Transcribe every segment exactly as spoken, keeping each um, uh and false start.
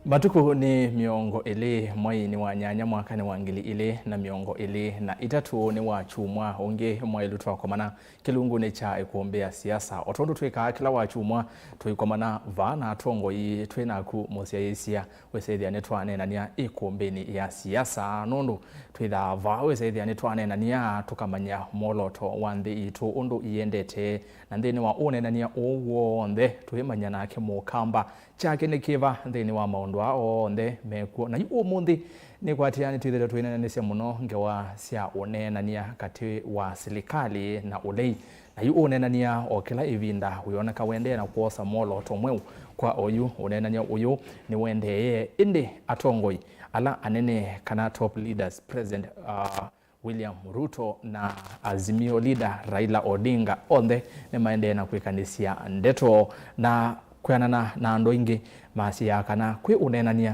Matukũ nĩ mĩongo ĩlĩ mweinĩ wa nyanya mwakanĩ wa ngili ilĩ na mĩongo ĩlĩ na itatũ, nĩ wa kyumwa ũngĩ mwaĩlu twakomana kĩlungunĩ kya ĩkũmbĩ ya siasa. O tondũ twĩkaa kĩla wa kyumwa, tũikomana vaa na atongoi twĩ naku mũsyaĩĩsya. Wĩsaĩthĩa nĩtwaneenania ĩkũmbĩnĩ ya siasa, nũndũ twĩthaa vaa, wĩsaĩthĩa nĩtwaneenania tũkamanya mwolooto wa nthĩ itũ ũndũ iendete, na nthĩnĩ wa ũneenania ũũ w'onthe twĩmanya nake mũkamba kyake nĩ kĩva nthĩnĩ wa maũndũ aa onthe mekw'o. Na yu ũmũnthĩ nĩkwatĩa nĩtwĩthĩtwe tũineenanĩsya mũno ngewa sya ũneenania katĩ wa silikalĩ na ũlei. Na yu ũneenania o kĩla ĩvinda wĩoneka wendee na kwosa mwolooto mweũ. Kwa oyu, ũneenany'a ũyũ nĩwendeeye, ĩndĩ atongoi ala anene, kana top leaders, President, uh, William Ruto na Azimio leader Raila Odinga, onthe nĩmaendee na kwĩkanĩsya ndeto na kwĩanana na andũ aingĩ masyaa kana kwĩ ũneenany'a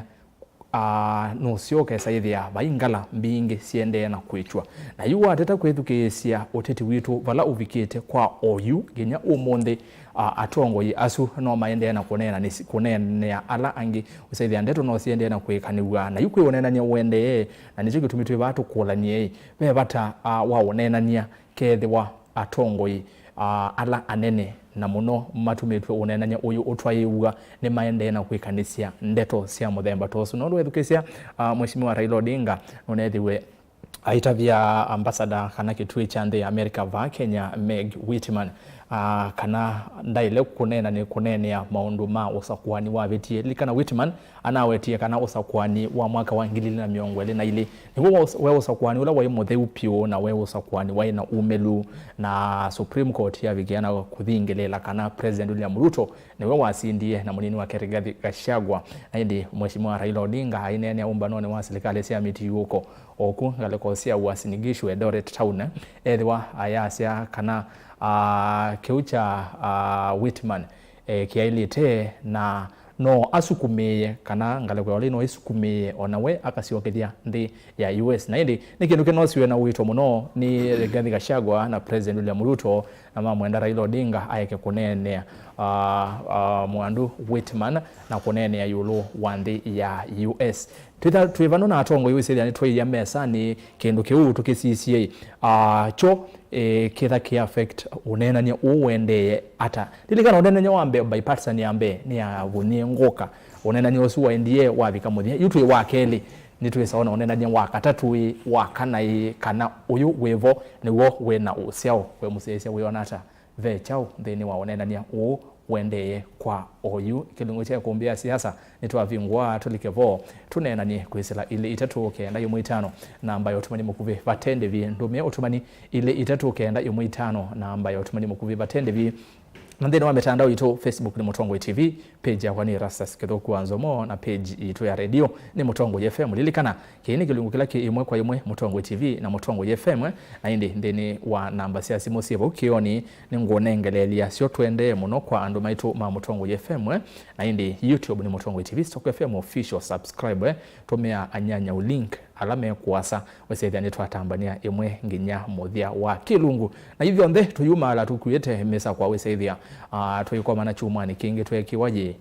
Aa, nũseo ũkesa ĩthĩa vai ngala mbingĩ siendee na kwĩtw'a. Na yu wateta kwĩthukĩĩsya ũteti witũ vala ũvikĩte kwa oyu nginya ũmũnthĩ, aa, atongoi asu no maendee na kũneena nĩ, kũneenea ala angĩ, ũsethĩa ndeto no siendee na kwĩkanĩw'a. Na yu kwĩ ũneenany'a ũendee, na nĩkyo kĩtumi twĩ vaa tũkũlany'e-ĩ, ve vata, aa, wa ũneenany'a kethĩwa atongoi, aa, ala anene na mũno matumĩtw'e ũneenany'a ũyũ ũtwaĩw'a nĩmaendee na kwĩkanĩsya ndeto sya mũthemba ta ũsu. Nũndũ wethukĩĩsya, aa, Mheshimiwa Raila Odinga nũneethĩwe aitavya ambassador kana kĩtuĩ kya nthĩ ya America vaa Kenya, Meg Whitman, aa, kana ndaĩle kũneena nĩ kũneenea maũndũ ma ũsakũani wavĩtie. Lilikana Whitman anawetie kana ũsakũani wa mwaka wa ngili ilĩ na mĩongo ĩlĩ na ilĩ nĩw'o wa ũs-, we ũsakũani ũla waĩ mũtheu pyũ na we ũsakũani waĩ na umĩlu, na Supreme Court yavikĩa na kũthingĩlĩĩla kana President William Ruto nĩwe wasindie na mũnini wake Rigathi Gachagua. Na ĩndĩ Mheshimiwa Raila Odinga aineenea ũmbanonĩ wa silikalĩ sya mĩtiũũko oku ngalĩko sya Uasin Gishu, Eldoret Town, ethĩwa ayasya kana, aa, kĩu kya, aa, Whitman, e, kĩaĩlĩte na no asukumĩĩe, kana ngalĩko ya ũlei no ĩsukumĩĩe o na we akasyokethya nthĩ ya U S. Na ĩndĩ nĩ kĩndũ kĩnosiwe na ũito mũno nĩ Rigathi Gachagua na President William Ruto, na mamwenda Raila Odinga aeke kũneenea, aa, aa, Mwandu Whitman na kũneenea ĩũlũ wa nthĩ ya U S. Twĩtha-, twĩ vano na atongoi wĩsĩthĩa nĩtwaĩya mesanĩ kĩndũ kĩu tũkĩsisye, aa, kyo, e, kĩtha kĩ affect ũneenany'a ũũ ũendee ata. Lilikana ũneenany'a wa mbee, bipartisan ya mbee, nĩyavunie ngũka. Ũneenany'a ũsu waendie wavika mũthya. Yu twĩ wa kelĩ, nĩtwĩsawa na ũneenany'a wa katatũ ĩ, wa kana ĩ, kana ũyũ wĩvo nĩw'o wĩ na ũsyao. We mũsyaĩĩsya wĩona ata? Ve kyaũ nthĩnĩ wa ũneenany'a ũũ ũendee kwa oyu? Kĩlungu kya ĩkũmbĩ ya siasa nĩtwavingũa, tũlike vo tũneenany'e kwĩsĩla ilĩ itatũ kenda ĩmwe itano, namba ya ũtũmani mũkuvĩ vate ndĩvi. Ndũmĩa ũtũmani ilĩ itatũ kenda ĩmwe itano, namba ya ũtũmani mũkuvĩ vate ndĩvi. Na nthĩnĩ wa mĩtandao itũ, Facebook nĩ Mũtongoi T V, page yakwa nĩ Erastus Kĩthũku wa Nzomo, na page itũ ya redio nĩ Mũtongoi F M. Lilikana, kĩĩ nĩ kĩlungu kĩla kĩ ĩmwe kwa ĩmwe Mũtongoi T V na Mũtongoi F M, na ĩndĩ nthĩnĩ wa namba sya simũ syĩ vau kĩonĩ, nĩngũnengeleelya syo tũendee mũno kwa andũ maitũ ma Mũtongoi F M, na ĩndĩ YouTube nĩ Mũtongoi T V, Stock F M Official, subscribe, tũmĩa anyanyau link ala me kũasa, wĩsĩthĩa nĩtwatambany'a ĩmwe nginya mũthya wa kĩlungu. Na ithyonthe tũyumaala tũkuĩte mĩsakwa, wĩsĩthĩa, ah, tũikomana kyumwanĩ kĩngĩ tweekĩwa yĩ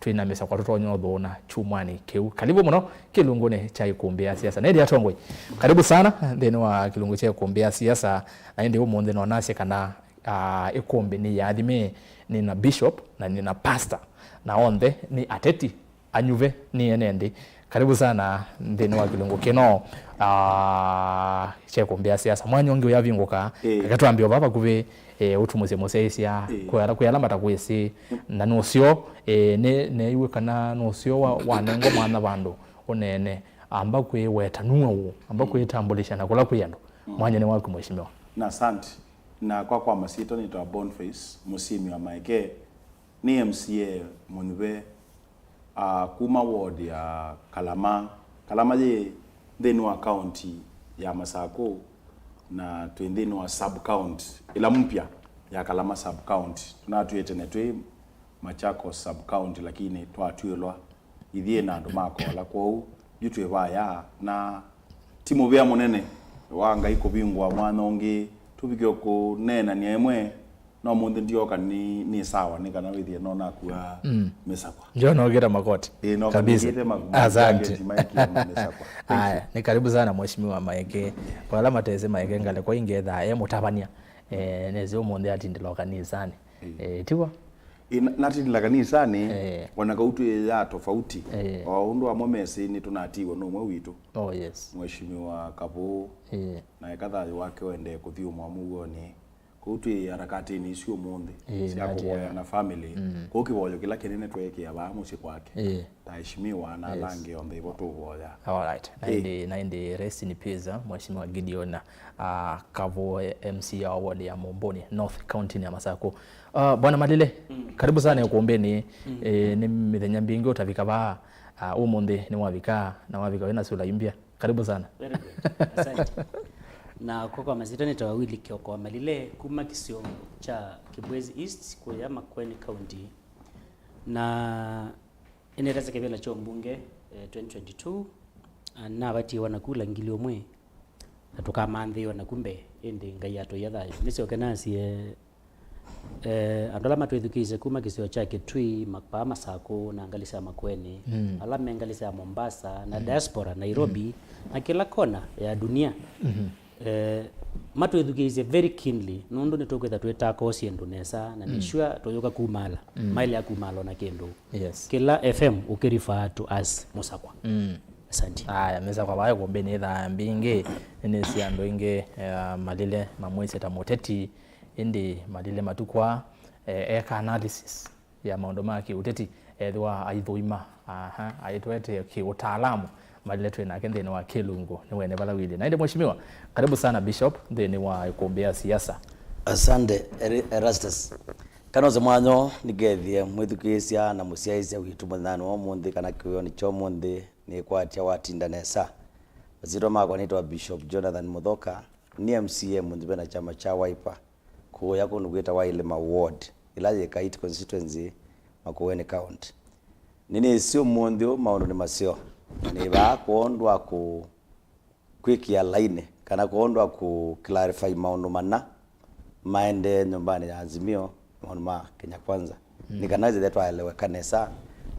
twĩ na mĩsakwa tũtonya ũthũna kyumwanĩ kĩu. Karibu mũno kĩlungunĩ kya ĩkũmbĩ ya siasa. Na ĩndĩ atongoi, karibu sana nthĩnĩ wa kĩlungu kya ĩkũmbĩ ya siasa. Na ĩndĩ ũmũnthĩ no nasye kana, ah, ĩkũmbĩ nĩ yaathime, nĩ na bishop na nĩ na pastor, na onthe nĩ ateti anyuve nĩ ene nthĩ. Karibu sana nthĩnĩ wa kĩlungu kĩno, ah, kya ĩkũmbĩ ya siasa. Mwanya ũngĩ ũyavingũka, ĩĩ, reke twambie o vaa vakuvĩ, eh, ũtumũsye mũsyaĩĩsya, ĩĩ, kwĩ ala, kwĩ ala matakwĩsĩ, na nũseo, eh, nĩ, neeiw'e kana nũseo wa, wanengwa mwanya vandũ ũneene, amba kwĩweta nue ũũ, amba, mm, kwĩtambulisha na kũla kwĩ andũ. Mm. Mwanya nĩ waku, mheshimiwa. Na asante. Na kwa, kwa masyĩtwa nĩtawa Boniface Mũsyĩmi wa Maeke, nĩ M C A mũnyuve, ah, kuma ward ya Kalama. Kalama yĩ nthĩnĩ wa county ya Masakũ, na twĩ nthĩnĩ wa sub county ĩla mpya ya Kalama sub county. Tũnatwĩe tene twĩ Machakos sub county, lakini twatw'ĩlwa ithyĩ na andũ ma Kola. Kwoou yu twĩ vaya, na ti mũvea mũnene wa Ngai kũvingũa mwanya ũngĩ tũvike kũneenany'a ĩmwe Na ũmũnthĩ ndioka nĩ, nĩ sawa, nĩ kana wĩthĩe no nakua mĩsakwa. Ndio nogĩta makoti. Ĩ, no kabisa. Nĩngĩte maku-, asante. Maiki ya mĩsakwa. Thank you. Aya, ni karibu sana mheshimiwa Maeke. Kwa ala matesĩ Maeke ngalĩko ingetha e mũtavany'a. Eh, nĩsĩ ũmũnthĩ atindĩla o kanisani. Eh, tiwa? Ĩ, na-, natindĩla kanisani, eh, ona kau twĩ ya tofauti. Eh. O ũndũ amwe mesĩ nĩ tũnatiwa nũmwe witũ. Oh, yes. Mheshimiwa Kavu. Eh. Na eka thayũ wake ũendee kũthiũmwa mũuonĩ. Kũu twĩ harakatĩnĩ isu ũmũnthĩ, ĩĩ, sya kũvoya na family. Mm. Kũu kĩvoyo kĩla kĩnene tweekĩa vaa mũsyĩ kwake. Ĩĩ. Ta aheshimiwa na ala angĩ onthe ivo tũvoya. Alright. Na ĩndĩ, na ĩndĩ rest in peace, ah, Mheshimiwa Gideon, ah, Kavo, M C A wa ward ya Momboni North, county ya Masaku. Ah, Bwana Malile, karibu sana ikumbini. Eh, nĩ mĩthenya mbingĩ ũtavika vaa. Ah, ũmũnthĩ nĩwavika, na wavika wĩna sura imbya. Karibu sana. Very good. Asante. Na kwa, kwa mazito nĩtawa Willy Kioko wa Malile kuma kisio cha Kibwezi East kuya Makueni County. Na nĩnetase kĩvĩla kya ũmbunge, eh, twenty twenty-two, na navatiwa na kula ngili ũmwe, na tũkamanthĩĩwa naku mbee, ĩndĩ Ngai atũia thayũ. Nĩsyoke nasie Eh, andũ ala matwĩthukĩĩsye kuma kĩsio kya Kitui, ma-, vaa Masakũ, na ngalĩ sya Makueni, ala me ngalĩ sya Mombasa, na diaspora, Nairobi, na kĩla kona ya dunia. Eh, matwĩthukĩĩsye very keenly, nũndũ nĩtũkwĩtha twĩtako syĩndũ nesa, na nĩ sure tũyũka kumala, maĩlea kumala ona kĩndũ. Yes. Kĩla F M ũkĩrefer to as Mũsakwa. Asante. Aya, mĩsakwa vaa ikumbini ithaa mbingĩ, nĩnĩsĩ andũ aingĩ, eh, Malile mamwĩsĩ ta mũteti, Ĩndĩ Malile matukũ aa, e, eka analysis ya maũndũ ma kĩũteti, ethĩwa aithũima, aha, aitwete kĩũtaalamu, Malile twĩ nake nthĩnĩ wa kĩlungu, nĩ wene vala wĩlĩ. Na ĩndĩ Mheshimiwa, karibu sana Bishop nthĩnĩ wa ĩkũmbĩ ya siasa. Asante, Eri-, Erastus. Kana ũse mwanya nĩngethie mwĩthukĩĩsya na mũsyaĩĩsya witũ mũthenyanĩ wa ũmũnthĩ kana kĩwĩonĩ kya ũmũnthĩ nĩkwatya watinda nesa. Masyĩtwa makwa nĩtawa Bishop Jonathan Mũthoka. Nĩ M C A mũnzĩve na kyama kya Wiper, kũũya kũndũ kwĩtawa Ilima Ward, ĩla yĩ Kait Constituency, Makueni County. Nĩnĩsĩ ũmũnthĩ ũũ maũndũ nĩ maseo, na nĩ vaa kwondũ wa kũ-, kwĩkĩa lainĩ, kana kwondũ wa kũ-, clarify maũndũ mana maendee nyũmbanĩ ya Azimio, maũndũ ma Kenya Kwanza. Mm. Nĩ kana ĩthĩe twaeleweka nesa,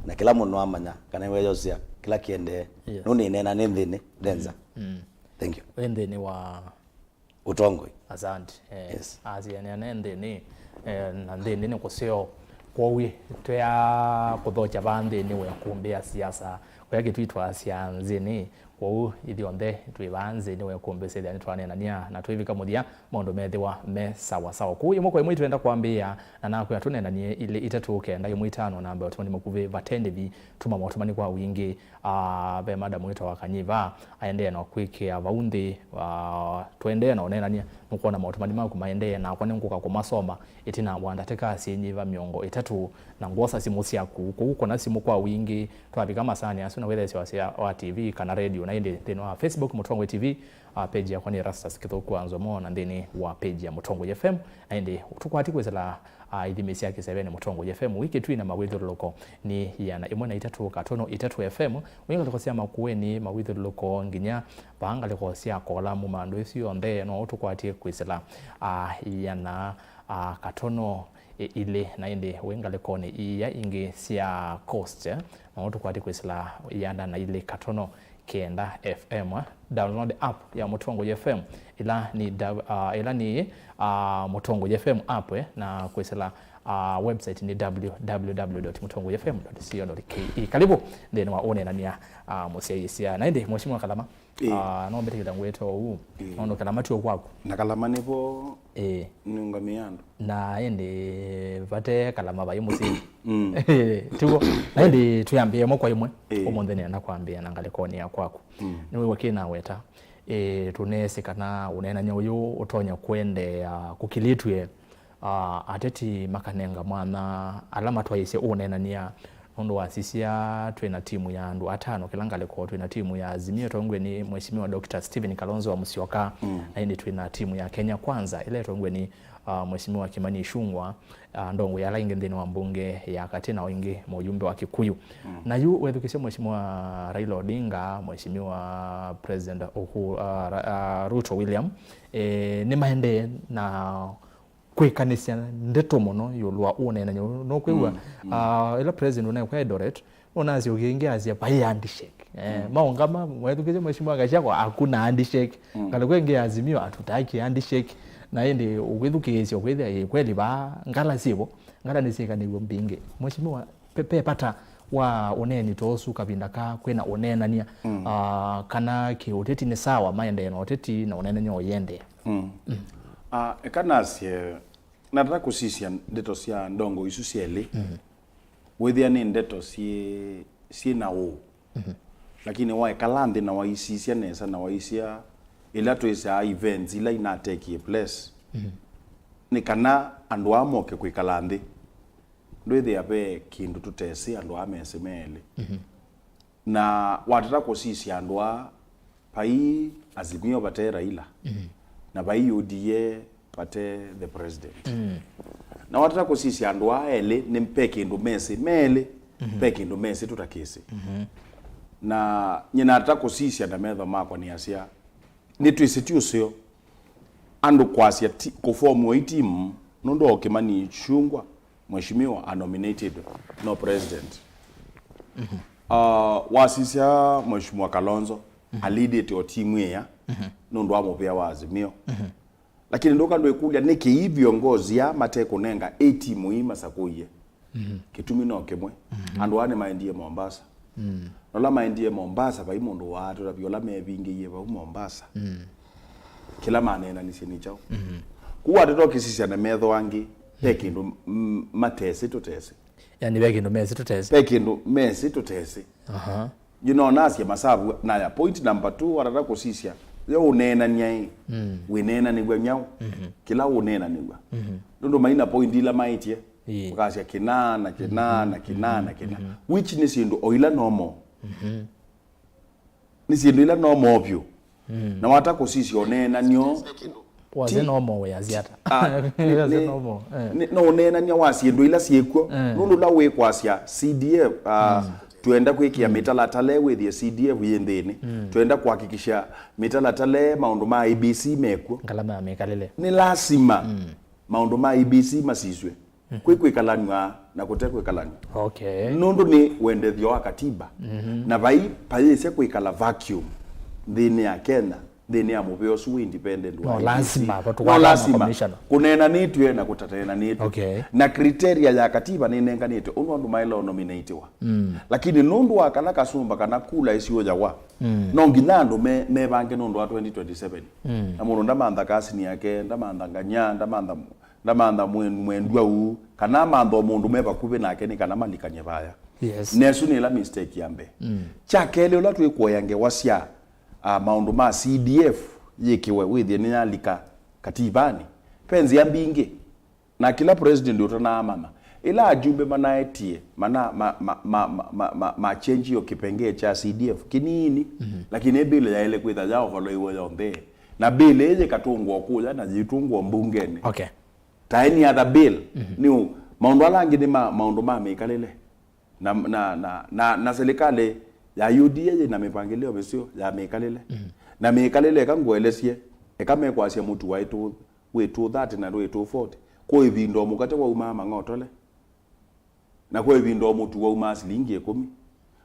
na kĩla mũndũ amanya kana nĩweyosea kĩla kĩendee. Yes. Nũndũ nĩneena nĩ nthĩnĩ, ndenza. Mm. Thank you. Wĩ nthĩnĩ wa ũtongoi. Asante. Eh, yes. Asianĩa ne nthĩnĩ, eh, na nthĩnĩ nĩ kũseo. Kwoou twea kũthokya vaa nthĩnĩ wa ĩkũmbĩ ya siasa, kũya kĩtwitwa sya nthĩnĩ. Kwoou ithyonthe twĩ vaa nthĩnĩ wa ĩkũmbĩ sethĩa nĩtwaneenania na twĩvika mũthya maũndũ methĩwa me sawa sawa. Kwoou ĩmwe kwa ĩmwe itwenda kwambĩĩa na nakwĩa tũneenanie ilĩ itatũ kenda ĩmwe itano namba ũtũmani mũkuvĩ vate ndĩvi, tuma maũtũmani kwa wingĩ. Ah, ve madam wĩtawa Kanyiva aendee na kwĩkĩa vau nthĩ. Ah, tũendee na ũneenany'a, nũkwona maũtũmani maku maendee, nakwa nĩngũka kũmasoma ĩtina wa ndatĩka syĩnyiva mĩongo ĩtatũ, na ngwosa simũ syaku. Kwoou kũna simũ kwa wingĩ twavika masaanĩ asu, na wĩthesya wasya wa T V kana radio, na ĩndĩ nthĩnĩ wa Facebook Mũtongoi T V, ah, page yakwa nĩ Erastus Kĩthũku wa Nzomo, na nthĩnĩ wa page ya Mũtongoi F M, na ĩndĩ tũkwati kwĩsĩla ah, ithimi sya kĩsevenĩ Mũtongoi F M wĩ Kitui na mawĩthyũlũlũko nĩ ĩana ĩmwe na itatũ katono itatũ F M, wĩ ngalĩko sya Makueni mawĩthyũlũlũko nginya vaa ngalĩko sya Kolamu. Maũndũ ĩsu yonthe no ũtũkwatie kwĩsĩla, ah, ĩana, ah, katono, ĩ, ilĩ, na ĩndĩ wĩ ngalĩkonĩ iia ingĩ sya Coast, eh, no ũtũkwatie kwĩsĩla ĩana na ilĩ katono kenda F M, eh. Download app ya Mũtongoi F M, ĩla nĩ da-, ah, ĩla nĩ, ah, Mũtongoi F M app, eh, na kwĩsĩla, ah, website nĩ W W W dot mũtongoi F M dot co dot K E. Karibu nthĩnĩ wa ũneenany'a, ah, mũsyaĩĩsya. Na ĩndĩ, Mheshimiwa Kalama, ĩĩ, ah, no mbĩtĩkĩla ngwĩta ũu, ĩĩ, nũndũ Kalama ti o kwaku. Na Kalama nĩvo, ĩĩ, nĩũngamĩe andũ. Na ĩndĩ vate Kalama vai mũsyĩ. Mm. Tiguo. Na ĩndĩ twĩambĩe ĩmwe kwa ĩmwe. Ĩĩ. Ũmũnthĩ nĩenda kwambĩĩa na ngalĩkonĩ ya kwaku. Mm. Nĩwĩw'a kĩnaweta. Ĩĩ, tũneesĩ kana ũneenany'a ũyũ ũtonya kũendeea kũkilĩtw'e, ah, ateti makanenga mwanya ala matwaĩĩsye ũneenany'a. Nũndũ wasisya, twĩ na timu ya andũ atano kĩla ngalĩko. Twĩ na timu ya Azimio ĩtongoew'e nĩ Mheshimiwa Doctor Stephen Kalonzo wa Musyoka, mm, na ĩndĩ twĩ na timu ya Kenya Kwanza ĩla ĩtongoew'e nĩ, ah, Mheshimiwa Kimani Ichung'wah, ah, ndongoi ala ingĩ nthĩnĩ wa mbunge ya katĩ, na o ingĩ mũyumbe wa Kikuyu. Mm. Na yu wethukĩsya Mheshimiwa Raila Odinga, Mheshimiwa President Uhu-, ah, Ra-, ah, Ruto William, eh, nĩmaendee na kwĩkanĩsya ndeto mũno ĩũlũ wa ũneenany'a ũũ. No kwĩw'a, mm, mm, ah, ĩla president ũnekw'a Eldoret, nũnasya ũkĩngĩ asya vai handshake. Eh, mm, maũngama, mwethukĩsye Mheshimiwa Gachagua, hakuna handshake. Mm. Ngalĩko ĩngĩ ya Azimio, hatutaki handshake. Na ĩndĩ ũkwĩthukĩĩsya, ũkwĩthĩa, ĩ, kweli vaa ngala syĩvo, ngala nĩsyĩkanĩw'e mbingĩ. Mheshimiwa, pe, pe vata wa ũneeni ta ũsu kavinda ka kwĩna ũneenany'a, mm, ah, kana kĩ ũteti nĩ sawa, maendee na ũteti na ũneenany'a ũyĩendee? Mm. Mm. Ah, eka nasye, natata kũsisya ndeto sya ndongo isu syelĩ, mm, wĩthĩa nĩ ndeto syĩ, syĩ na ũũ. Mhm. Lakini waekala nthĩ na waisisya nesa na waisya ĩla twĩsaa events ila inatekie place, mhm, nĩ kana andũ aa moke kwĩkala nthĩ, ndwĩthĩa ve kĩndũ tũtesĩ andũ aa mesĩ me elĩ. Mhm. Na watata kũsisya andũ aa, vai Azimio vate Raila, mhm, na vai U D A vate the president. Mm. Na watata kũsisya andũ aa elĩ, nĩ ve kĩndũ mesĩ me elĩ, mhm, ve kĩndũ mesĩ tũtakĩsĩ. Mhm. Na nyie natata kũsisya na metho makwa nĩasya, nĩtwĩsĩ ti ũseo andũ kwasya ti, kũfomiwa i timu nũndũ wa Kimani Ichung'wah, Mheshimiwa a nominated, no president. Mhm. Ah, wasisya Mheshimiwa Kalonzo, mhm, alidĩte o timu ĩya, mhm, nũndũ wa mũvĩa wa Azimio. Mhm. Lakini ndũka ndwĩkũlya nĩkĩ ii viongozi aa matekũnenga ĩ timu ii masakũie? Mhm. Kĩtumi no kĩmwe. Mhm. Andũ aa nĩmaendie Mombasa. Mm. Na ũla maendie Mombasa, vai mũndũ waatũtavya ũla mevingĩie vau Mombasa. Mm. Kĩla maneenanisye nĩ kyaũ? Mhm. Kũu watata ũkĩsisya na metho angĩ, ve, mhm, kĩndũ, mm, matesĩ tũtesĩ. Yani, ve kĩndũ mesĩ tũtesĩ. Ve kĩndũ mesĩ tũtesĩ. Aha. Yu no nasye masavu naya. Point number two, watata kũsisya, yo ũneenany'a ĩ, mm, wĩneenanĩw'a nyaũ? Mhm. Kĩla ũneenanĩw'a. Mhm. Nũndũ maina point ila maĩtye, ĩĩ, ũkasya kĩna na kĩna, mhm, na kĩna, mhm, na kĩna. Mhm. Which nĩ syĩndũ o ila normal. Mhm. Nĩ syĩndũ ila normal vyũ. Mm. Na wata kũsisya ũneenany'o, wasya ti normal, wĩasya ata? Ah, nĩ, wasya nĩ, normal, eh, nĩ, no ũneenany'a wa syĩndũ ila syĩkw'o. Eh. Nũndũ ũla wĩkwasya C D F, ah, mm, twenda kwĩkĩa, mm, mĩtalatala ĩ wĩthĩe C D F yĩ nthĩnĩ. Mm. Twenda kũhakikisha mĩtalatala ĩ, maũndũ ma A B C mekw'o. Ngalama ya mĩkalĩle. Nĩ lasima, mm, maũndũ ma A B C masisw'e. Mhm. Kwĩ kwĩkalanw'a na kũte kwĩkalanw'a. Okay. Nũndũ nĩ wendethyo wa katiba. Mhm. Na vai payĩsya kwĩkala vacuum nthĩnĩ ya Kenya, nthĩnĩ ya mũvĩa ũsu wĩ independent wa A B C. No lasima, vatũkwata no lasima commissioner. Kũneenanĩtw'e na kũtaneenanĩtw'e. Okay. Na criteria ya katiba nĩnenganĩte ũndũ andũ maĩle ũnominatiwa. Mm. Lakini nũndũ wa kana kasumba kana kula ĩsyũyawa, mm, no nginya andũ me, mevange nũndũ wa twenty twenty-seven. Mm. Na mũndũ ndamantha kasini yake, ndamantha nganya, ndamantha ndamantha mwe-, mwendwa ũũ, kana amantha o mũndũ me vakuvĩ nake nĩ kana malikany'e vaya. Yes. Na ĩsu nĩ ĩla mistake ya mbee. Mm. Kya kelĩ, ũla twĩkũea ngewa sya, ah, maũndũ ma C D F yĩkĩwe wĩthĩe nĩyalika kativanĩ, ve nzĩa mbingĩ. Na kĩla president ũtanaamanya, ĩla ajumbe manaetie, mana, ma, ma, ma change yo kĩpengee kya C D F kĩnini, mhm, lakini ĩ bill yaĩle kwĩtha ya overloiwe yonthe. Na bill ĩĩ yĩkatũngwa kũya na yĩtũngwa mbungenĩ. Okay. Ta any other bill, mhm, nĩ ũ-, maũndũ ala angĩ nĩ ma, maũndũ ma mĩkalĩle. Na, na, na, na, na serikali ya U D A yĩ na mĩpangĩlĩo mĩseo ya mĩkalĩle. Mhm. Na mĩkalĩle eka ngũelesye, eka mekwasya mũtu wa ĩtũ, wĩ two thirty na wĩ two forty. Kwa ĩvinda o mũkate waumaa mang'otole. Na kwa ĩvinda o mũtu waumaa silingi ĩkũmi.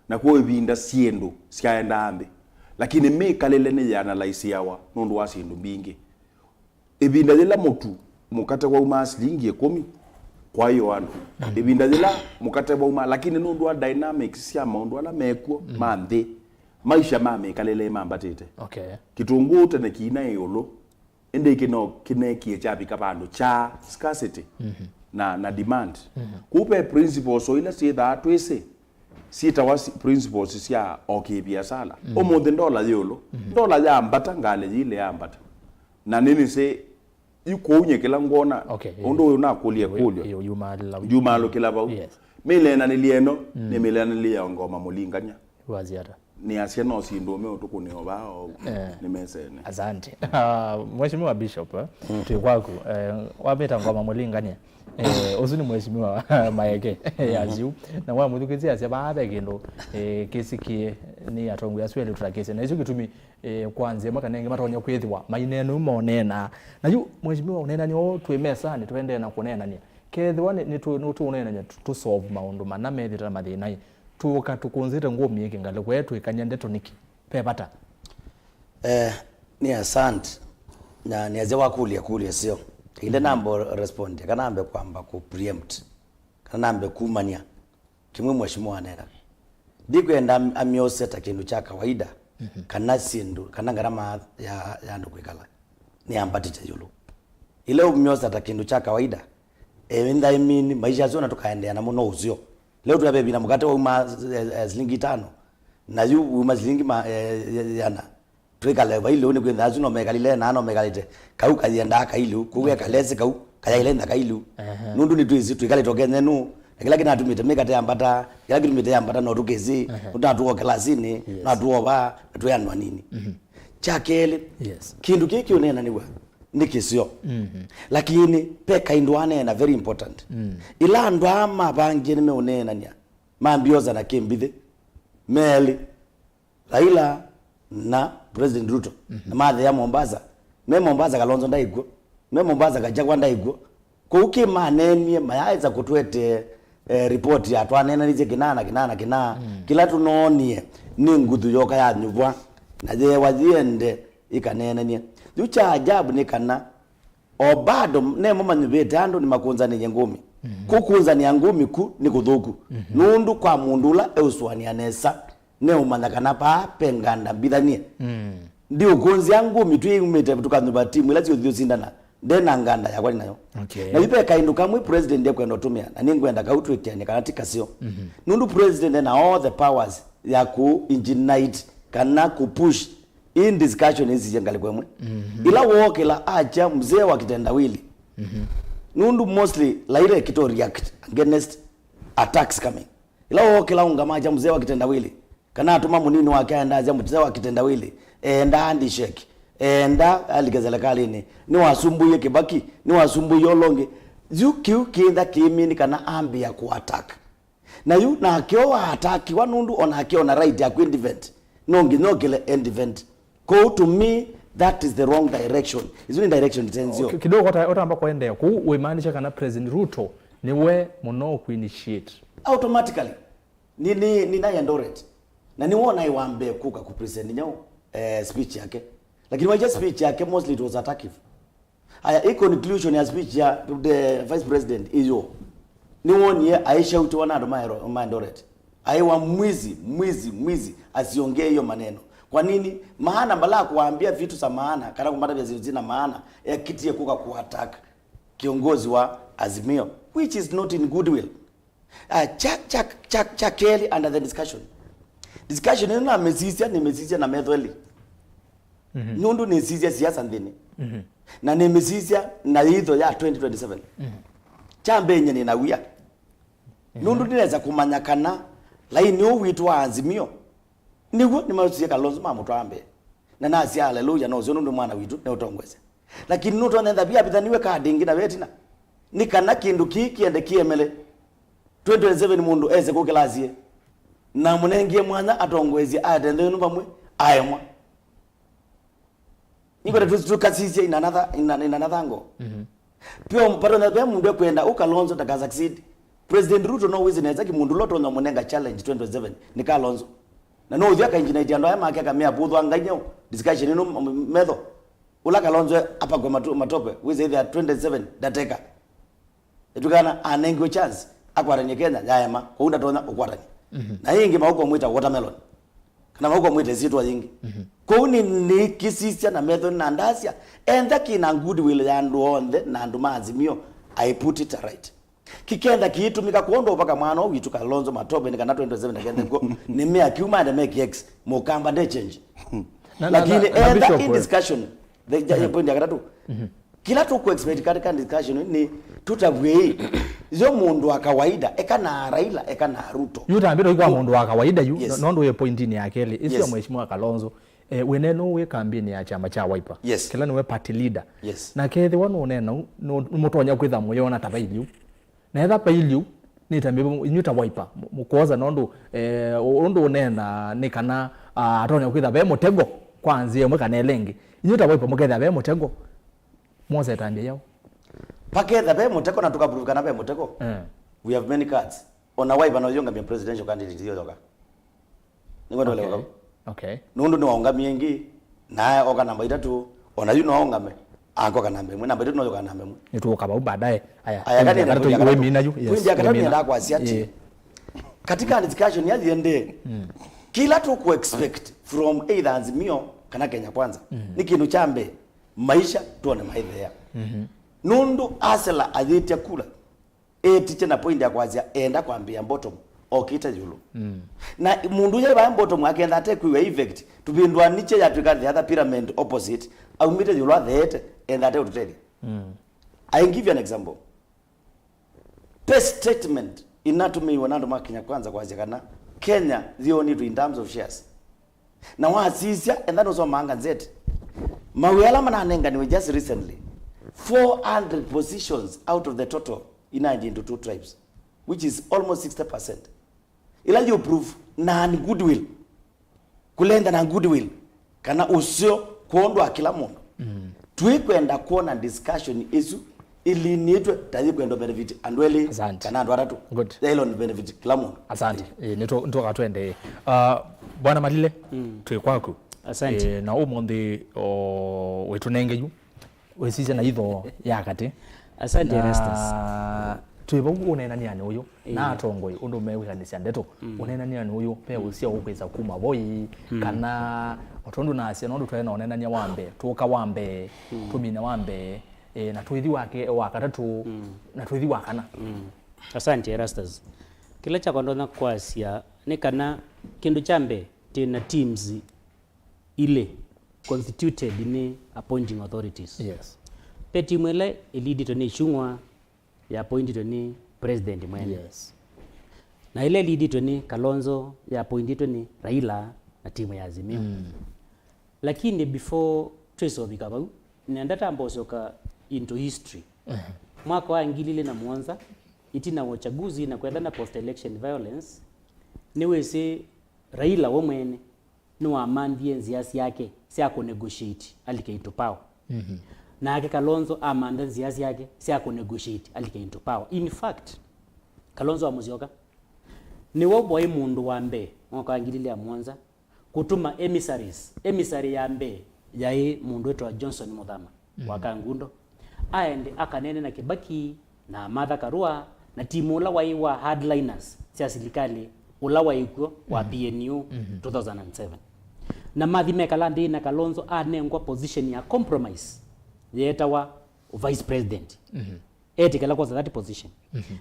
Na kwa ĩvinda syĩndũ syaendaa nthĩ. Lakini mĩkalĩle nĩyĩanalysiawa nũndũ wa syĩndũ mbingĩ. Ĩvinda yĩla mũtu, mũkate waumaa silingi ĩkũmi, kwaĩ o andũ. Mm. Ĩvinda yĩla mũkate waumaa, lakini nũndũ wa dynamics sya maũndũ ala mekw'o, mm, ma nthĩ, maisha ma mĩkalĩle mambatĩte. Okay. Kĩtũngũũ tene kĩina ĩũlũ, ĩndĩ kĩno kĩnekie kyavika vandũ kya scarcity, mhm, na, na demand. Mhm. Kũu ve principles o ila syĩthaa twĩsĩ, syĩtawa si-, principles sya o kĩviasala. Mm. Ũmũnthĩ ndola yĩ ũlũ, mhm, ndola yambata, ngalĩ yĩilĩ yambata. Na nĩnĩsĩ yu kũu nyie kĩla ngwona, okay, ũndũ ũyũ nakũlya ĩkũlyo, yu-, yu-, yumaalĩla, yumaalũkĩla vau. Yes. Mĩlĩanĩlye ĩno, mm, nĩ mĩlĩanĩlye ya ngoma mũlingany'a. Wazi ata? Nĩasya no syĩndũ ũme ũtukũnĩ o vaa o, eh, nĩ mesene. Asante. Ah, Mheshimiwa Bishop, eh, mm, twĩ kwaku, eh, wavĩta ngoma mũlingany'a. Eh, ũsu nĩ Mheshimiwa Maeke, mm-hmm, ya Ziu. Na wamwĩthukĩĩsya asya vaa ve kĩndũ, eh, kĩsikie nĩ atongoi asu elĩ tũtakĩsĩ. Na ĩsu kĩtumi eh, kwa nzĩa ĩmwe kana ĩngĩ matonya kwĩthĩwa maineena ũu moneenaa. Na yu, Mheshimiwa, ũneenany'a ũũ twĩ mesanĩ, tũendee na kũneenany'a. Kethĩwa nĩ, nĩ tũ-, nĩ tũũneenany'a tũ-, tũ solve maũndũ mana methĩte na mathĩna-ĩ, tũũka tũkũnzĩte ngũmi ĩkĩ ngalĩko ĩĩ twĩkany'a ndeto nĩkĩ? Ve vata. Eh, nĩ asante. Na nĩasya wakũlya kũlya seo. Ĩndĩ nambe respond, kana nambe kwamba kũ preempt, kana nambe kumany'a kĩmwe mheshimiwa aneena. Ndikwenda am-, amyose ta kĩndũ kya kawaida, kana syĩndũ, kana ngarama ya, ya andũ kwĩkala nĩyambatĩte ĩũlũ. Ĩla ũmyosa ta kĩndũ kya kawaida, eh, in the mean, maisha asu ona tũkaendeea namo no ũseo. Leo twĩavĩvina mũkate wauma, eh, eh, silingi itano, na yu uma silingi ma, eh, yana. Twĩkale vailyĩ ũu nĩkwĩthĩa asu no mekalile na no mekalĩte. Kau kayĩendaa kailyĩ ũu, kũu ekalesĩ kau, kayaĩle nthaka ilyĩ ũu. Ehe. Nũndũ nĩtwĩsĩ twĩkalĩte ũkenye nũũ, na kĩla kĩnatumĩte mĩkate yambata, kĩla kĩtumĩte yambata no tũkĩsĩ, nũndũ natuo kĩlasinĩ, natuo vaa, na twĩ andũ anini. Kya kelĩ, yes, kĩndũ kĩĩ kĩũneenanĩw'a nĩ kĩseo. Lakini ve kaindũ aneena very important. Ĩla andũ aa mavangie nĩmeũneenany'a, mambiosa na kĩmbithĩ, melĩ, Raila na President Ruto, na mathea Mombasa. Me Mombasa, Kalonzo ndaĩ kw'o. Me Mombasa, Gachagua ndaĩ kw'o. Kũu kĩmaneenie, mayaĩsa kũtwetee, eh, report ya twaneenanĩsye kĩnaa na kĩnaa na kĩnaa. Kĩla tũnoonie nĩ nguthu yoka yanyuvwa, na yeewa yĩende ĩkaneenanie. Yu kya ajabu nĩ kana o bado nemo manyuvĩte andũ nĩmakũnzanĩie ngũmi. Kũkũnzanĩa ngũmi ku nĩ kũthũku. Nũndũ kwa mũndũ ũla eũsũanĩa nesa, neũmanya kana vaa ve nganda mbithanie. Ndiũkũnzĩa ngũmi twĩumĩte tũkanyuva timu ila siũthi ũsindana, nde na nganda yakwa nĩ nayo. Okay. Na yu ve kaindũ kamwe president ekwenda ũtũmĩa, na nĩngwenda kau twĩkĩanĩe kana ti kaseo. Nũndũ president ena all the powers ya kũ ignite kana kũ push in discussion ĩsisye ngalĩko ĩmwe. Ila wookĩla akya mzee wa kitendawili. Nũndũ mostly Raila ekĩte react against attacks coming. Ila wookĩla ũngama akya mzee wa kitendawili, kana atũma mũnini wake aenda asya mzee wa kitendawili, enda handshake, enda alike serikalini. Nĩwasumbũie Kibaki, nĩwasumbũie ũla ũngĩ. Yu kĩu kĩntha kĩmini kana ambĩa kũ attack. Na yu nake o atakiwa nũndũ onake ona right ya kwĩdefend. No nginya okĩle endefend. Kũu to me, that is the wrong direction. Isu nĩ direction itenzio. Ki-, kidogo ũta-, ũtamba kũendeea kũu, wĩmaanisha kana President Ruto nĩwe mũno ũkũinitiate? Automatically. Ni, ni, ni naye Eldoret. Na nĩwe onaĩ wa mbee kũka kũ present nyau, eh, speech yake. Lakini waisha speech yake, mostly it was attackive. Aya, ĩ conclusion ya speech ya the vice president iyo, nĩwonie aishautiwa na andũ ma Ero-, ma Eldoret. Aiwa, "Mwizi, mwizi, mwizi, asiongee hiyo maneno." Kwa nini? Maana mbala ya kuwaambia vitu za maana, kana kumatavya vitu zina maana, ekitie kuka kuattack kiongozi wa Azimio, which is not in goodwill. Ah, cha, cha, cha, cha kelĩ under the discussion. Discussion ĩno namĩsisya, nĩmĩsisya na metho elĩ. Nũndũ nĩsisya siasa nthĩnĩ. Na nĩmĩsisya na yĩtho ya twenty twenty-seven. Kya mbee nyie nĩna wia. Nũndũ ndĩnesa kũmanya kana laini ũũ witũ wa Azimio nĩw'o nĩmaũsiie Kalonzo mamũtwaa mbee. Na nasya, "Hallelujah, no ũseo nũndũ mwana witũ nĩũtongoesya." Lakini nũtonya ĩtha via avithaniwe kadi ĩngĩ na vetina. Nĩ kana kĩndũ kĩĩ kĩende kĩemele. Twenty twenty-seven mũndũ ese kũkĩlasye. Na mũnengie mwanya atongoesye aete nthĩ ĩno vamwe, aemwa. Nĩkwenda tũ-, tũkasisye in another, in an-, in another angle. Pio mpatonya ve mũndũ ekwenda ũ Kalonzo ndaka succeed. President Ruto no wĩsĩ nesa kĩmũndũ ũla ũtonya mũnenga challenge twenty twenty-seven nĩ Kalonzo. Na no ũthi akainjinaiti andũ aya make akamea pũthwa ngai nyau. Discussion ĩno m-, m-, metho. Ũla Kalonzo apakwe matu-, matope, wĩsĩ ĩthĩa twenty twenty-seven ndateka. Ĩtukana anengiwe chance akwatany'e Kenya yaema, kwoou ndatonya ũkwatany'a. Na ĩngĩ maũkwamwĩta watermelon. Kana maũkwamwĩta ĩsyĩtwa yĩngĩ. Kwoou nĩ, nĩkĩsisya na metho na ndasya, entha kĩna goodwill ya andũ onthe na andũ ma Azimio, I put it right. Kĩkentha kĩitũmĩka kwondũ ũvaka mwana ũũ witũ Kalonzo matope nĩ kana twenty twenty-seven akenthe kw'o, nĩ mea kiu maende meke X, mũkamba nde change. Na, na, lakini na, na entha Bishop, in discussion, the, the point ya katatũ, kĩla tũkũ expect katika discussion nĩ tũtavw'e ĩ, yo mũndũ wa kawaida, eka na Raila, eka na Ruto. Yu tambĩtwe kwa mũndũ wa kawaida yu, yes, no-, nondũ wĩ pointini ya kelĩ, ĩsu ya, yes, Mheshimiwa Kalonzo, eh, wĩneno wĩ kambini ya kyama kya Wiper. Yes. Kĩla nĩwe party leader. Yes. Na kethĩwa nũnena, nũ-, nũtonya kwĩtha mũyona ta vailyu. Na etha vailyu, nĩtambĩvo inyu ta Wiper, mũ-, mũkwosa nondũ, eh, ũ-, ũndũ ũnena nĩ kana, ah, atonya kwĩtha ve mũtego kwa nzĩa ĩmwe kana ĩla ĩngĩ. Inyuĩ ta Wiper mũkethĩa ve mũtego, mwosa ĩtambya yaũ? Paketha ve mũteko na tũkaprove kana ve mũteko. Eh. We have many cards. Ona Wiper no yũngamie presidential candidate yo yoka. Nĩngwenda ũelewe kau. Okay. Nũndũ nĩwaũngamie ĩngĩ, na oka namba itatũ, ona yu no aũngame, akoka namba ĩmwe, namba itatũ no yoka namba ĩmwe. Nĩtũũka vau baadaye. Aya, aya, point ya katatũ, wĩmina yu. Yes, point ya katatũ nĩendaa kwasya ati, katika discussion ya the end, kĩla tũkũ expect from either Azimio kana Kenya Kwanza, nĩ kĩndũ kya mbee, maisha tuone maithea. Nũndũ Asela ayĩtya kula, etikye na point ya kwasya enda kwambĩĩa bottom, okĩte ĩũlũ. Na mũndũ ũyũ vae bottom akenda ate kwĩw'a effect, tũvĩndũanĩkye yatwĩka the other pyramid opposite, aumĩte ĩũlũ atheete, enda ate ũtũtethya. I give you an example. Pe statement inatũmĩiwe na andũ ma Kenya Kwanza kwasya kana Kenya yĩũnĩtwe in terms of shares. Na wasisya, enda nũsomaa nganzeti. Mawĩa ala mananenganiwe just recently, four hundred positions out of the total inaengie into two tribes, which is almost sixty percent. Ila you prove na goodwill, kũlenda na goodwill, kana ũseo kwondũ wa kĩla mũndũ. Twĩkwenda kwona discussion ĩsu ĩlinĩtwe ta yĩkwenda benefit andũ elĩ, asante, kana andũ atatũ. Good. Yaĩlo benefit kĩla mũndũ. Asante. Eh, nĩtũ-, nĩtũka twende. Uh, Bwana Malile, twĩ kwaku. Asante. Eh, na ũmũnthĩ, o, wĩtũnenge yu, wĩsisya na itho ya katĩ. Asante, Erastus. Na twĩ vau ũneenanĩanĩ ũyũ, na atongoi ũndũ mewĩkanĩsya ndeto, ũneenanĩanĩ ũyũ, ve ũseo ũkwĩsa kuma vo ĩ, kana, o tondũ nasya, nondũ twaĩ na ũneenany'a wa mbee, tũũka wa mbee, tũmine wa mbee, e, na twĩthi wa ke-, wa katatũ, na twĩthi wa kana. Asante, Erastus. Kĩla kyakwa ndonya kwasya nĩ kana kĩndũ kya mbee, twĩ na teams ilĩ constituted nĩ appointing authorities. Yes. Ve timu ĩla ĩlidĩtwe nĩ Ichung'wa, ya appointitwe nĩ president mwene. Yes. Na ĩla ĩlidĩtwe nĩ Kalonzo, ya appointitwe nĩ Raila na timu ya Azimio. Lakini before twĩsovika vau, nenda tamba ũsyoka into history. Mwaka wa ngili ilĩ na mũonza, ĩtina wa uchaguzi na kwetha na post election violence, nĩwĩsĩ Raila we mwene nĩwamanthie nzĩa syake sya kũnegotiate alike into power. Nake Kalonzo amantha nzĩa syake sya kũnegotiate alike into power. In fact, Kalonzo wa Musyoka nĩwe waĩ mũndũ wa mbee mwaka wa ngili ilĩ na mũonza kũtũma emissaries. Emissary ya mbee yaĩ mũndũ wĩtawa Johnson Muthama wa Kangundo, aende akaneene na Kibaki na Martha Karua na timu ũla waĩ wa hardliners sya silikalĩ ũla waĩ kw'o wa P N U two thousand and seven. Na mathi mekala nthĩ na Kalonzo anengwa position ya compromise yeetawa vice president. Etĩkĩla kwosa that position.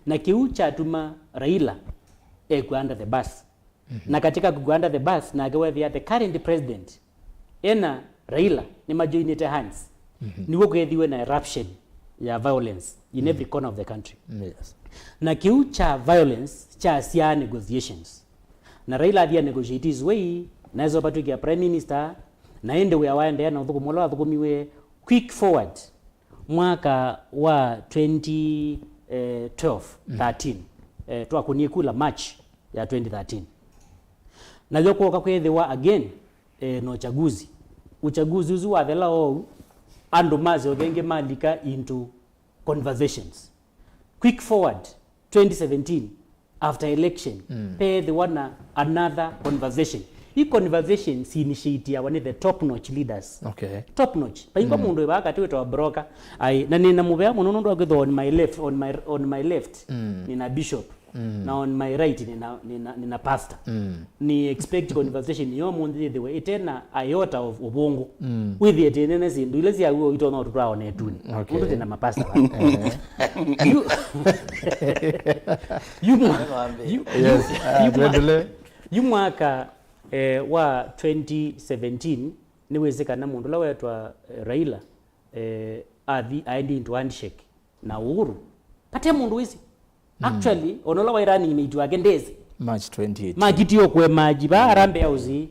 Na kĩu kyatuma Raila ekw'a under the bus. Na katika kũkw'a under the bus, nake weethĩa the current president ena Raila nĩmajoinĩte hands. Nĩw'o kwĩthiwe na eruption ya violence in every corner of the country. Yes. Na kĩu kya violence kyasyaa negotiations. Na Raila athi a negotiate his way, na esopa twĩkĩa prime minister, na ĩndĩ wĩa waendeea na ũthũkũmi ũla wathũkũmiwe. Quick forward, mwaka wa twenty twelve, thirteen, eh, twakũnie kula March ya twenty thirteen. Nayo kwoka kwĩthĩwa again, eh, na uchaguzi. Uchaguzi ũsu wathela oou, andũ masyoka ĩngĩ malika into conversations. Quick forward, twenty seventeen, after election, peethĩwa na another conversation. I conversation siinitiatiawa nĩ the top notch leaders. Okay. Top notch. Paingwa mũndũ ĩvaa katĩ wĩtawa broker. Ai, na nĩna mũvea mũno nũndũ wa kwĩthĩwa on my left, on my, on my left, nĩna bishop. Na on my right nĩna, nĩna, nĩna pastor. Nĩ expect conversation yo mũnthĩ yĩthĩwe ĩtena iota of ũvũngũ. Wĩthĩe tĩnene syĩndũ ila sya w'o itonya ũtũtwaa ona ĩtunĩ. Okay. Nũndũ tĩna mapasta va. Yu, yu mwa-, yu, yu, yu mwa-, yu mwaka, eh, wa twenty seventeen, nĩwĩsĩ kana mũndũ ũla wetwa, eh, Raila, eh, athi aendie into handshake na Uhuru. Vate mũndũ wĩsĩ. Actually, ona ũla waĩ running mate wake ndesĩ. March twenty eighteen. Makitie ũkũe maji, va Harambee House,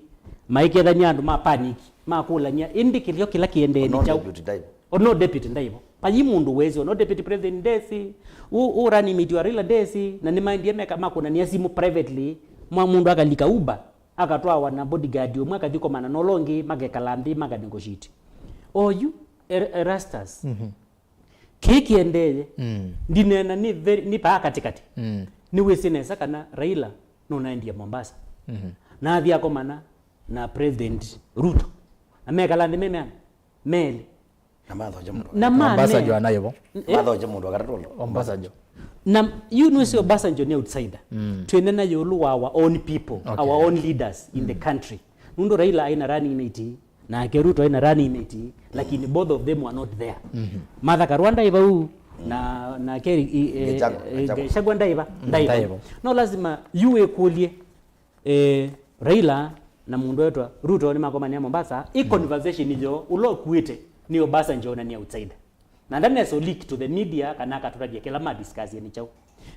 maikethania andũ ma panic, makũlany'a, ĩndĩ kĩlio kĩla kĩendee nĩ kyaũ? Ona deputy ndaivo. Ona deputy ndaivo. Vai mũndũ wĩsĩ, ona deputy president ndesĩ, ũ, ũ running mate wa Raila ndesĩ, na nĩmaendie meka, makũnania simũ privately, mwa mũndũ akalika Uber. akatwawa na bodyguard ũmwe, akathi komana na ũla ũngĩ, makekala nthĩ, makanegotiate. Oyu Er-, Erastus, mhm, kĩĩ kĩendee, mm, ndineena nĩ very, nĩ paa katĩkatĩ. Mm. Nĩwĩsĩ nesa kana Raila nũnaendie Mombasa. Mhm. Na athi akomana na President Ruto. Na mekala nthĩ me meana, melĩ. Na mathokya mũndũ. Na ma Obasanjo ne- anaivo. Eh? Mathokya mũndũ akatatũla. Obasanjo. Na yu nĩwĩsĩ Obasanjo nĩ outsider. Mm. Twĩnena ĩũlũ wa our own people, okay, our own leaders in the, mm, country. Nũndũ Raila aina running mate, nake Ruto aina running mate, lakini both of them were not there. Mhm. Martha Karua ndaĩ vau, na, nake, i-, eh, Gachagua. Eh, Gachagua. Gachagua ndaĩ va, mm, ndaĩ vau. Ndaĩ vau. No lazima yu wĩkũlye, eh, Raila na mũndũ wetwa Ruto nĩmakomania Mombasa, ĩ, mm, conversation yo ũla ũkuĩte nĩ Obasanjo na nĩ outsider. Na ndanesa leak to the media kana akatũtavya kĩla ma discuss nĩ kyaũ.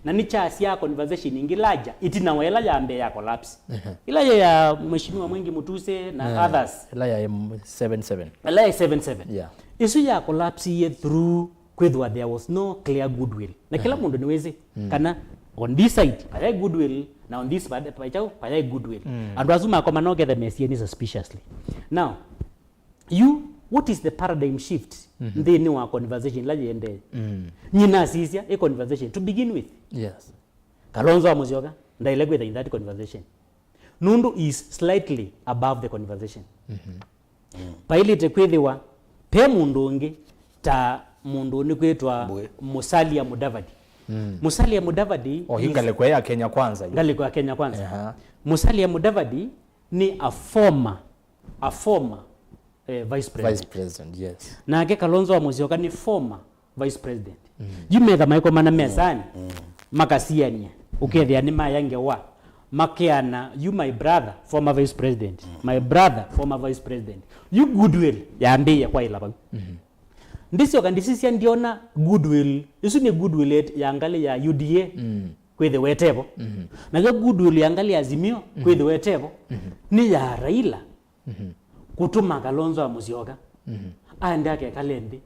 Na nĩkyasyaa conversation ĩngĩ larger ĩtina wa ĩla ya mbee ya collapse. Ehe. Ĩla ya, ya Mheshimiwa Mwingi Mutuse na, eh, others. Ĩla ya M seven seven. Ĩla ya seven seven. Yeah. Ĩsu ya collapse ye through kwĩthwa there was no clear goodwill. Na kĩla, ehe, mũndũ nĩwĩsĩ, mm, kana on this side, vayaĩ goodwill, na on this side, vayaĩ goodwill. Mm. Andũ asu makomana ũketha mesie nĩ suspiciously. Now, you, what is the paradigm shift, mhm, nthĩnĩ wa conversation ĩla yĩendee? Mm. Nyie nasisya ĩ conversation to begin with. Yes. Kalonzo wa Musyoka ndaĩle kwĩtha in that conversation. Nũndũ is slightly above the conversation. Mhm. Vailĩte kwĩthĩwa ve mũndũ ũngĩ ta mũndũ nĩkwĩtwa Mbũĩ. Musalia Mudavadi. Mm. Musalia Mudavadi. Oh, hii is ngalĩko ya Kenya Kwanza, hii. Ngalĩko ya Kenya Kwanza. Aha. Musalia Mudavadi nĩ a former, a former, eh, vice president. Vice president, yes. Nake Kalonzo wa Musyoka nĩ former vice president. Mm. Yu metha maikomana mesanĩ, mm, makasiania. Ũkethĩa nĩ maya ngewa. Makeana, "You my brother, former vice president. Mm. My brother, former vice president." Yu goodwill yambĩĩe kwaĩla vau. Mm-hmm. Ndĩsyoka ndĩsisya ndiona goodwill. Ĩsu nĩ goodwill ya ngalĩ ya U D A. Mm. Kwĩthĩwa ĩtevo. Mm-hmm. Nayo goodwill ya ngalĩ ya Azimio, mm-hmm, kwĩthĩwa ĩtevo. Mm-hmm. Nĩ ya Raila. Mm-hmm. Kũtũma Kalonzo wa Musyoka, mm-hmm, aende akekale nthĩ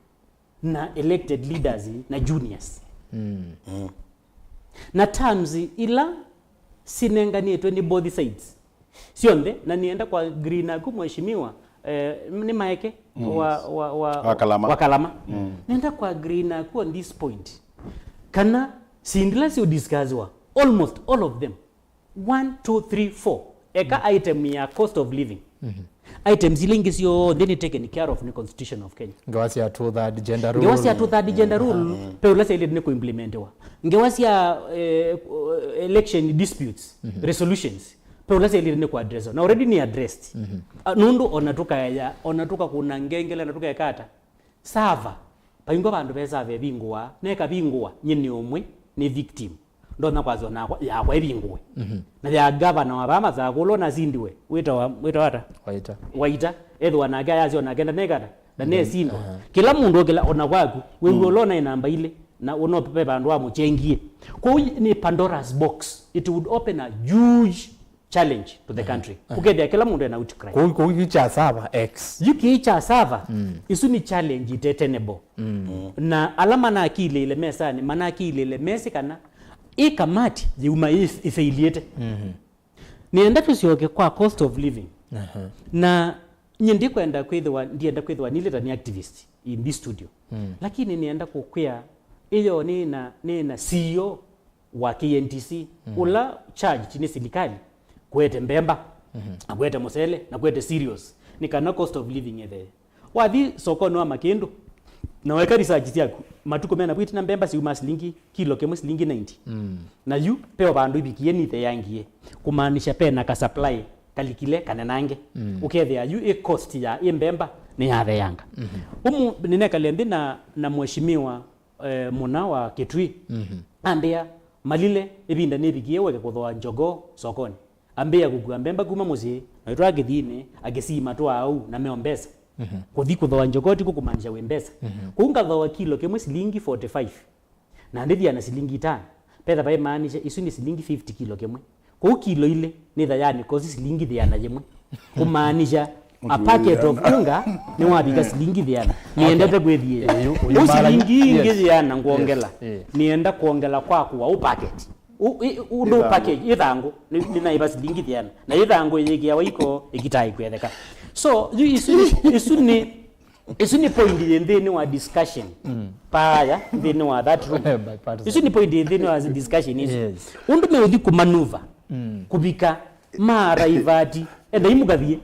na elected leaders na juniors. Mm. Mm. Na terms ila sinenganĩtwe nĩ both sides syonthe, na nĩenda kwa agree naku mheshimiwa, eh, nĩ Maeke, mm, wa, wa, wa, wa Kalama. Wa Kalama. Mm. Nĩenda kwa agree naku on this point. Kana sindila siũ discusswa, almost all of them, one, two, three, four. Eka, mm, item ya cost of living. Mhm. Items ila ingĩ syonthe nĩ taken care of nĩ constitution of Kenya. Ngewa sya two third gender rule. Ngewa sya two third gender rule, mm, pe ũla syaĩlĩte nĩ kũimplementiwa. Ngewa sya, eh, election disputes, mhm, resolutions, pe ũla syaĩlĩte nĩ kũaddresswa. Na already nĩ addressed. Mhm. Ah, nũndũ ona tũkaeya, ona tũkakũna ngengele na tũkeka ata, server, paingwa vandũ ve server ĩvingũa, na ĩkavingũa, nyie nĩ ũmwe, nĩ victim. Ndonya kwasya nakwa, yakwa ĩvingũe. Mhm. Na ya gavana wa vaa Masakũ ũla ũnasindiwe, wĩtawa, wĩtawa ata? Waita. Waita. Ethĩwa nake ayasya o nake ndanekata, ndanesindwa. Aha. Kĩla mũndũ okĩla ona kwaku, wĩw'e, mm, ũla ũnaĩ namba ilĩ, na ũno ve vandũ wa mũchengie. Kwoou nĩ Pandora's box. It would open a huge challenge to the, mhm, country. Aha. Ũkethĩa kĩla mũndũ ena outcry. Kũu, kũu kĩu kya server X. Yu kĩĩ kya server, mm, isu nĩ challenge itetenable. Mm. Na ala manakilĩĩle mesanĩ, manakilĩĩle mesĩ kana ĩ kamati yĩuma ĩ-, ĩfeiliĩte. Mhm. Nĩenda tũsyoke kwa cost of living. Aha. Na nyie ndikwenda kwĩthĩwa, ndienda kwĩthĩwa nilĩ ta nĩ activist in this studio. Mm. Lakini nĩenda kũkwĩa, ĩyo nĩna, nĩna C E O wa K N T C, mhm, ũla charged nĩ silikalĩ kũete mbemba, mhm, na kũete mũsele, na kũete cereals, nĩ kana cost of living ĩthee. Wathi sokonĩ wa Makĩndũ, na weka research syaku, matukũ mena vau ĩtina mbemba siuma silingi, kilo kĩmwe silingi ninety. Mm. Na yu, peo vandũ ivikie nĩtheangie, kũmaanisha pena ka supply kalikile kanenange. Mm. Ũkethĩa yu ĩ cost ya ĩ mbemba nĩyatheanga. Mhm. Ũmũ nĩnekale nthĩ na, na mheshimiwa eh, mũna wa Kitui. Mhm. Ambĩa, Malile, ĩvinda nĩvikie weke kũthooa njogoo sokonĩ. Ambĩa kũkua mbemba kuma mũsyĩ, na wĩtwaa kĩthiinĩ, akĩsiima twa au, na meo mbesa. Mhm. Kũthi kũthooa njogoo ti kũkũmaanisha wĩ mbesa. Mhm. Kũu ngathooa kilo kĩmwe silingi forty-five. Na ndĩthia na silingi itano. Petha vaimaanisha, isu nĩ silingi fifty kilo kĩmwe. Kũu kilo ilĩ nĩtha yani kosi silingi thĩana yĩmwe. Kũmaanisha, a packet of unga nĩwavika silingi thĩana. Nĩendete kwĩthiĩa. Ũyu, ũyu ũu mara silingi ingĩ, yes, thĩana ngwongela. Yes, eh. Nĩenda kwongela kwa kũa ũ packet. U- i- u- no Ĩthangũ. Package, ĩthangũ. Nĩ- nĩnaĩva silingi thĩana. Na ĩthangũ yĩkĩawa iko ĩkitaa ĩkwetheka. So, yu isu, isu nĩ, isu nĩ point yĩ nthĩnĩ wa discussion. Paaya, nthĩnĩ wa that room. Bipartisan. Isu nĩ point yĩ nthĩnĩ wa discussion isu. Yes. Ũndũ meũthi kũmanuva, kũvika, maaraivati, enda imũkathie.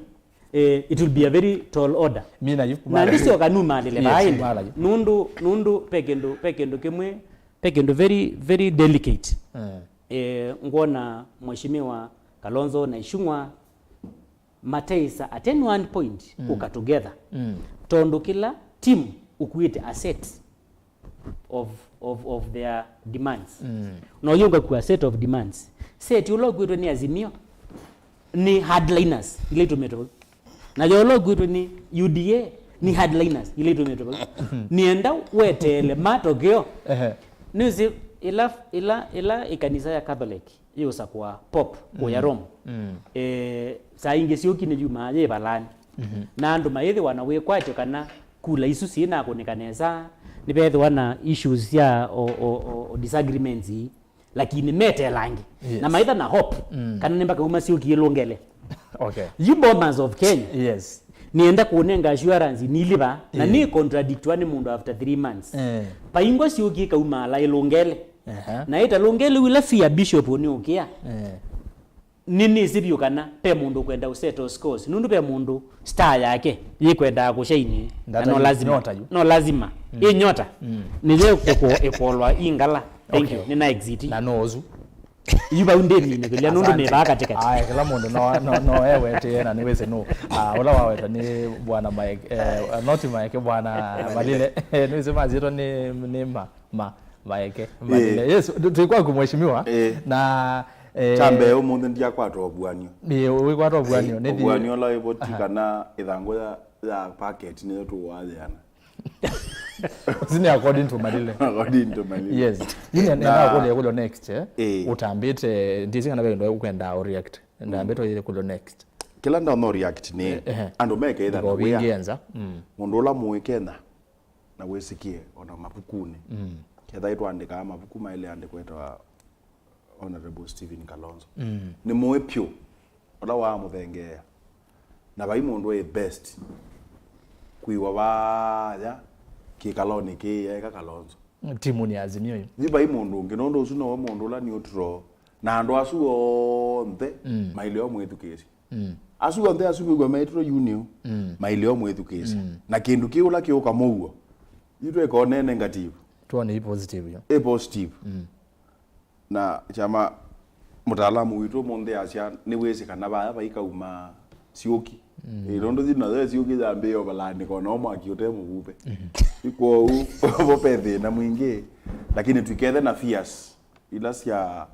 Eh, it will be a very tall order. Mina yu. Na kumala yu. Ndisyoka numalile. Yes, vaĩnĩ. Kumala yu. Nũndũ, nũndũ pe kĩndũ, pe kĩndũ kĩmwe, pe kĩndũ very, very delicate. Eh. Eh, ngwona Mheshimiwa Kalonzo na Ichung'wa mateisa at any one point kũka together. Tondũ kĩla team ũkuĩte a set of, of, of their demands. Na ũyũ ngakua set of demands. Set ũla ũkuĩtwe nĩ Azimio nĩ hardliners ila itũmĩtwe vau. Na yo ũla ũkuĩtwe nĩ U D A nĩ hardliners ila itũmĩtwe vau. Nĩenda weteele matokeo. Ehe. Nĩwĩsĩ ĩla, ĩla, ĩla ĩkanisa ya Catholic yĩũsakũa Pope kũya Rome. Eh, saa ingĩ syũki nĩyumaa yĩ valani. Na andũ mayĩthĩwa na wĩkwatyo kana kula isu syĩnakũnĩka nesa, nĩvethĩwa na issues sya o, o, o, o disagreements ii, lakini meteela angĩ. Yes. Na maitha na hope, kana nĩ mpaka uma syũki ĩlũngele. Okay. You Bomas of Kenya. Yes. Nĩenda kũnenga assurance niliva, na nĩ contradictwa nĩ mũndũ after three months. Eh. Paingwa syũki ĩkaumaala ĩlũngele. Aha. Na ĩtalũngele wĩla fia bishop ũnĩũkĩa. Eh. Nĩnĩsĩ vyũ kana pe mũndũ ũkwenda ũsettle scores, nũndũ pe mũndũ star yake yĩkwendaa kũshaini, na no lazima, nyota yu. No lazima. Ĩ nyota nĩyo ĩkũ- ĩkũlwa ĩ ngala. Thank you. Okay. Nĩna exit. Na no ũsu. Yu vau ndĩminĩkĩlya nũndũ nĩ vaa katikati. Aya, kĩla mũndũ no, no, no ewetĩe na nĩwĩsĩ nũ. Ah, ũla waweta nĩ bwana Mike, eh, not Mike, bwana Malile. Nĩwĩsĩ masyĩtwa nĩ, nĩ ma, ma, Maeke. Ĩĩ. Malile. Yes, tu- twĩ kwaku mheshimiwa. Ĩĩ. Na, eh, kya mbee ũmũnthĩ ndiakwata ũvuanio. Ĩĩ, wĩkwata ũvuanio, nĩ thi- ũvuanio ũla wĩvo ti kana ĩthangũ ya, ya packet nĩyo tũwathĩana. Ũsu nĩ according to Malile. According to Malile. Yes. Yu nĩ- nenda kũlya kũlyo next, eh? Ĩĩ. Ũtambĩte, ndisi kana ve ũndũ ũkwenda ũ react. Ndambĩte ũyĩle kũlyo next. Kĩla ndono react nĩ, eh, eh, andũ meketha na wĩa. Ndiko vingi enza. Mm. Mũndũ ũla mũĩ Kenya na wĩsĩkĩe ona mavukunĩ. Mm. Ketha ĩtwaandĩkaa mavuku maĩle andĩkwa etawa Honorable Stephen Kalonzo. Mm. Nĩ mũĩ pyũ ũla waamũthengeea. Na vai mũndũ wĩ best kwĩwa vaya kĩkalonĩ kĩĩ eka Kalonzo. Timu nĩ Azimio yu. Thi vai mũndũ ũngĩ, nũndũ ũsu nowe mũndũ ũla neutral. Na andũ asu onthe, mm, maileo mwĩthukĩĩsya. Mm. Asu onthe asu wĩw'a maitĩtwe union, mm, maileo mwĩthukĩĩsya. Mm. Na kĩndũ kĩu ũla kĩũka mũuo, itweka one negative. Tuone i positive yo. I positive. Mm. Na kyama mũtaalamu witũ ũmũnthĩ asya nĩwĩsĩ kana vaya vaikauma syũki. Mm. Ĩ, nũndũ thi nayo syũki yambĩĩe ũvalanĩka ona o mwaki ũte mũvuve. Mm. Kwoou vo pe thĩna mwingĩ, lakini twikethe na fears ila sya,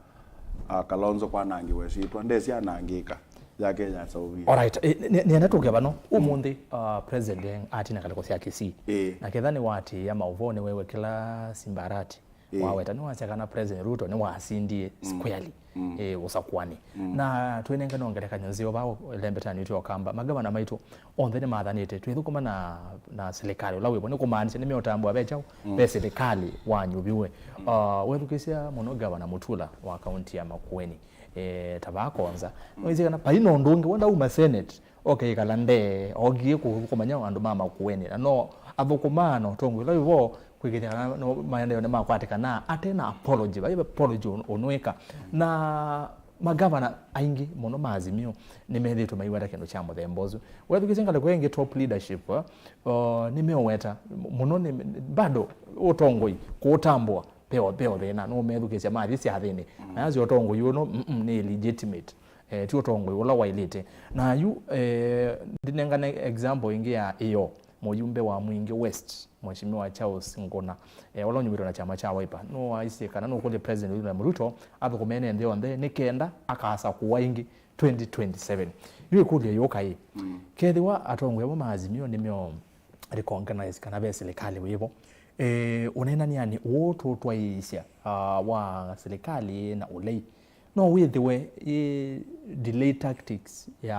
ah, Kalonzo kwanangĩwa ĩsyĩtwa, ndesya anangĩka, yake yasaũvie. Alright, eh, nĩ- nĩ- nĩenda tũke vano ũmũnthĩ, ah, president atina ngalĩko sya Kisii. Ĩĩ. Na ketha nĩwatĩĩa maũvoo nĩwewe kĩla Simbarati. Ĩĩ. Waweta nĩwasya kana President Ruto nĩwasindie, mm, squarely, mm, eh, ũsakũanĩ. Mm. Na twĩnengane ngelekany'o nzeo vaa lembetanĩ witũ wa Ũkamba. Magavana maitũ onthe nĩmathanĩte twĩthũkũma na, na silikalĩ ũla wĩvo, nĩ kũmaanisya nĩmeũtambũa ve kyaũ, mm, ve silikalĩ wanyuviwe. Mm. Uh, wethukĩsya mũno Gavana Mutula wa kaunti ya Makueni, eh, ta vaa Konza. Mm. Nĩwĩsĩ kana vai na ũndũ ũngĩ wenda uma Senate, okekala ndee, okie kũ- kũmanya andũ ma Makueni. Na no athũkũmaa na ũtongoi ũla wĩvo kwĩkĩthya kana no maendeeo nĩmakwatĩkanaa ate na apology, vai apology ũn- ũnwĩka. Na magavana aingĩ mũno ma Azimio nĩmethĩĩtwe maiweta kĩndũ kya mũthemba ũsu. Wethukĩsya ngalĩko ĩngĩ top leadership, uh, nĩmeũweta mũno nĩ, bado ũtongoi kũũtambũa veo, veo thĩna, nũmethukĩsya mathi syathĩnĩ. Mm. Na yasyo ũtongoi ũno, mm, mm, nĩ illegitimate. Eh, ti ũtongoi ũla waĩlĩte. Na yu, eh, ndinengane example ĩngĩ ya ĩyo, mũyumbe wa Mwingi West, Mheshimiwa Charles Nguna, eh, ũla ũnyuvĩtwe na kyama kya Wiper, nĩwaisye kana nũkũlye President William Ruto athũkũme ne nthĩ yonthe nĩ kenda akasakũwa ĩngĩ twenty twenty-seven. Yu ĩkũlyo yũka ĩ, mm, kethĩwa atongoi amwe ma Azimio nĩmeo recognize kana ve silikalĩ wĩvo, eh, ũneenany'anĩ ũũ tũtwaĩĩsya, ah, wa silikalĩ na ũlei, no wĩthĩwe yĩ delay tactics ya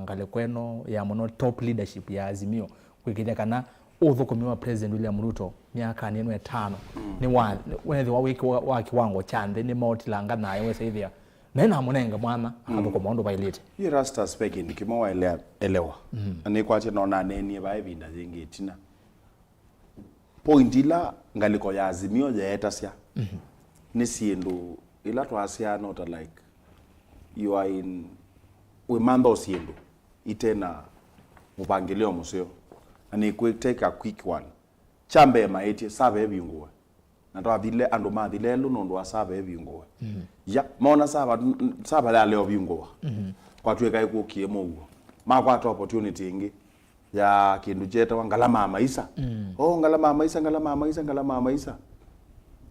ngalĩko ĩno ya mũno top leadership ya Azimio kwĩkĩthya kana ũthũkũmi wa President William Ruto myakanĩ ĩno ĩtano nĩ wa, nĩ wethĩwa wĩ wa, wa kĩwango kya nthĩ, nĩmaũtilanga thayũ, wesa ĩthĩa menamũnenga mwanya akathũkũma ũndũ vaĩlĩte. Erastus, ve kĩndũ kĩmwe waelewa. Na nĩkwatya no naneenie vaa ĩvinda yĩngĩ ĩtina. Point ila ngalĩko ya Azimio yeetasya nĩ syĩndũ ila twasyaa, no ta, like, you are in, wĩmantha o syĩndũ ite na mũvangĩlĩo mũseo, na nĩkwĩ take a quick one. Kya mbee maĩtye sava ĩvingũwe, na twathile, andũ mathi lelũ nũndũ wa sava ĩvingũwe. Ya, mona sava, sava yalea ũvingũwa. Kwatw'ĩka ĩkũkie mũuo. Makwata opportunity ĩngĩ ya kĩndũ kyetawa ngalama ya maisa. Oh, ngalama ya maisa, ngalama ya maisa, ngalama ya maisa.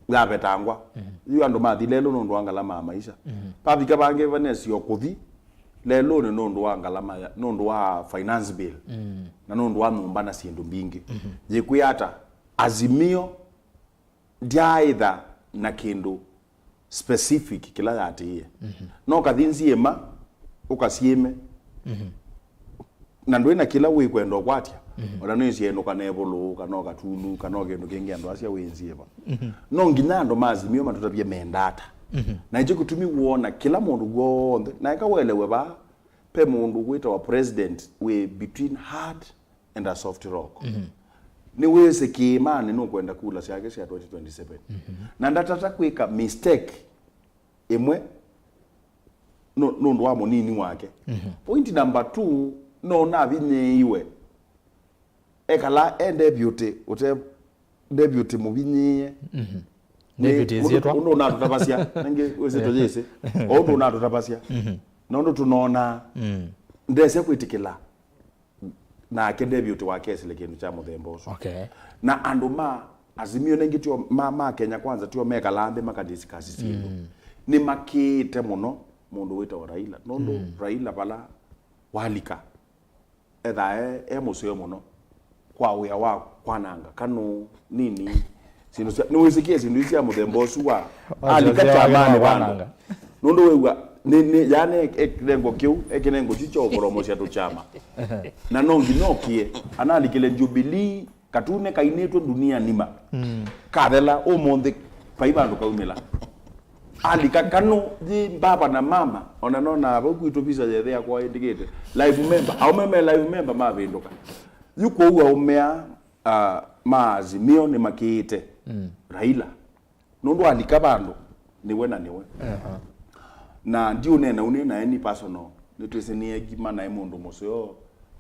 Yavetangwa. Yu andũ mathi lelũ nũndũ wa ngalama ya maisa. Pavika vangĩ vanesio kũthi lelũnĩ nũndũ wa ngalama ya, nũndũ wa finance bill. Na nũndũ wa nyũmba na syĩndũ mbingĩ. Yĩkwĩa ata? Azimio ndyaĩtha na kĩndũ specific kĩla yatĩĩe. No kathi nzyĩma, ũkasyĩme. Na ndwĩ na kĩla wĩkwenda ũkwatya. Ona nĩsyenũka na ĩvũlũ, kana o katulu, kana o kĩndũ kĩngĩ andũ asya wĩ nzyĩva. No nginya andũ ma Azimio matũtavye menda ata. Na nĩkyo kĩtumi wona kĩla mũndũ w'onthe, na eka welewe vaa, pe mũndũ wĩtawa president wĩ between hard and a soft rock. Nĩwĩsĩ kĩĩmanĩ nũkwenda kula syake sya twenty twenty-seven. Na ndatata kwĩka mistake ĩmwe nũ-, nũndũ wa mũnini wake. Point number two, no navinyĩĩiwe. Ekala e deputy, ũte deputy mũvinyĩĩe. Deputy ĩsyĩtwa? Ũndũ ũnatũtavasya, nangĩ wĩsĩtwa yĩsĩ. O ũndũ ũnatũtavasya. Na ũndũ tũnonaa, ndesya kwĩtĩkĩla nake deputy wake esĩle kĩndũ kya mũthemba ũsu. Okay. Na andũ ma Azimio nengĩ tio ma, ma Kenya Kwanza tio mekalaa nthĩ makadiscuss syĩndũ. Nĩmakĩĩte mũno mũndũ wĩtawa Raila. Nũndũ Raila vala walika, ethaa e, e mũseo mũno kwa wĩa wa kwananga kanũ nini. Syĩndũ sya, nĩwĩsĩkie syĩndũ ii sya mũthemba ũsu wa alika kyamanĩ vandũ. Nũndũ wĩw'a, nĩ, nĩ, yani e, e kĩnengo kĩu, e kĩnengo kyu kya ũkoromosya tũkyama. Na no nginya ũkĩe, analikile Jubilee, katune kainĩtwe dunia nima. Kathela, ũmũnthĩ, vai vandũ kaumĩla. Alika kanũ, yi mbaba na mama, ona nona vau kwitũ visa yethĩa kwa ĩndĩkĩte. Live member, aũme me live member mavĩndũka. Yu kwoou aũme aa, ah, ma Azimio nĩmakĩĩte Raila. Nũndũ alika vandũ, nĩwe na nĩwe. Na ndiũneena ũnĩ nae nĩ personal, nĩtwĩsĩ nĩ ngima nae mũndũ mũseo,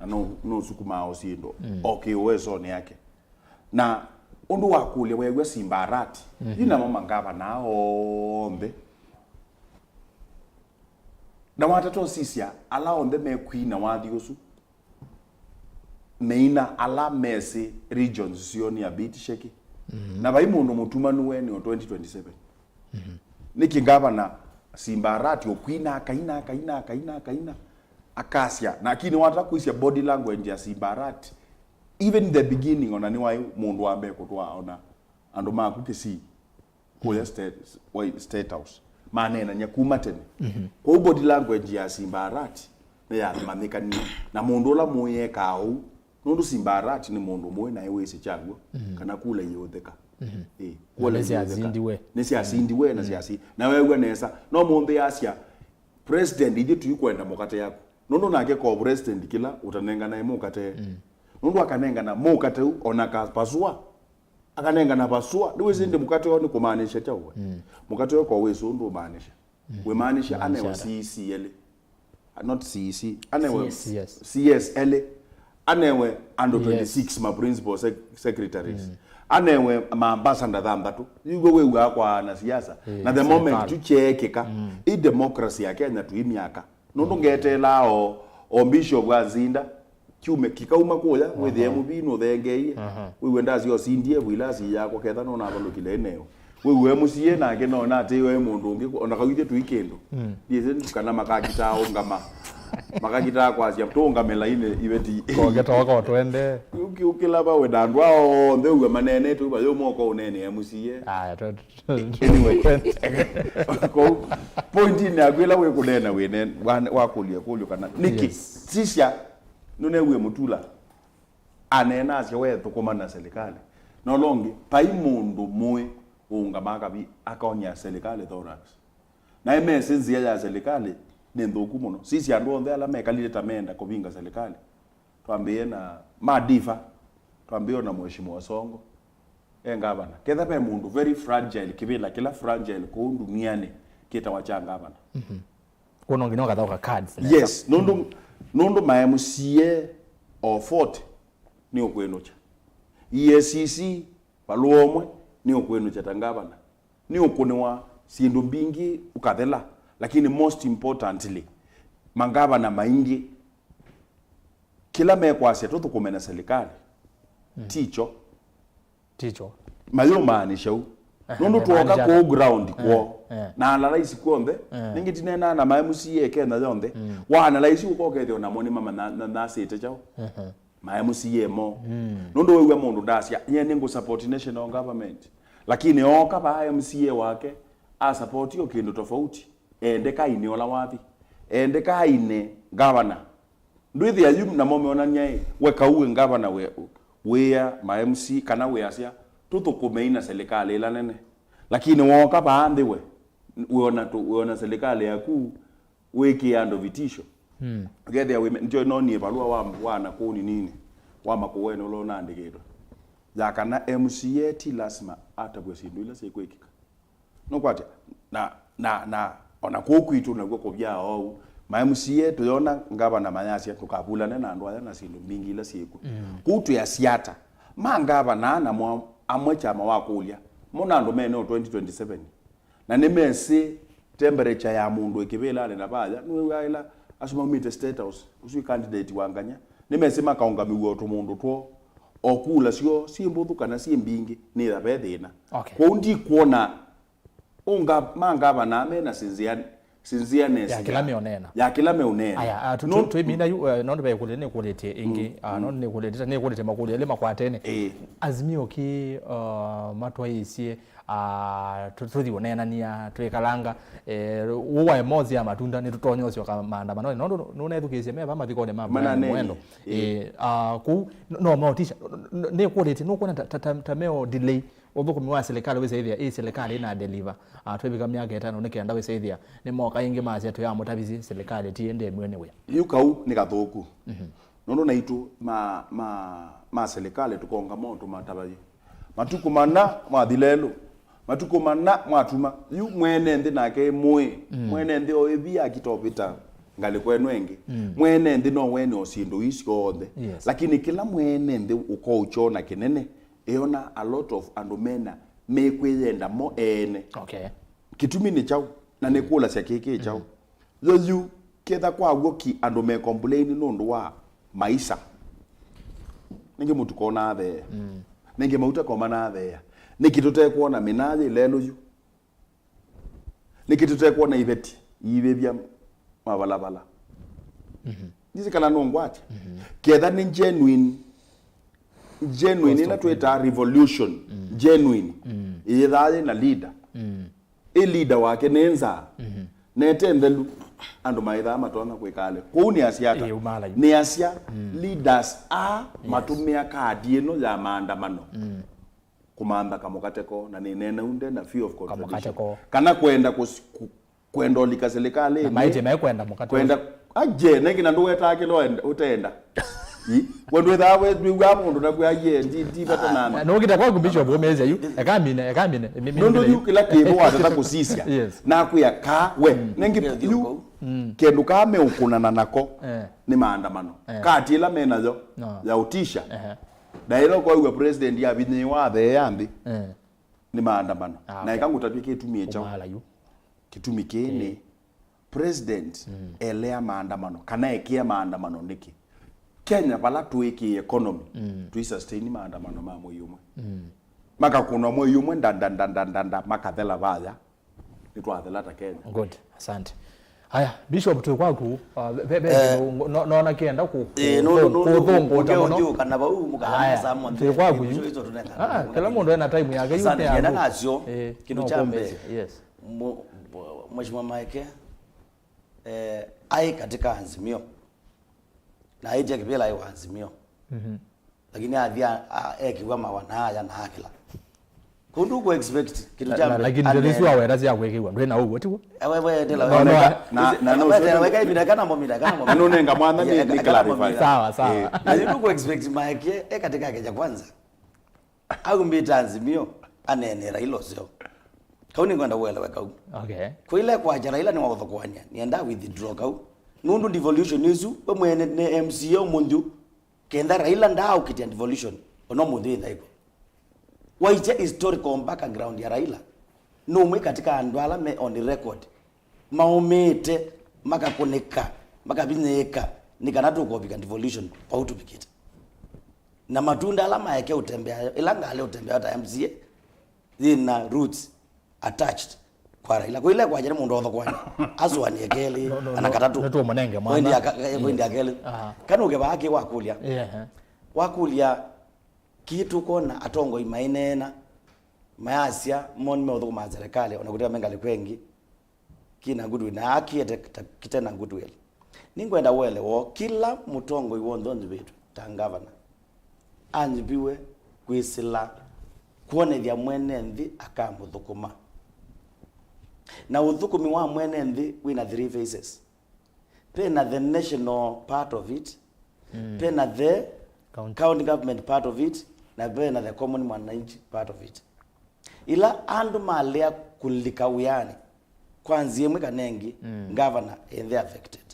na no, nũsukumaa o syĩndũ, o kĩũwesonĩ yake. Na ũndũ wa kũlya weew'a Simba Arati, yu namo mangavana onthe. Na watata ũsisya ala onthe mekwina wathi ũsu, meina ala mesĩ regions syoo nĩ a bit shaky. Na vai mũndũ mũtumanu we nĩ o twenty twenty-seven. Nĩkĩ ngavana Simba Arati ũkwina akaina, akaina, akaina, akaina, akasya, lakini watata kwĩsya body language ya Simba Arati, even the beginning, ona nĩwaĩ mũndũ wa mbee kũtwaa ona andũ maku Kisii kũya State, White, State House. Maneenany'a kuma tene. Kwoou body language ya Simba Arati nĩyamanyĩkanie. Na mũndũ ũla mũĩ ekaa ũu, nũndũ Simba Arati nĩ mũndũ mũĩ naĩ wĩsĩ kyaw'o, kana kula iũthĩka. Ĩĩ, kula iũthĩka. Nĩsyasindiwe. Nĩsyasindiwe na syasi. Na weew'a nesa, no mũnthĩ asya, President, ithyĩ tũikwenda mũkate yaku. Nũndũ nake ko president kĩla ũtanenganae mũkate. Nũndũ akanengana mũkate ũu, ona kapasua. Akanengana pasua. Nĩwĩsĩ ĩndĩ mũkate ũũ nĩ kũmaanisha kyaũ we? Mũkate ũũ ko wĩsĩ ũndũ ũmaanisha. Wĩmaanisha anewe C E C elĩ. Ah, not C E C. Anewe C S. C S elĩ. Anewe andũ twenty-six ma principal sec-, secretaries. Anewe ma ambassador thanthatũ. Yu wĩw'aa kwa anasiasa. Na the moment tu kyeekĩka, ĩ democracy ya Kenya tũimyaka. Nũndũ ngeteelaa o, o Bishop Azinda, kyume kĩkauma kũya, wĩthĩe mũvii nũthengeeie. Wĩw'e ndasya ũsindie vu ilasi yakwa ketha no navalũkile ĩneo. Wĩw'e mũsie nake no natĩĩwe mũndũ ũngĩ, ona kau ithyĩ tũi kĩndũ. Ndiĩsĩ kana makakitaa ũngama. Makakitaa kwasya, tũũngame lainĩ iveti. Koke toka twende. Ũki-, ũkĩla vawe na andũ ao onthe ũw'a maneenete, ũva yũ moko ũneenea mũsie. Aya, twe-, twe-, anyway, twe-, kũu, pointinĩ yaku ĩla wĩkũneena wĩne-, wa-, wakũlya kũlyo kana, nĩkĩ? Yes. Sisya, nũneew'e mũtula. Aneena asya, "We thũkũma na serikali." Na ũla ũngĩ, vai mũndũ mũĩ ũũngamaa kavi akaony'a serikali thorax. Na mesĩ nzĩa ya serikali nĩ nthũku mũno. Sisi andũ onthe ala mekalile ta meenda kũvinga serikali. Twambĩĩe na Madiva, twambĩĩe na Mheshimiwa Songo, e ngavana. Ketha ve mũndũ very fragile, kĩvĩla kĩla fragile kũu ndunianĩ kĩtawa kya ngavana. Mhm. Kũu no nginya ũkathaũka cards nesa. Yes, nũndũ, nũndũ ma M C A o forty nĩ ũkwĩnũkya. E A C C, valũa ũmwe, nĩ ũkwĩnũkya ta ngavana. Nĩ ũkũnĩwa syĩndũ mbingĩ ũkathela, lakini most importantly, mangavana maingĩ, kĩla mekwasya tũthũkũme na serikali, mm, tikyo. Tikyo. Mayũmaanisha u. Aha, nũndũ twoka kũu ground kwoo. Eh, eh. Na analyze kw'onthe, eh, nĩngĩ tineenaa na ma M C A Kenya yonthe. Mm. Wa analyze ũkokethĩa namo nĩ mama na, na, nasĩte kyaũ. Aha. Ma M C A mo. Mm. Nũndũ wĩw'a mũndũ ndasya, "Nyie nĩngũ support national government." Lakini ooka vaa M C A wake, a support o kĩndũ tofauti. Ende kaine ũla wathi. Ende kaine ngavana. Ndwĩthĩa yu namo meonany'a ĩ, we kau wĩ ngavana wĩ, wĩa ma M C kana wĩasya, "Tũthũkũmei na serikali ĩla nene." Lakini wooka vaa nthĩ we, wĩona tũ-, wĩona serikali yaku, wĩkĩe andũ vitisho. Mm. Ũkethĩa wĩme-, ndio nonie valũa wa, wa nakũu ninini, wa Makueni ũla ũnaandĩkĩtwe. Ya kana M C A ti lasima atavw'e syĩndũ ila syĩkwĩkĩka. Nũkwatya? Na, na, na, ona kũu kwitũ naw'o kũvyaa oou. Ma M C A tũyona ngavana mayasya, "Ndũkavulane na andũ aya na syĩndũ mbingĩ ila syĩkw'o." Mm. Kũu twĩasya ata? Ma ngavana namo amwe kyama wakũlya, mo na andũ mene o twenty twenty-seven. Na nĩmesĩ temperature ya mũndũ ĩkĩvĩlanĩ na vaya, nĩwĩw'aa ĩla asu maumĩte State House, ũsu candidate wa Nganya, nĩmesĩ makaũngamĩw'a o tũmũndũ twoo, o kula syoo syĩ mbũthũ kana syĩ mbingĩ, nĩtha ve thĩna. Okay. Kwoou ndikwona ũnga-, ma ngavana mena sincere-, sincereness ya kĩla meũneena. Ya kĩla meũneena. Aya, ah, tu-, tu-, twĩmina yu, eh, nũndũ ve ĩkũlyo nĩkũlĩtye ĩngĩ, ah, nũndũ nĩkũlĩtye, nĩkũlĩtye makũlyo elĩ makwatene. Ĩĩ. Azimio kĩ, ah, matwaĩĩsye ah, tũ-, tũthi ũneenania, twĩkalanga, eh, ũwae mosi ya matunda, nĩtũtonya ũsyoka maandamanonĩ. Nũndũ nũnethukĩĩsye me va mathikonĩ ma Brian Mananeni. Mwendo. Ĩĩ. Eh, ah, kũu, n-, no maũtisha. N-, n-, nĩkũlĩtye, nũkwona ta, ta, ta, ta meo delay ũthũkũmi wa serikali wĩsaĩthĩa, ĩ serikali ĩna deliver. Ah, twĩvika myaka ĩtano nĩ kenda wĩsaĩthĩa, nĩmoka ĩngĩ masya tũyamũtavisye, serikali ti ĩndĩ ĩmwe nĩ wĩa. Yu kau nĩ kathũku. Mhm. Nũndũ naitũ ma, ma, ma serikali tũkonga maũndũ matavayĩ. Matukũ mana mwathi lelũ, matukũ mana mwatuma, yu mwene nthĩ nake mũĩ, mm, mwene nthĩ oĩ via akita ũvĩta ngalĩko ĩno ĩngĩ. Mm. Mwene nthĩ no wene o syĩndũ ii syonthe. Yes. Lakini kĩla mwene nthĩ ũkoũkyona kĩnene, ĩona a lot of andũ mena mekwĩyenda mo ene. Okay. Kĩtumi nĩ kyaũ? Na nĩkũlasya kĩkĩ kyaũ? Mm. Yo yu, ketha kwa w'o ki andũ me complain nũndũ wa maisa. Nĩngĩ mũtuko ũnatheea. Mm. Nĩngĩ mauta koma natheea. Nĩkĩ tũtekwona mĩnaa yĩ lelũ yu? Nĩkĩ tũtekwona iveti iivĩvya mavalavala? Mhm. Ndisi kana nũngwatya. Mhm. Ketha nĩ genuine, genuine, ĩla twĩtaa revolution, mm, genuine, mm, ĩyĩthaa yĩ na leader. Mm. Ĩ leader wake nĩ nzaa, mhm, nete nthelu, andũ maĩthaa matonya kwĩka ale. Kwoou nĩ asya ata? Ĩĩ, ũmala yu. Nĩ asya, mm, leaders a, yes, matũmĩa kaadi ĩno ya maandamano, mm, kũmantha kamũkate koo, na nĩneena unde na fear of contradiction. Kamũkate koo. Kana kwenda kũs-, ku-, kwenda ũlika serikali. Na maĩtye mekwenda mũkate. Kwenda, aje, nengĩ na ndũwetaa kĩla ũenda-, ũtenda. Ĩ, we ndwĩthaa we, ndwĩw'aa mũndũ nakwĩa, "Ye, ndi, ndi vata nana." Ah, nũkĩte kwaku Bishop ũmĩĩsya yu, ekamine, ekamine. Mi-, mi-, nũndũ yu kĩla kĩvo watata kũsisya. Yes. Nakwĩa, "Kaa, we, mm, nengĩ yu, mm, kĩndũ kaa meũkũnana nako, eh, nĩ maandamano." Eh. Kati ĩla menayo, no, ya ũtisha. Ehe. Ndaĩla ũkow'a president yavinyĩĩwa atheea nthĩ, eh, nĩ maandamano. Ah, na okay. Eka ngũtavye kĩtumi kyaũ. Ũmala yu. Kĩtumi kĩĩ nĩ, okay, president, mm, elea maandamano, kana ekĩa maandamano nĩkĩ? Kenya vala tũĩ kĩ economy, mm, tũi sustain maandamano ma mwei ũmwe. Mm. Makakũnwa mwei ũmwe, nda, nda, nda, makathela vaya. Nĩtwathela ta Kenya. Good, asante. Haya, Bishop, twĩ kwaku, uh, ve, ve, eh, kĩndũ, no, nona kĩenda kũ-, eh, kũ-, nũndũ, nũndũ kũthũngũta mũno. Ũkĩũngyũka na vau, mũkana. Haya, masaa monthe, twĩ kwaku yu. Icio tũnenga. Ah, kĩla mũndũ ena time yake, yu asante, nĩ ngienda yaku. Nasyo, eh, kĩndũ no kya mbee. Yes. Mu-, mu-, Mheshimiwa Maeke, eh, aĩ katika Azimio. Na aĩtye kĩvĩla aĩ wa Azimio. Mhm. Lakini athi a- a- ekĩw'a mawa na aya na akĩla. Kũu ndũkũ expect kĩndũ kya. Na- lakini ndeto isu aweta sya kwĩkĩw'a ndwĩ na ũw'o tiw'o? Ewe we ndela. No, no, na- na- na- weka weka ibida kana momida kana momida. Nũnenga mwana nĩ- nĩ clarify. Sawa, sawa. Eh. Na yu ndũkũ expect maeke e katika Kenya Kwanza. Aumbĩte Azimio aneenera ilo seo. Kau nĩngwenda ũelewe kau. Okay. Kwĩle kwakya Raila nĩwaũthũkũanĩa, nĩenda withdraw kau. Nũndũ devolution ĩsu, we mwene nĩ M C A ũmũnthĩ, kenda Raila ndaaũkĩtĩa devolution, ona ũmũnthĩ ĩthaĩko. Waikya historical background ya Raila, nũmwe katika andũ ala me on record maũmĩĩte, makakũnĩka, makavinyĩĩka, nĩ kana tũkũvika devolution vau tũvikĩte. Na matunda ala maeke ũtembea, ĩla ngalĩ ũtembea ta M C A, yĩna roots attached kwa Raila. Kwĩle kwakya nĩ mũndũ othokwanĩ, asũanĩe kelĩ, no, no, ana no, katatũ. Nĩtũmũnenge mwana. Poindi ya ka- eh, poindi ya kelĩ. Aha. Kana ũkevaa kĩ wakũlya. Yeah. Wakũlya, kĩĩ tũkwona atongoi maineena, mayasya mo nĩmeũthũkũma serikali, ona kũtĩka mengalĩ kwengĩ. Kĩna goodwill, na akiete ta kĩte na goodwill. Nĩngwenda ũelewe ũũ, kĩla mũtongoi w'onthe ũnyuvĩtwe ta ngavana anyuviwe kwĩsĩla kwonethya mwene nthĩ akamũthũkũma. Na ũthũkũmi wa mwene nthĩ wĩna three phases. Vena the national part of it, mm, vena the county, county government part of it, na vena the common mwananchi part of it. Ĩla andũ malea kũlika wĩanĩ, kwa nzĩa ĩmwe kana ĩngĩ, mm, governor ĩnthe affected.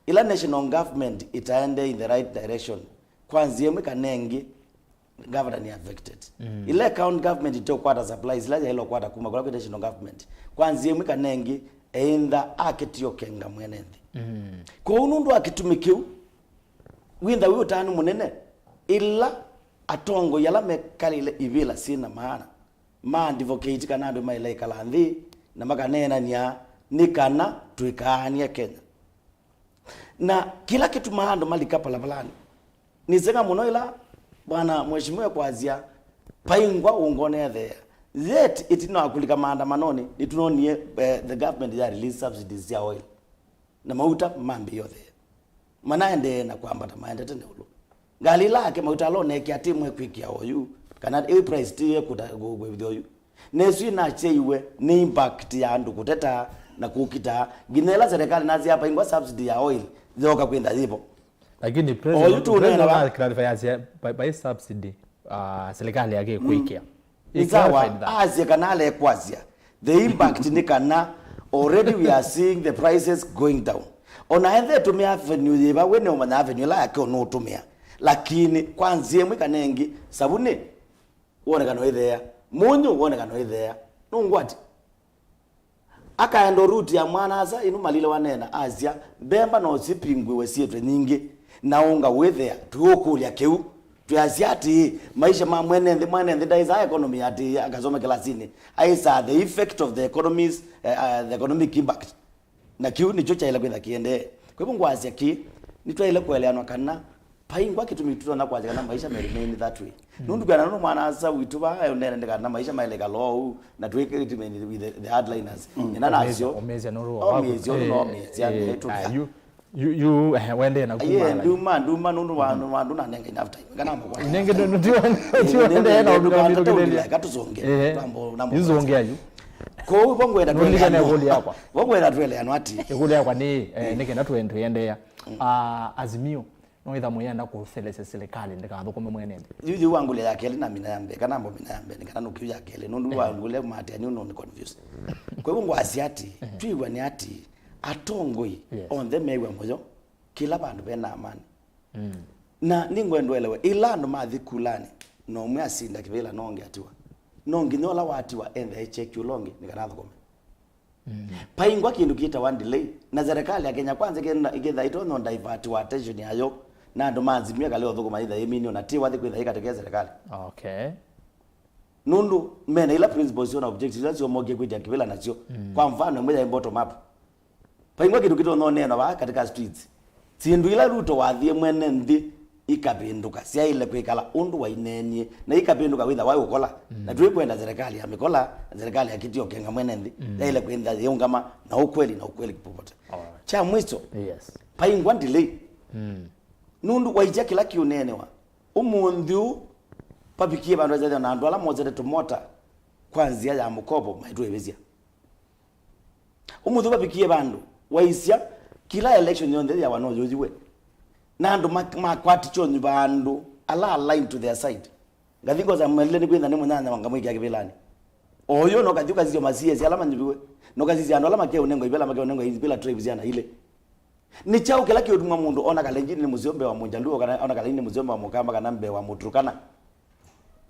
Ĩla national government ĩtaendee in the right direction, kwa nzĩa ĩmwe kana ĩngĩ, governor nĩ affected. Mm. Ĩla county government ĩteũkwata supplies ila yaĩle ũkwata kuma kũla kwĩ national government, kwa nzĩa ĩmwe kana ĩngĩ, either akĩtiokenga mwene nthĩ. Mm. Kwoou nũndũ wa kĩtumi kĩu, wĩntha wĩ ũtanu mũnene, ĩla atongoi ala mekalĩle ivĩla syĩ na maana ma advocate kana andũ maĩle ĩkala nthĩ na makaneenany'a nĩ kana tũikaanie Kenya. Na kĩla kĩtumaa andũ malika palapalanĩ, nĩseng'a mũno ĩla bwana mheshimiwa ekwasya, paingwa ũngoneethea. Yet ĩtina wa kũlika maandamanonĩ, nĩtũnonie, eh, the government ya release subsidies sya oil. Na mauta mambĩĩa ũthea. Manaendee na kwambata maendete na ĩũlũ. Ngalĩ ila ake mauta ala oneekie atĩ mwekwĩkĩa oyu, kana ĩ price ti ĩkũta kũĩvithya oyu. Na ĩsu ĩnakyaiwe nĩ impact ya andũ kũteta na kũkita, nginya ĩla serikali nasya paingwa subsidy ya oil, yoka kwĩntha yĩvo. Lakini president, oyu tũneena president clarify asya by, by subsidy, uh, serikali yake kwĩkĩa. Nĩ sawa, asye kana alekwasya. The impact nĩ kana already we are seeing the prices going down. Ona ethe tũmĩa avenue yĩva, we nĩ ũmanya avenue ĩla yake ũnũũtũmĩa. Lakini kwa nzĩa ĩmwe kana ĩngĩ, savunĩ wonekana ũitheea, mũnyũ wonekana ũitheea. Nũngwati. Akaenda route ya mwana-a-asa ĩno malile waneena, asya, mbemba no sipingwĩwe syĩtwe nyingĩ, na ũnga wĩthĩa, tũũkũlya kĩu. Twĩasya atĩĩ, maisha ma mwene nthĩ, mwene nthĩ ndaĩsaa economy atĩĩ akasoma kĩlasinĩ, aĩsaa the effect of the economies, eh, uh, the economic impact. Na kĩu nĩkyo kyaĩle kwĩtha kĩendee. Kwa hivyo ngwasya kĩ, nĩtwaĩle kũeleanwa kana paingwa kĩtumi tũtonya kwasya kana maisha may remain that way. Nũndũ kwĩana nũndũ mwana-a-asa witũ vaa eũneeneka na maisha maĩle ĩkala ũu, na twĩkĩtĩmeni with the, the hardliners. Ĩna nasyo. Omĩĩsya nũndũ wa omĩĩsya ũndũ no omĩĩsya nĩ tũka. Yu yu eh, wendee na kuma. Nduma nduma nũndũ wa nũndũ nanenga enough time. Kana mwa. Nenge ndio ndio ndio wendee na ũndũ kama ndio kile katuzonge. Tambo na mwa. Yuzonge ayu. Kwa hiyo bongo enda tueleane. Ndio yakwa. Bongo enda tueleane ati. Ikuli yakwa ni eh, nĩ kenda tuendeea. Ah, Azimio. No ĩtha mũyenda kũselesya silikalĩ ndĩkathũkũme mwene nthĩ. Yu yu wangũlya ya kelĩ na mina ya mbee, kana mbo mina ya mbee, nĩ kana nũkĩu ya kelĩ, nũndũ wangũlya maatĩa nĩ ũnũ nĩ confuse. Kwa hivyo ngwasya ati, twĩw'a nĩ ati, atongoi onthe mew'a mũyo, kĩla vandũ vena amani. Na nĩngwenda ũelewe, ĩla andũ mathi kulanĩ, na ũmwe asinda kĩvĩla na ũngĩ atiwa. No nginya ũla watiwa enthe echeki ũla ũngĩ, nĩ kana athũkũme. Paingwa kĩndũ kĩtawa delay, na serikali ya Kenya Kwanza ĩkenda- ĩketha ĩtonya divert wa attention yayo na andũ ma Azimio kale ũthũkũma ĩtha ĩminio na ti wathi kwĩtha ĩkatekea serikali. Okay. Nũndũ mena ila principles syo na objectives ila syo mokie kwĩtya kĩvĩla nasyo. Kwa mfano, ĩmwe yaĩ bottom up. Paingwa kĩndũ kĩtonya ũneenwa vaa katika streets. Syĩndũ ila Ruto wathie mwene nthĩ ikavĩndũka, syaĩle kwĩkala ũndũ waineenie, na ikavĩndũka wĩtha waĩ ũkola. Na twĩkwenda serikali ya mĩkola, na serikali ya kĩtio kenga mwene nthĩ, yaĩle kwĩntha yĩũngama na ũkweli na ũkweli popote. Alright. Kya mwiso, yes, paingwa delay. Nũndũ waitya kĩla kĩũneenewa, Ũmũnthĩ ũũ, vavikie vandũ ethĩwa na andũ ala mosete tũmota kwa nzĩa ya mũkovo maitũĩvĩsya. Ũmũnthĩ ũũ vavikie vandũ waisya kĩla election yonthe ĩthĩawa no yũyiwe. Na andũ ma- makwati kyonyu vandũ ala aligned to their side. Ngathi ngosa Malile nĩ kwĩtha nĩ mũnyanya ngamwĩkĩa kĩvĩlanĩ. O ũyũ no kathi ũkasisya ma C S ala manyuviwe. No kasisya andũ ala makeũnengwa ivĩla makeũnengwa ivĩla tribes ana ilĩ. Nĩ kyaũ kĩla kĩũtuma mũndũ ona Kalenjini nĩ mũseo mbee wa Mũjaluo, kana ona Kalenjini nĩ mũseo mbee wa Mũkamba, kana mbee wa Mũturkana?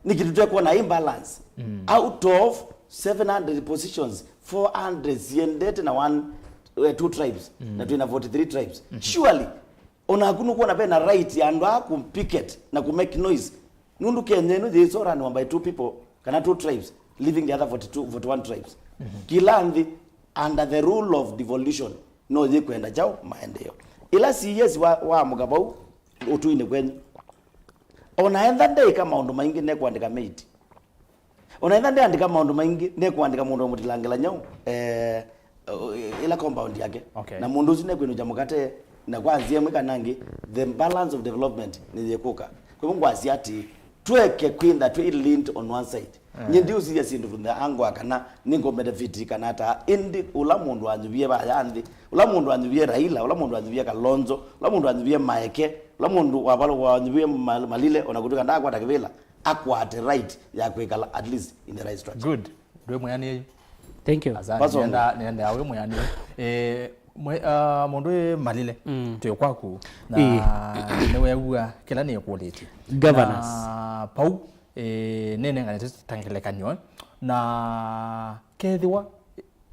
Nĩkĩ tũtekwona imbalance? Out of seven hundred positions, four hundred siendete na one, eh, two tribes, na twĩna forty-three tribes. Surely, onaku nũkwona vena right ya andũ aa kũpicket na kũmake noise, nũndũ Kenya ĩno yĩsoranwa by two people kana two tribes, leaving the other forty-two, forty-one tribes. Kĩla nthĩ under the rule of devolution no yĩkwenda kyaũ? Maendeeo. Ĩla C S wa, waamũka vau ũtũinĩ kwenyu, ona etha ndeĩka maũndũ maingĩ, nĩkwandĩka maid. Ona etha ndeandĩka maũndũ maingĩ, nĩkwandĩka mũndũ wa mũtilangĩla nyau, eh, ĩla compound yake. Okay. Na mũndũ ũsu nĩkwĩnũkya mũkate, na kwa nzĩa ĩmwe kana ĩngĩ, the balance of development nĩyĩkũka. Kwa hivyo ngwasya atĩ, tweke kwĩtha twĩ leaned on one side. Eh. Nyie ndiũsisya syĩndũ from the angle kana nĩngũmete fiti kana ata, ĩndĩ ũla mũndũ wanyuvie vaya nthĩ, ũla mũndũ wanyuvie Raila, ũla mũndũ wanyuvie Kalonzo, ũla mũndũ wanyuvie Maeke, ũla mũndũ wavalo wanyuvie Ma- Malile, ona kũtwĩka ndaakwata kĩvĩla, akwate right ya kwĩkala at least in the right structure. Good. Ndwĩ mwĩanĩe yu. Thank you. Asante. Person. Nĩenda, nĩenda awe mwĩanĩe. Eh, mwe, uh, mũndũ wĩ Malile, mm, twĩ kwaku. Na ĩĩ, nĩweew'a kĩla nĩkũlĩtye. Governors. Na pau, eh, nĩnenganĩte ta ngelekany'o, eh. Na kethĩwa,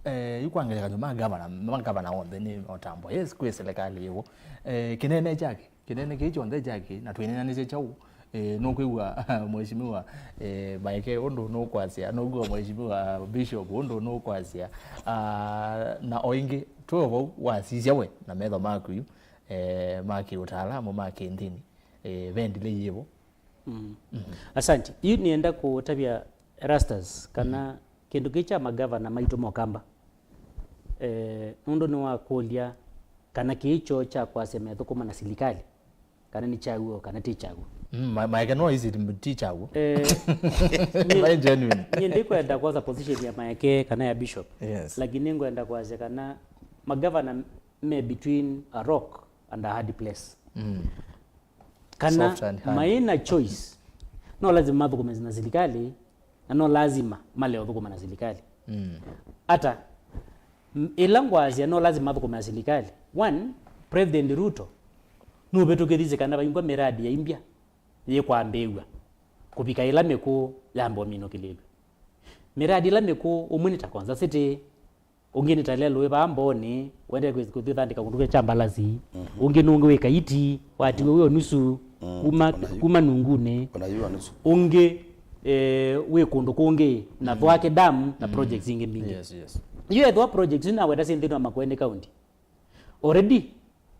eh, yu kwa ngelekany'o ma gavana, ma gavana onthe nĩ otambo. Yes, kwĩ serikali ĩvo. Eh, kĩnene kyake. Kĩnene kĩĩ kyonthe kyake, na twĩneenanĩsye kyaũ, eh, nũkwĩw'a Mheshimiwa, eh, Maeke ũndũ nũkwasya, nũkwĩw'a Mheshimiwa Bishop ũndũ nũkwasya, ah, na o ĩngĩ, twĩ o vau wasisya we na metho maku yu, eh, ma kĩũtaalamu, ma kĩndini, eh, ve delay yĩvo. Mm. Mhm. Asante. Yu nĩenda kũtavya Erastus kana kĩndũ kĩĩ kya magavana maitũ mokamba. Eh, nũndũ nĩwakũlya kana kĩĩ kyoo kya kwasya methũkũma na silikalĩ, kana nĩ kyaw'o, kana ti kyaw'o. Mm, Ma- Maeke no isi ti kyaw'o. Eh, nyie- Vai genuine. Nyie ndikwenda kwosa position ya Maeke kana ya Bishop. Yes. Lakini ngwenda kwasya kana magavana me between a rock and a hard place. Mm. Kana soft and hard. Maĩ na choice. No lazima mathũkũme na silikalĩ, na no lazima male ũthũkũma na silikalĩ. Mm. Ata, m- ĩla ngwasya no lazima mathũkũme na silikalĩ. One, President Ruto nũvĩtũkĩthisye kana vaingwa miradi ya imbya yĩkwambĩĩw'a kũvika ĩla mĩkũũ yamba ũminũkĩlĩlw'a. Miradi ĩla mĩkũũ, ũmwe nĩ ta Konza City, ũngĩ nĩ ta ĩla ĩlũĩ vaa Mbooni, wendee kwĩ- kũthi ũthandĩka kũndũ kya mbalasi, mhm, ũngĩ nũngĩ wĩ Kaiti, watiwe wĩ o nusu, mm, kuma, ona yu- kuma Nungunĩ, ona yu o nusu, ũngĩ, eh, wĩ kũndũ kũngĩ, na, mm, Thwake Dam, na, mm, projects ingĩ mbingĩ. Yes, yes. Yu ethĩwa projects isu naweta syĩ nthĩnĩ wa Makueni County, already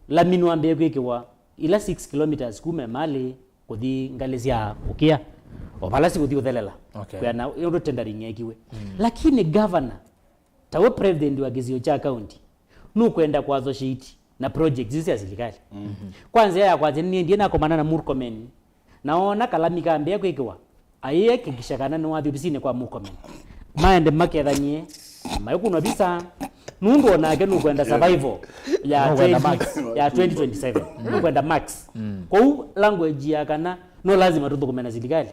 lami nĩwambĩĩe kwĩkĩwa ila six kilometers kuma Emali kũthi ngalĩ sya ũkĩa, o vala sikũthi ũthelela. Okay. Kwĩana ũndũ tendering yekiwe. Mm. Lakini governor, tawe president wa kĩsio kya county, nũkwenda kũassociate na projects isu sya silikalĩ. Mm. Kwa nzĩa ya kwasya, niĩ ndiĩ nakomana na Murkomen, na oona kalami kambĩa kwĩkĩwa, ayĩhakikisha kana nĩwathi ovisinĩ kwa Murkomen. Maende makethanie, na maikunwa visa, nũndũ onake nũkwenda survival ya nũkwenda twenty, max, ya twenty twenty-seven. Mm. Nũkwenda max. Mm. Kwoou language ya kana no lazima tũthũkũme na silikalĩ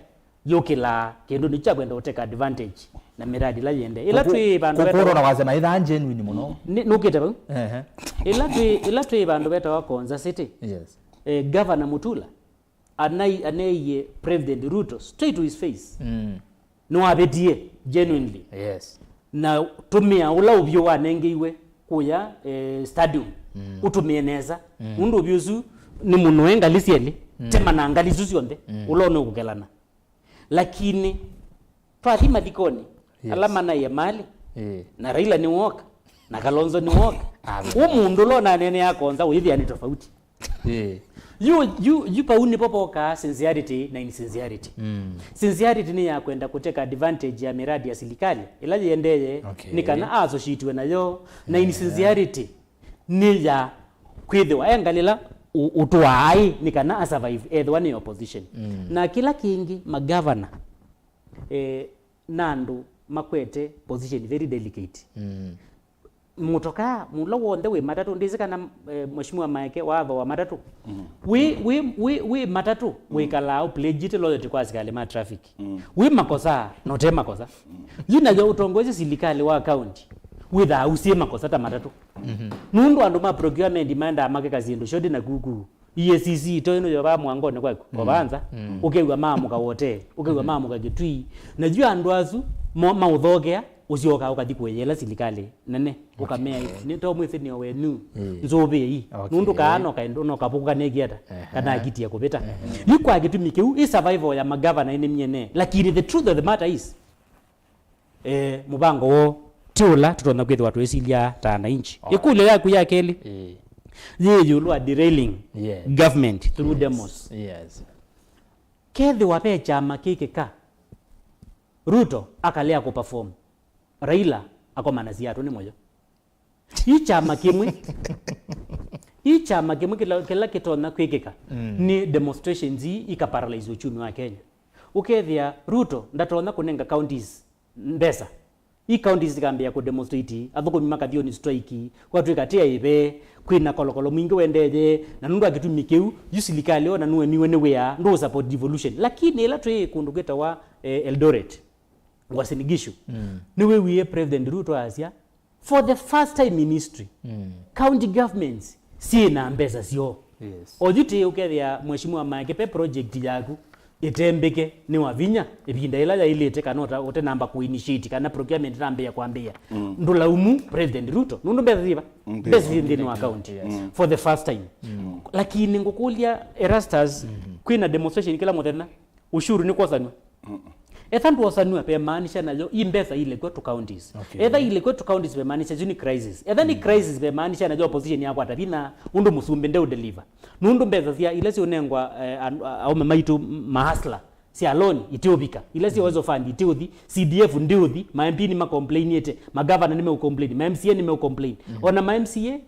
yũkĩlaa kĩndũ nĩ kya kwenda ũteka advantage na miradi ĩla yĩendee. Ĩla twĩ vandũ kũkũrwa na wasema ithaa genuine mũno. Nĩ- nũkĩte vau? Ehe. Ĩla twĩ, ĩla twĩ vandũ vetawa Konza City. Yes. Eh, Governor Mutula anai- aneie President Ruto straight to his face. Mm. Nĩwavĩtie genuinely. Yes. Na tũmĩa ũla ũvyũ wanengeiwe kũya, eh, stadium. Mm. Ũtũmĩe nesa. Mm. Ũndũ ũvyũ ũsu nĩ mũnoe ngalĩ syelĩ. Mm. Tema na ngalĩ isu syonthe. Mm. Ũla ũnũkũkelana. Lakini twathi mathikonĩ, yes, ala manaie Malĩ, eh, na Raila nĩwoka, na Kalonzo nĩwoka. Ah, ũ mũndũ ũla ũnaneenea Konza ũyĩthĩa nĩ tofauti. Eh. Yu, yu, yu pau nĩpo pokaa sincerity na insincerity. Mm. Sincerity nĩ ya kwenda kũteka advantage ya miradi ya silikalĩ ĩla yĩendee, okay, nĩ kana associatiwe nayo, na, eh, insincerity nĩ ya kwĩthĩwa e ngalĩ ĩla ũ-, ũtũaa aĩ nĩ kana a survive ethĩwa nĩ opposition. Mm. Na kĩla kĩngĩ, magavana, eh, na andũ makwete position very delicate. Mm. Mũtokaa mũla w'onthe wĩ matatũ, ndĩsĩ kana, eh, Mheshimiwa Maeke watho wa matatũ. Mm. Wĩ, wĩ, wĩ, wĩ matatũ, mm, wĩkalaa ũ pledge loyalty kwa asikalĩ ma traffic. Mm. Wĩ makosa, na ũte makosa. Mm. Yu nayo ũtongoesye silikalĩ wa county, wĩthaa ũsie makosa ta matatũ. Mm-hmm. Nũndũ andũ ma procurement maendaa makeka syĩndũ shoti na kuku. E A C C ito ĩno yovaa mwangonĩ kwaku, mm, Kovanza, mm, ũkew'a maamũka Wote, ũkew'a, mm, maamũka Kitui. Na yu andũ asu mo-, maũthokea, ũsyoka ũkathi kũĩyĩla silikalĩ nene, ũkamea, okay, nĩ to mwĩsĩnĩo wenyu, mm, nzũvĩei. Okay. Nũndũ kaano kaĩ ndũ no kavũkũka nĩkiata, ehe, kana akitie kũvĩta. Ehe. Yu kwa kĩtumi kĩu, ĩ survival ya magavana ĩnĩ myene. Lakini the truth of the matter is, eh, mũvango woo ti ũla tũtonya kwĩthĩwa twĩsilya ta wananchi. Alright. Ĩkũlyo yaku ya kelĩ, ĩĩ, yĩ ĩũlũ wa derailing, yes, government through, yes, demos. Yes. Kethĩwa ve kyama kĩkĩka, Ruto akalea kũperform, Raila akomana siatũ nĩ mũyo. Ĩ kyama kĩmwe, ĩ kyama kĩmwe kĩla, kĩla kĩtonya kwĩkĩka, mm, nĩ demonstrations ii ikaparalyze uchumi wa Kenya. Ũkethĩa Ruto ndatonya kũnenga counties mbesa. Ii counties ikambĩĩa kũdemonstrate, athũkũmi makathi on strike, kwatw'ĩka ti aive, kwĩna kolokolo mwingĩ wendeye, na nũndũ wa kĩtumi kĩu, yu silikalĩ ona nũemiwe nĩ wĩa, ndũ support devolution. Lakini ĩla twĩ kũndũ kwĩtawa, eh, Eldoret, Uasin Gishu, mm, nĩwĩwie President Ruto asya, for the first time in history, mm, county governments syĩ na mbesa syoo. Yes. Oyu tĩ ũkethĩa Mheshimiwa Maeke pe project yaku ĩtembĩke nĩ wa vinya ĩvinda ĩla yaĩlĩte, kana ũta-, ũtenamba kũ initiate, kana procurement ĩtambĩĩa kwambĩĩa. Mm. Ndũlaumu President Ruto, nũndũ mbesa syĩva? Mm, mbesa syĩ nthĩnĩ wa county. Yes. Mm. For the first time. Mm. Lakini ngũkũlya Erastus, mm-hmm, kwĩna demonstration kĩla mũthenya? Ushuru nĩkwosanw'a? Mm-mm. Etha ndwosanw'a, vemaanisha nayo i mbesa ilekwe to counties. Okay. Etha ilekwe to counties, vemaanisha yu nĩ crisis. Etha nĩ, mm, crisis, vemaanisha nayo opposition yakwata vinya, ũndũ mũsumbĩ ndeũ deliver. Nũndũ mbesa sya ila siũnengwa, eh, an-, a-, aume maitũ mahasla sya loan itiũvika, ila sya Uwezo Fund itiũthi, C D F ndiũthi, ma M P nĩmacomplainĩte, magavana nĩmeũcomplain, ma M C A nĩmeũcomplain. Mm. Ona ma M C A,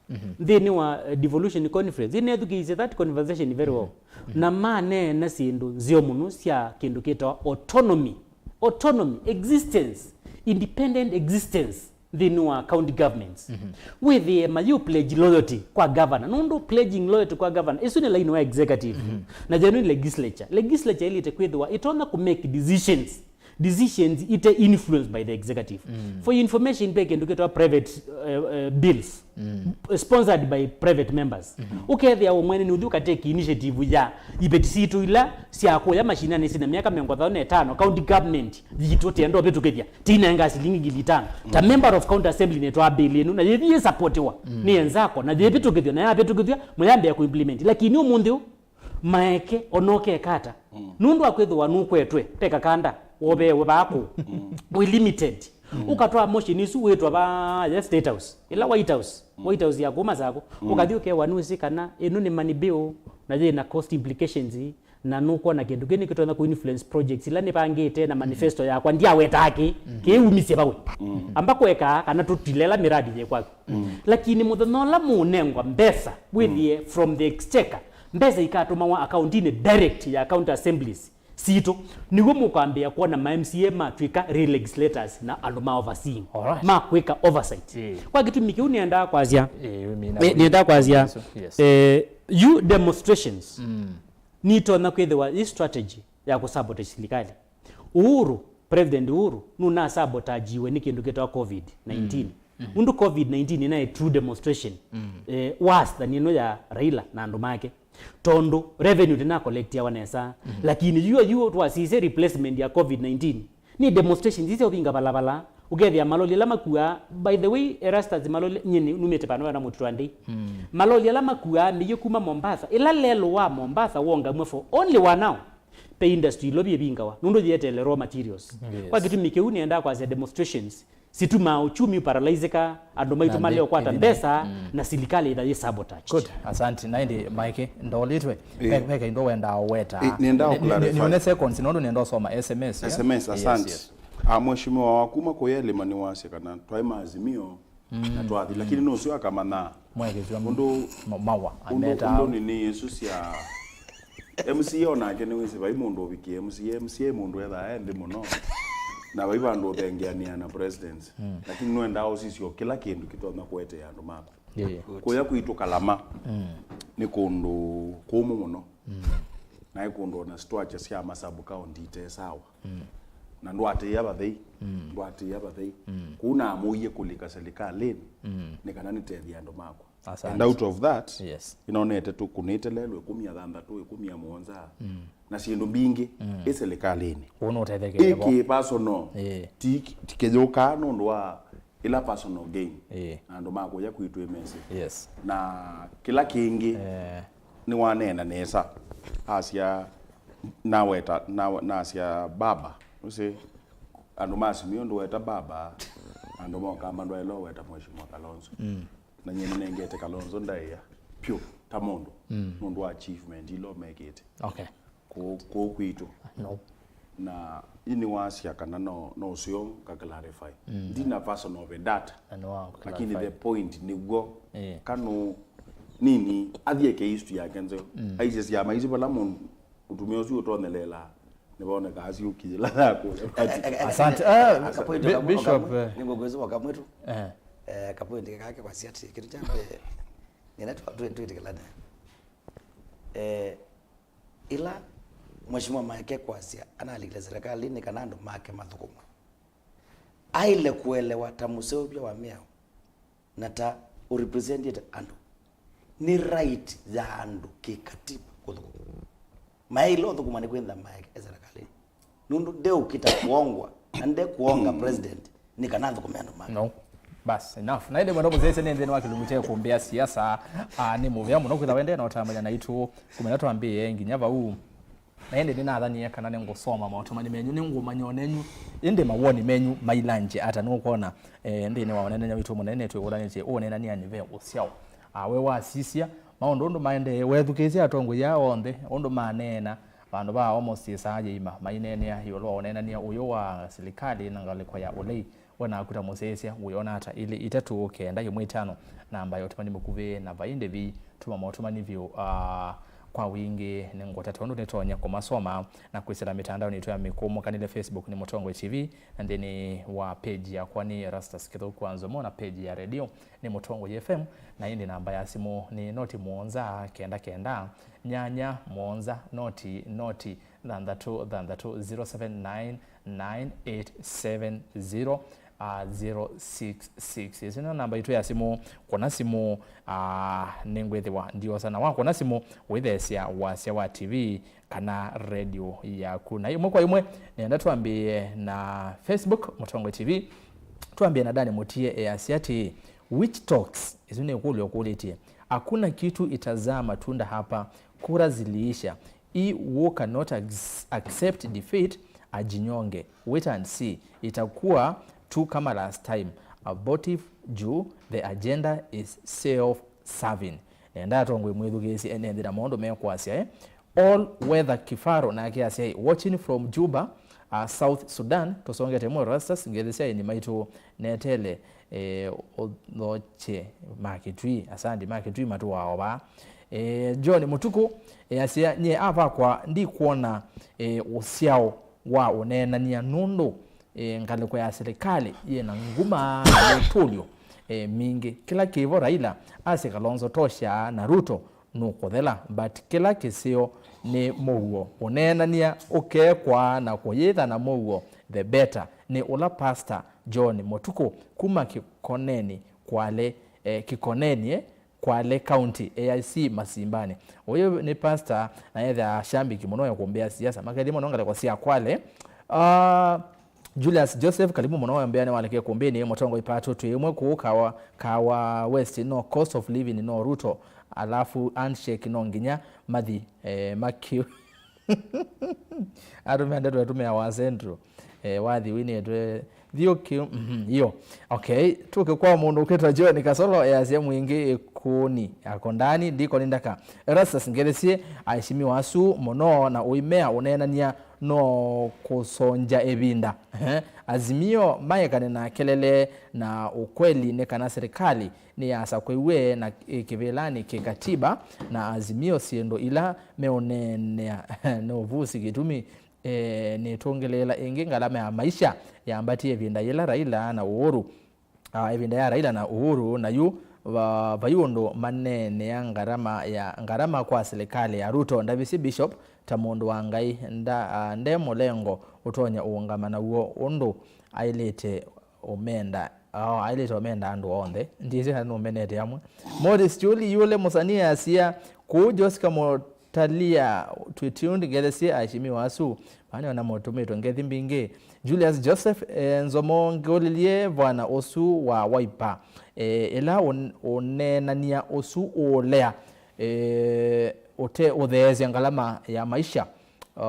mhm, nthĩnĩ wa, eh, devolution conference, nĩnethukĩĩisye that conversation very well. Mhm. Na maneena syĩndũ nzeo mũno sya kĩndũ kĩtawa autonomy. Autonomy, existence, independent existence nthĩnĩ wa county governments. Mhm. Wĩthĩe mayũ pledge loyalty kwa governor. Nũndũ pledging loyalty kwa governor, ĩsu nĩ laini wa executive. Mhm. Na yenu nĩ legislature. Legislature ĩlĩte kwĩthĩwa ĩtonya kũ make decisions decisions ite influenced by the executive. Mm. For your information, ve kĩndũ kĩtawa private, uh, uh, bills, mm, sponsored by private members. Mm-hmm. Ũkethĩa we mwene nĩ ũthi ũkateki initiative ya iveti sitũ ila sya kũya mashinani sina myaka mĩongo ĩthano na ĩtano, county government yitũ tĩenda ũvĩtũkĩthya, tinenga silingi ngili itano. Ta, mm, member of county assembly nĩtwaa bill ĩno, na yĩthi yĩsapotiwa, mm, nĩ enzako, na yĩvĩtũkĩthw'a, na yavĩtũkĩthw'a, mũyambĩa kũ implement. Lakini ũmũnthĩ ũ, Maeke, ona ũkeka ata. Mm. Nũndũ wa kwĩthĩwa nũkwetwe, te kakanda, woveewe vaku. Mm. Wĩ limited. Mm. Ũkatwaa motion isu wĩtwa vaa ya State House. Ĩla White House. Mm. White House ya kuma Masakũ. Mm. Ũkathi ũkewa nũsĩ kana ĩno nĩ money bill, na yĩna cost implications, na nũkwona kĩndũ kĩu nĩkĩtonya kũ influence projects ila nĩvangĩte na manifesto yakwa, ndiawetaa kĩ, mm, kĩumisye vawe. Mm. Amba kweka kana tũtilela miradi yĩ kwaku. Mm. Lakini mũthenya ũla mũũnengwa mbesa, wĩthĩe, mm, from the exchequer, mbesa ikatũmawa akauntinĩ direct ya county assemblies sitũ, nĩw'o mũkwambĩĩa kwona ma M C A matw'ĩka real legislators na andũ ma overseeing, alright, ma kwĩka oversight. Ĩĩ. Kwa kĩtumi kĩu nĩendaa kwasya, ĩĩ, we mean, eh, nĩendaa kwasya, yes, eh, you demonstrations, mm, nitonya kwĩthĩwa yĩ strategy ya kũsabotage silikalĩ. Uhuru, President Uhuru, nũnasabotagiwe nĩ kĩndũ kĩtawa covid nineteen. Mm. Mm-hmm. Ũndũ covid nineteen ĩnaĩ true demonstration, mm, eh, worse than ĩno ya Raila na andũ make. Tondũ revenue ndĩnakolektiawa nesa. Mm-hmm. Lakini yuo yuo twasisye replacement ya covid nineteen, nĩ demonstrations isi ũvinga valavala. Ũkethĩa maloli ala makuaa, by the way, Erastus, maloli, nyie nĩ-, numĩte pano na mũtitwa ndĩ. Mm. Maloli ala makuaa mĩio kuma Mombasa, ĩla lelũ wa Mombasa wongamw'a for only one hour, pe industry ĩla ĩvingawa, nũndũ yĩeteele raw materials. Yes. Kwa kĩtumi kĩu nĩendaa kwasya demonstrations situmaa uchumi ũparalaisĩka, andũ maitũ maleũkwata mbesa, mm, na silikalĩ ĩtha yĩ sabotage. Good, asante. Na ĩndĩ Maeke, ndolitwe, ĩĩ, ve, ve kaindo wendaa ũweta. Ĩĩ, nĩendaa, nĩ, nĩ, nĩ, nĩũne seconds, nũndũ nĩenda ũsoma S M S, yeah? S M S, yes, asante. Yes. Ah, mheshimiwa wa kuma kũya Elima nĩwasya kana twaĩ ma Azimio, na twathi, lakini nũseo akamanya. Mwekĩswa ũndũ, ma- mawa, ũndũ, ameta ũndũ nini isu sya M C A onake nĩwĩsĩ vai mũndũ ũvikie M C A. M C A mũndũ ethaa e nthĩ mũno, na vai vandũ ũthengeanĩa na president. Lakini nwendaa ũsisyo kĩla kĩndũ kĩtonya kũetea andũ maku. Yeah, yeah. Kũya kwitũ Kalama nĩ kũndũ kũmũ mũno. Naĩ kũndũ ona structure sya ma sub county ite sawa. Na ndwatĩĩa vathei, ndwatĩĩa vathei. Kũu namũie kũlika serikalĩnĩ nĩ kana nĩtethye andũ makwa. Asante. And out of that, yes, ĩnonete tũkũnĩte lelũ ĩkũmi na thanthatũ, ĩkũmi na mũonza, na syĩndũ mbingĩ ĩ serikalĩnĩ. Kũu nũtethekeie vo. Ĩkĩ personal. Ĩĩ. Ti, ti kĩyũkaa nũndũ wa ĩla personal gain. Ĩĩ. Na andũ ma kũya kwitũ ĩmesĩ. Yes. Na kĩla kĩngĩ, eh, nĩwaneena nesa. Asya, naweta, na, nasya baba. Ũsĩ, andũ ma Simiyu ndũweta baba, andũ ma Ũkamba ndwaĩle ũweta Mheshimiwa Kalonzo. Na nyie nĩnengete Kalonzo ndaĩa pyũ ta mũndũ, nũndũ wa achievement ila ũmekĩte. Okay. Kũũ, kũũ kwitũ. No. Na ĩnĩ wasya kana no, no ũseo nga clarify. Ndina personal vendetta. Na no wa clarify. Lakini the point nĩw'o, eh, kanu nini athieke history yake nzeo. Aisye syama isu vala mũndũ, mũtumĩa ũsu ũtonelelaa, nĩvoneka asyũkie ĩla yakũya. Asante. Eh, Bi- Bishop, eh. Nĩngũkwĩsĩ mwaka mwetu. Eh. Eh, kapoint kake kwasya atĩ, kĩndũ kya mbee, nĩna twa- twĩ- twĩtĩkĩlane. Eh, ĩla Mheshimiwa Maeke kwasya analikile serikalini kana andũ make mathũkũmwe, aĩle kũelewa ta mũseũvya wa mĩao na ta ũrepresentĩte andũ. Nĩ right ya andũ kĩkatiba kũthũkũma. Mayaĩle ũthũkũma nĩ kwĩtha Maeke e serikalini. Nũndũ ndeũkita kũongwa, na ndekuonga president nĩ kana athũkũme andũ make. No. Bas, enough. Na ĩndĩ mwendwa mũsyaĩĩsya nĩ nthĩnĩ wa kĩlungu kya kũmbĩa siasa, ah, nĩ mũvea mũno kwĩtha wendee na ũtamanya naitũ kumana twambĩĩe nginya vau. Na ĩndĩ nĩnathanie kana nĩngũsoma maũtũmani menyu, nĩngũmanya onenyu, ĩndĩ mawoni menyu mailange ata. Nũkwona, eh, nthĩnĩ wa ũneenany'a witũ mũnene twĩwũlanĩtye ũneenany'anĩ ve ũsyao. Ah, we wasisya maũndũ ũndũ maendee, wethukĩĩsya atongoi aa onthe ũndũ maneena, vandũ vaa Amos Yesaya Yeima maineenea ĩũlũ wa ũneenany'a ũyũ wa silikalĩ na ngalĩko ya ũlei. We naku ta mũsyaĩĩsya wĩona ata? Ilĩ, itatũ, kenda, ĩmwe, itano, namba ya ũtũmani mũkuvĩ, na vai ndĩvi, tũma maũtũmani vyũ, ah, kwa wingĩ nĩ ngũta tondũ nĩtonya kũmasoma na kwĩsĩla mĩtandaonĩ yitũ ya mĩkũũmũkanĩle, Facebook nĩ Mũtongoi T V, na nthĩnĩ wa page yakwa nĩ Erastus Kĩthũku wa Nzomo, na page ya redio nĩ Mũtongoi F M, na ĩndĩ namba ya simũ nĩ noti mũonza kenda kenda, nyanya mũonza, noti, noti, thanthatũ thanthatũ, zero seven nine nine eight seven zero, uh, zero six six. Ĩsu nĩ namba itũ ya simũ. Kũna simũ, uh, nĩngwĩthĩwa ndiosa, na wakũna simũ wĩtheesya wasya wa T V kana redio yaku. Na ĩmwe kwa ĩmwe, nenda twambĩĩe na Facebook, Mũtongoi T V. Twambĩe na Dani Mũtie easya atĩĩ, which talks? Ĩsu nĩ ĩkũlyo ũkũlĩtye. Hakuna kitu itazaa matunda hapa. Kura ziliisha. He who cannot ac- accept defeat ajinyonge. Wait and see. Itakuwa tu kama last time. Abortive juu, the agenda is self-serving. Nenda atongoi mwĩthukĩĩsye ene nthĩ na maũndũ mekwasya, eh? All weather Kifaro nake asya, watching from Juba, uh, South Sudan. Tũsongete mwe Rastas, ngethi sya ĩni maitũ netele, eh, ũthokye ma Kĩtui. Asandi ma Kĩtui matũaa o vaa. Eh, John Mũtukũ, eh, asya, nyie avakwa ndikwona, eh, ũsyao wa ũneenany'a nũndũ, eh, ngalĩko ya silikalĩ yĩ na nguma na mĩtũlyo, eh, mingĩ. Kĩla kĩvo Raila asya Kalonzo tosha na Ruto nũkũthela, but kĩla kĩseo nĩ mũuo. Ũneenany'a ũkekwaa na kũyĩtha na mũuo, the better. Nĩ ũla Pastor John Mũtukũ kuma Kĩkoneni Kwale, eh, Kĩkoneni, eh, Kwale County, A I C Masimbani. Ũyũ nĩ pastor na ethĩaa shambiki mũno ya kũmbĩa siasa. Makethie mũno ngalĩko sya Kwale. Ah, Julius Joseph, karibu mũno, wambĩa nĩwalekee kũmbĩnĩ, Mũtongoi Pato, twĩ ĩmwe kũũ Kawa, Kawa West, no cost of living, no Ruto, alafu handshake no nginya mathi, eh, makiu. Atumĩa ndeto atumĩa wa Central. Eh, wathi winĩtwe thiũkĩ, mhm, iyo. Okay, tũke kwa mũndũ ũkwĩtwa John Kasolo, easya mwingĩ ĩkũni, ako ndani, ndikoni ndaka. Erastus Ngelesye, aheshimiwa asu mũno na ũimea ũneenany'a no kũsongya ĩvinda. Ehe. Azimio maekane na kelele na ũkweli nĩ kana serikali nĩyasakũiwe na ĩ kĩvĩlanĩ kĩkatiba, na Azimio syĩndũ ila meũneenea nĩ ũvusi kĩtumi, eh, nĩtũngĩlĩĩla ĩngĩ ngalama ya maisha yambatie ĩvinda yĩla Raila na Uhuru, ah, ĩvinda ya Raila na Uhuru, na yu va-, vai ũndũ maneenea ngarama ya, ngarama kwa silikalĩ ya Ruto. Ndavisi Bishop ta mũndũ wa Ngai nda-, ah, nde mũlengo ũtonya ũũngama naw'o ũndũ aĩlĩte ũmenda, oh, aĩlĩte ũmenda andũ onthe. Ndyĩsĩ kana nũmenete amwe. Morris Chuli yũle mũsanii asia kũu Josika Talia, twĩ tuned, ngethesie aheshimiwa asu. Maana ona mũtũmĩtwe ngethi mbingĩ. Julius Joseph, eh, Nzomo, ngĩũlĩlye vwana ũsu wa Wiper, eh, ĩla ũn-, ũneenania ũsu ũũlea, eh, ũte ũtheesya ngalama ya maisha. Uh,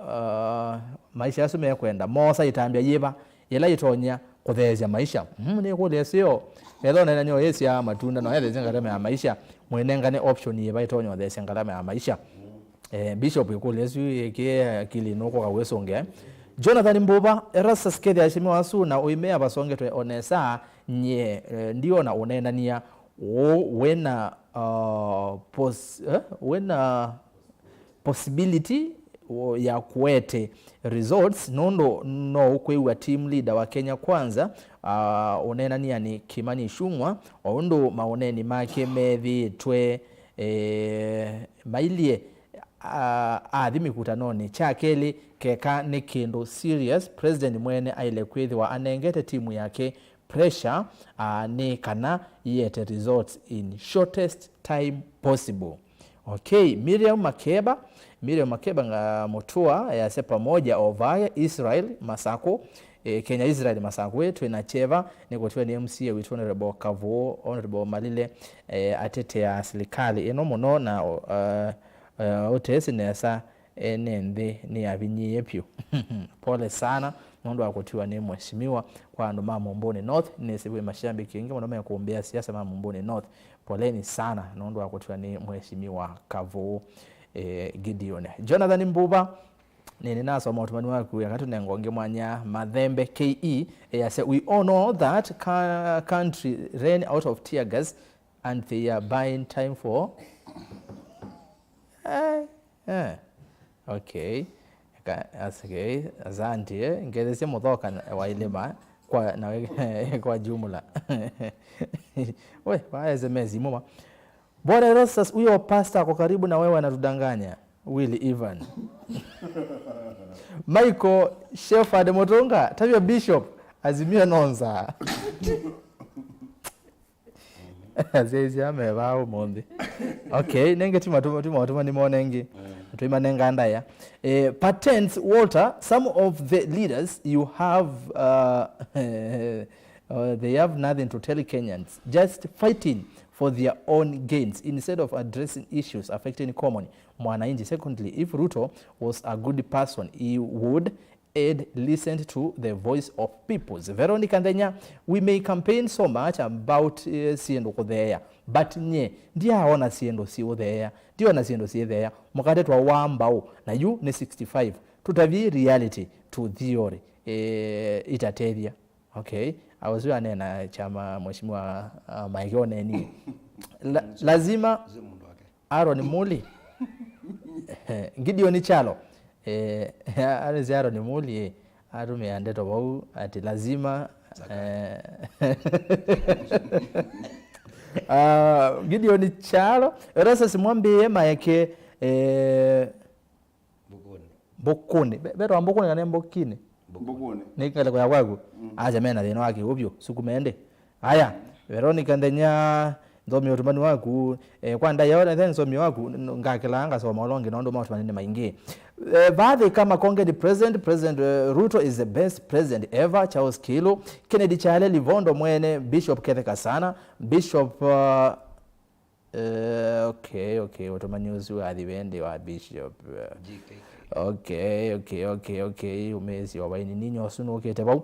uh, maisha asu mekwenda moosa ĩtambya yĩva yĩla ĩtonya kũtheesya maisha? Mm, nĩ kũlya ĩseo. Ethĩwa ũneenany'a ũyĩsya matunda, no ethesye ngalama ya maisha, mwĩnengane option yĩva ĩtonya ũtheesya ngalama ya maisha? Eh, Bishop, ĩkũlyo ĩsu ĩkĩe akili nũkũka wĩsũngĩa. Jonathan Mbuva, Erastus Kethi, aheshimiwa asu na ũimea vasongetwe o nesa, nyie, eh, ndiona ũneenania ũũ wĩna, uh, pos-, eh, wĩna possibility wo-, ya kũete results, nũndũ no ũkwĩw'a team leader wa Kenya Kwanza, ah, ũneenania nĩ Kimani Ichung'wa, o ũndũ maũneeni make methĩĩtwe, eh, mailyĩ, ah, athi mĩkutanonĩ. Kya kelĩ, keka nĩ kĩndũ serious, president mwene aĩle kwĩthĩwa anengete timu yake pressure, ah, nĩ kana yĩete results in shortest time possible. Okay, Miriam Makeba, Miriam Makeba nga Mutua, yasya pamoja ovaya Israel Masako, eh, Kenya Israel Masako, eh, twĩ na kyeva, nĩ kũtiwa nĩ M C A witũ Honorable Kavuu, Honorable Malile, eh, atetea silikalĩ ĩno mũno na, uh, uh, ũtesi nesa, ene nthĩ nĩyavinyĩĩe vyũ. Pole sana nũndũ wa kũtiwa nĩ mheshimiwa. Kwa andũ ma Mumbuni North, nĩsĩ wĩ mashabiki aingĩ mũno mekũmbĩa siasa ma Mumbuni North. Poleni sana nũndũ wa kũtiwa nĩ mheshimiwa Kavuu, eh, Gideon. Jonathan Mbuva, nĩ, nĩnasoma ũtũmani waku, eka tũnenga ũngĩ mwanya. Mathembe K E, eh, yasya, "We all know that ca-, country ran out of tear gas and they are buying time for." Eh, eh. Okay. Ka-, as-, okay. Asante, eh. Ngethesie mũthoka na, wa ilima kwa, na we-, kwa jumla. We, wa S M S imuma. Bwana Erastus, huyo pastor ako karibu na wewe anatudanganya. Willy Ivan. Michael Shepherd Mutunga, tavya Bishop, Azimio nonza. Asyaisya me vaa ũmũnthĩ. Okay, nenge ti matuma, ti matuma nĩ mone ngi. Tũimanenga ndaĩa. Eh, Patents Walter, some of the leaders you have, uh, uh, they have nothing to tell Kenyans, just fighting for their own gains instead of addressing issues affecting common mwananchi. Secondly, if Ruto was a good person, he would had listened to the voice of peoples. Veronica Nthenya, we may campaign so much about, eh, syĩndũ kũtheea, but nye ndiaona syĩndũ siũtheea, ndiona syĩndũ syĩtheea. Mũkate twawaa mbaũ, na yu nĩ sixty-five. Tũtavye reality to theory, eh, itatethya. Okay, I was aneena kyama mheshimiwa, uh, Mike Oneni. La-, lazima Aaron Muli. Gideon Kyalo. Eh, arĩsĩ Aaron Muli, eh, atũmĩa ndeto vau atĩ lazima, eh, ah, Gideon Kyalo, Erastus Mwambĩĩe maeke, eh, Mbũkũnĩ. Mbũkũnĩ. Ve-, vetwa Mbũkũnĩ kana Mbũkinĩ? Mbũkũnĩ. Nĩ ngalĩko ya kwaku? Mm. Acha mena thĩna wa kĩũvyũ, sukumende. Aya, Veronica Nthenya, nthomie ũtũmani waku. Eh, kwa ndaĩa ona then nthomie waku, n-, ngakĩlaa ngasoma ũla ũngĩ nũndũ maũtũmani nĩ maingĩ. Eh, Vathĩ kama Kongeni president, President, eh, Ruto is the best president ever, Charles Kilu, Kennedy Chale Livondo mwene, Bishop Ketheka sana, Bishop, uh, Eh, okay, okay, ũtũmani ũsu wathi wendi wa Bishop. G K K. Okay, okay, okay, okay, umĩĩsya o vaini ninyo ũsu nũkĩte vau.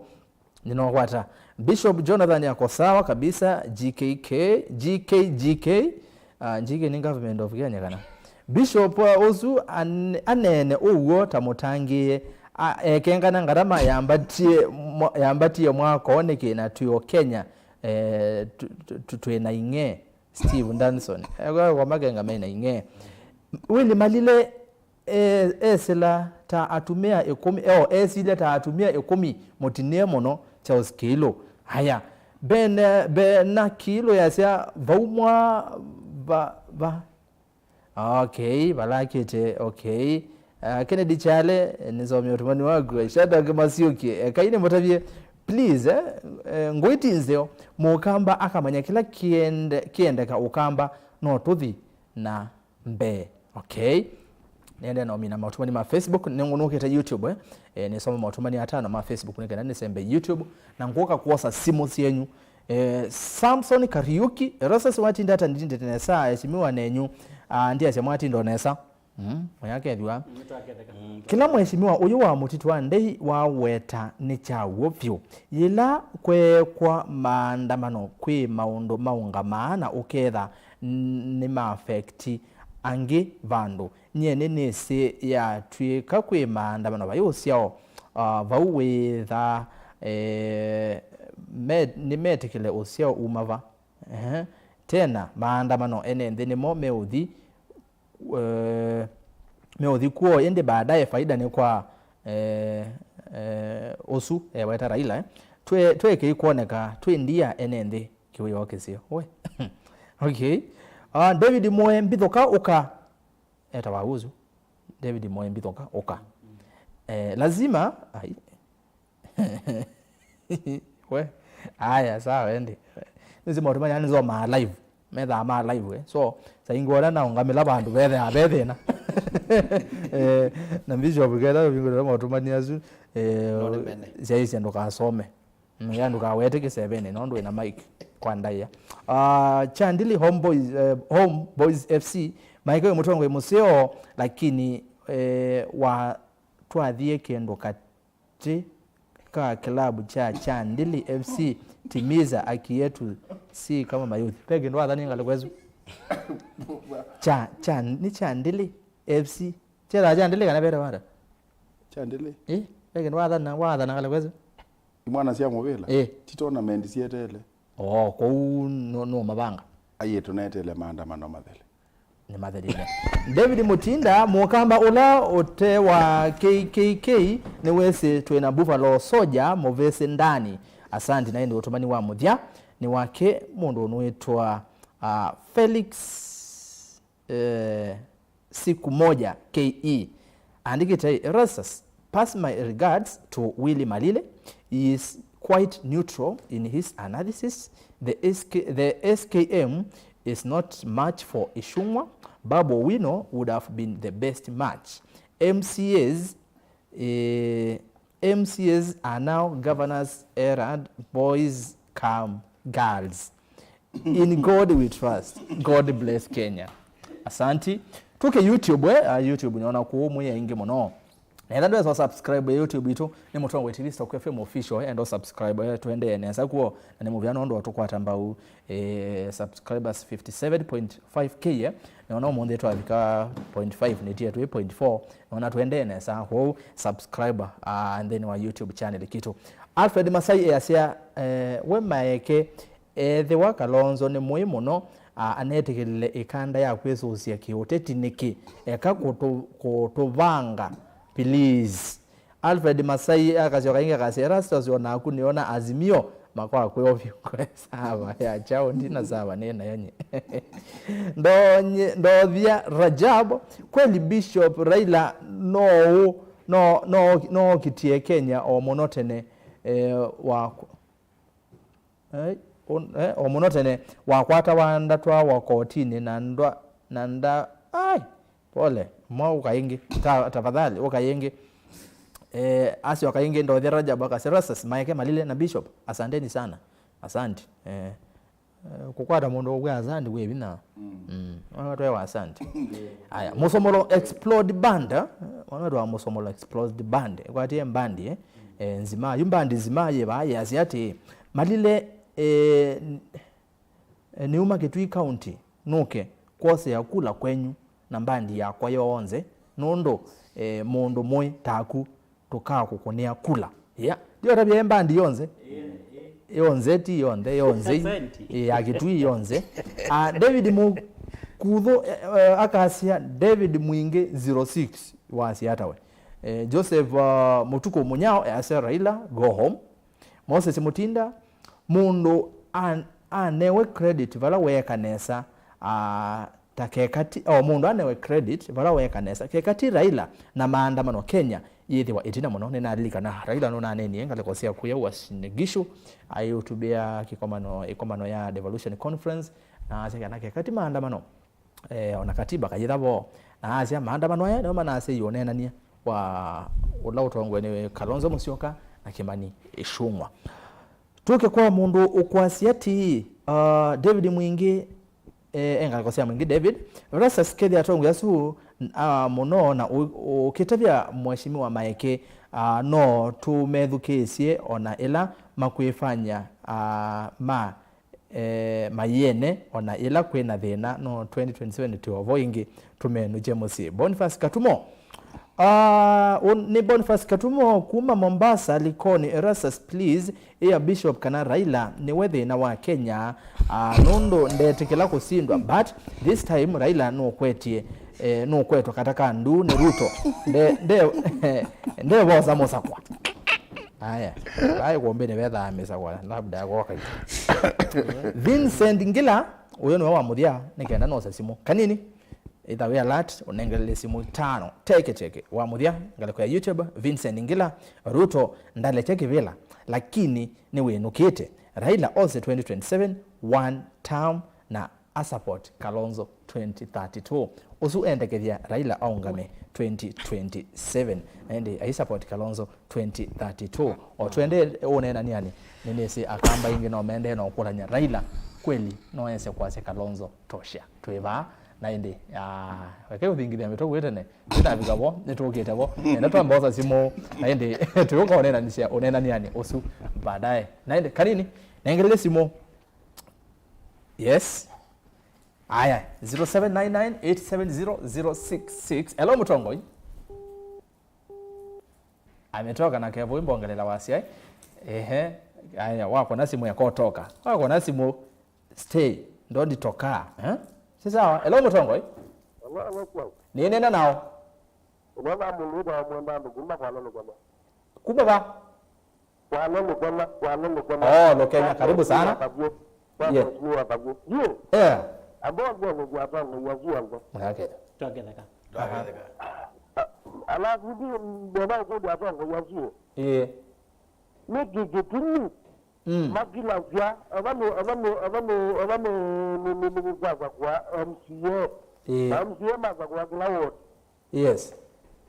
Nĩnokwata. Bishop Jonathan ako sawa kabisa, G K K, G K, G K. Ah, G K ni government of Kenya kana? Bishop, uh, ũsu an-, aneene ũw'o ta mũtangĩĩe, a-, ekengana ngarama yambatie mwa-, yambatie mwako nĩkĩ na twĩ o Kenya, eh, tu-, tu-, tu-, twĩ na ing'ee. Steve Danson. Ew'a kwa makenga me na ing'ee. Willy Malile, e-, esĩla ta atumĩa ĩkũmi, eo, esilya ta atumĩa ĩkũmi mũtinĩe mũno Charles Kiilu. Aya, Ben, Ben na Kiilu yasya vau mwa va, va. Okay, valakĩte, okay. Uh, Kennedy Chale, nĩsomie ũtũmani waku. Shadrack Masiuki, ekai nĩmũtavye, please, eh, eh, ngũĩ ti nzeo, mũkamba akamanya kĩla kĩende-, kĩendeka ũkamba, no tũthi na mbee. Okay. Nĩende na ũmina maũtũmani ma Facebook, nĩngũnũkĩte YouTube, eh. Eh, nĩsoma maũtũmani atano ma Facebook nĩkenda nĩsembe YouTube, na ngũka kwosa simũ syenyu. Eh, Samson Kariuki, Erastus watinda ata ndindĩte nesa, esimiwa nenyu, ah, ndiasya mwatinda o nesa. Mm, ũyakethwa. Nĩtwaketheka. Kĩla mheshimiwa ũyũ wa Mũtitũ wa Ndei waweta nĩ kya w'o vyũ. Yĩla kweekwa maandamano, kwĩ maũndũ maũngamaa na ũketha n-, nĩma affect angĩ vandũ. Nyie nĩnĩsĩ yatw'ĩka kwĩ maandamano vai ũsyao, ah, vau wĩthaa, eh, me-, nĩmetĩkĩle ũsyao uma va. Ehe. Tena, maandamano ene nthĩ nĩmo meũthi, eh, meũthi kwoo, ĩndĩ baadaye faida nĩ kwa, eh, eh, ũsu eweta Raila, eh. Twe-, twekei kwoneka twĩ ndia ene nthĩ kĩwĩoo kĩseo. We. Okay. Ah, David Moe Mbithũka ũka. Etawa ũsu. David Moe Mbithũka ũka. Eh, lazima, ai. We. Aya, sawa, ende. Nĩsĩ maũndũ maya nĩsomaa live. Methaa ma live, eh. So, saingĩ wona naũngamĩla vandũ vethaa ve thĩna. Eh, na Bishop ketha ũvingũlĩla maũtũmani asu, eh, no nĩmene. Syaisye ndũkasome. Mm, ya ndũkawete kĩsevenĩ, nũndũ wĩna mic kwa ndaĩa. Ah, Chandili Homeboys, eh, Homeboys F C, maĩka wĩ mũtongoi mũseo, lakini, eh, wa twathie kĩndũ katĩ ka kĩlabu kya Chandili F C, timiza haki yetu si kama mayouth. Ve kĩndũ wathanie ngalĩko ĩsu? Cha, cha, nĩ Chandili F C. Kyethaa Chandili kana vete wata? Chandili. Eh, ve kĩndũ wathana, wathana ngalĩko ĩsu? Imwana sya mũvĩla? Eh. Ti tournament syeteele. Oo, kũu no, no mavanga. Aiye tũneteele maandamano mathele. Nĩmathelile. David Mutinda, mũkamba ũla ũte wa K K K, nĩwĩsĩ twĩ na Buffalo Soldier mũvĩsĩ ndani. Asanti, na ĩndĩ ũtũmani wa mũthya nĩ wake mũndũ ũnũĩtwa, ah, Felix, eh, Siku Moja K E. Andĩkĩte, Erastus, pass my regards to Willy Malile. He is quite neutral in his analysis. The S K, the S K M is not match for Ichung'wa. Babu Owino would have been the best match. M C As, eh, M C As are now governors errand boys cum girls. In God we trust. God bless Kenya. Asanti. Tuke YouTube, eh? Ah, YouTube nĩona kũu mwĩ aingĩ mũno. Na ĩla ndwesa subscribe YouTube itũ, nĩ Mũtongoi T V Stock F M Official, eh, enda subscribe, eh, tũendee nesa kuo, na nĩ mũvea nũndũ tũkwata mbau, eh, subscribers fifty seven point five K, eh. Nĩona ũmũnthĩ twavika point five, nĩtie twĩ point four, nĩona tũendee nesa, kwoou subscribe, ah, nthĩnĩ wa YouTube channel kitũ. Alfred Masai easya, eh, we maeke, ethĩwa Kalonzo nĩ mũĩ mũno, a, anetĩkĩlile ĩkanda ya kwĩsũsya kĩũteti nĩkĩ? Eka kũtũ-, kũtũvanga, please. Alfred Masai akasyoka ĩngĩ akasya, Erastus, o naku nĩona Azimio makwakwĩo vyũ. Sava ya chao ndina sava nĩ nayo nye. Ndonye-, Ndothia Rajab, kweli Bishop Raila no, no, no, no kitie Kenya o mũno tene, eh, wa Ai, un-, eh, o mũno tene, wakwatawa ndatwawa kotinĩ na ndwa-, na nda-, ai, pole, mwa ũka ĩngĩ, ta-, tafadhali, ũka ĩngĩ. Eh, asyoka ĩngĩ, Ndothia Rajab akasya, Erastus, Maeke Malile na Bishop, asanteni sana. Asante. Eh, eh, kũkwata mũndũ ũkwĩa asante kwĩ vinya. Mm. Mm. Ona twewa asante. Aya, Musomolo Explode Band, eh? Ona twa Musomolo Explode Band. Kwatie band, eh? Eh, nzima, yu band nzima ye ba, yasya ati, Malile, eh, n-, eh, niuma Kitui County, nuke, kwosea kula kwenyu. na mbandi yakwa yonthe, nũndũ, eh, mũndũ mũĩ taku tũkakũkũnĩa kula. Yeah. Ndio tabia mbandi yonthe. Yonthe ti yonthe, yonthe. Senti. Eh, ya Kitui yonthe. Ah, David Mukuthu, eh, eh, akasya David Mwingi zero six wasya atawe. Eh, Joseph, ah, Mutuku Munyao, eh, asya Raila, go home. Moses Mutinda, mũndũ an-, anewe credit vala weeka nesa, ah, ta keka ti, o mũndũ anewe credit vala weeka nesa. Keka ti Raila na maandamano Kenya yĩthĩwa ĩtina mũno. Nĩnalilikana Raila nũnaneenie ngalĩko sya kuya Uasin Gishu, aiũtubĩa kĩkomano, ĩkomano ya Devolution Conference, na asya kana keka ti maandamano, eh, ona katiba kayĩtha vo. Na asya maandamano aya nĩmo manaseiwe ũneenany'a wa ũla ũtongoe nĩ Kalonzo Musyoka na Kimani Ichung'wa. Tũke kwa mũndũ ũkwasya ati, uh, David Mwingi, eh, e ngalĩko sya Mwingi David, Erastus kethĩa atongoe asu, ah, mũno na ũ-, ũkĩtavya Mheshimiwa Maeke, ah, no tũmethukĩĩsye ona ĩla makwĩfanya, ah, ma, eh, mayĩene, ona ĩla kwĩna thĩna, no twenty twenty-seven twĩ o vo ĩngĩ, tũmenũkye mũsyĩ. Boniface Katumo. Ah, ũ-, nĩ Boniface Katumo kuma Mombasa, Likoni. Erastus, please, ĩa Bishop kana Raila nĩwe thĩna wa Kenya, ah, nũndũ ndetĩkĩla kũsindwa, but this time Raila nũkwetye, eh, nũkwetwa kata ka ndu nĩ Ruto. Nde, nde, ndevosa mũsakwa. Aya, vai kũmbĩ nĩvethaa mĩsakwa, labda akoka. Vincent Ngila, ũyũ nĩwe wa mũthya, nĩ kenda nosa simũ. Kanini. Ĩtha wĩ alert, ũnengelele simũ itano. Teke teke. Wa mũthya, ngalĩko ya YouTube, Vincent Ngila, Ruto ndalekya kĩvĩla, lakini nĩwĩnũkĩte. Raila ose twenty twenty-seven, one term, na asupport Kalonzo twenty thirty-two. Ũsu endekethya Raila aũngame twenty twenty-seven. Na ĩndĩ aisupport Kalonzo twenty thirty-two. O twende ũneenanianĩ, nĩnĩsĩ Akamba aingĩ no mendee na ũkũlany'a Raila kweli no ese kwasya Kalonzo tosha. Twĩ vaa, na ĩndĩ, ah, reke ũthingithia mĩtwe wĩ tene, twĩnavika vo, nĩtũkĩte vo. Nenda twambosa simũ, na ĩndĩ tũyũka ũneenanisya, ũneenanianĩ ũsu baadaye. Na ĩndĩ, kanini, nengelele simũ. Yes. Aya, zero seven nine nine eight seven zero zero six six. Hello, mũtongoi. Ametoka na Kevo imbongelela wasya. Ehe. Aya, wako na simu yako toka. Wako na simu, stay. Don't toka. Eh? Si sawa. Hello, mũtongoi. Hello, hello, kwa. Nĩ nena nao. Unaona mũndũ wa mwenda andũ kuma kwa nalo kwa. Kuma va? Kwale Lukena, Kwale Lukena. Oh, Lukena, karibu sana. Yes. Ye. Yeah. Ambao ndio ni kwa tangu ya zuwa ngo. Okay. Twaketheka. Aha. Alafu ndio ndio kwa tangu ya zuwa. Eh. Niki kitini. Mm. Makila vya, abano, abano, abano, abano, ni, ni, ni, kwa, kwa, kwa M C A. Eh. Na M C A masa kwa kila wote. Yes.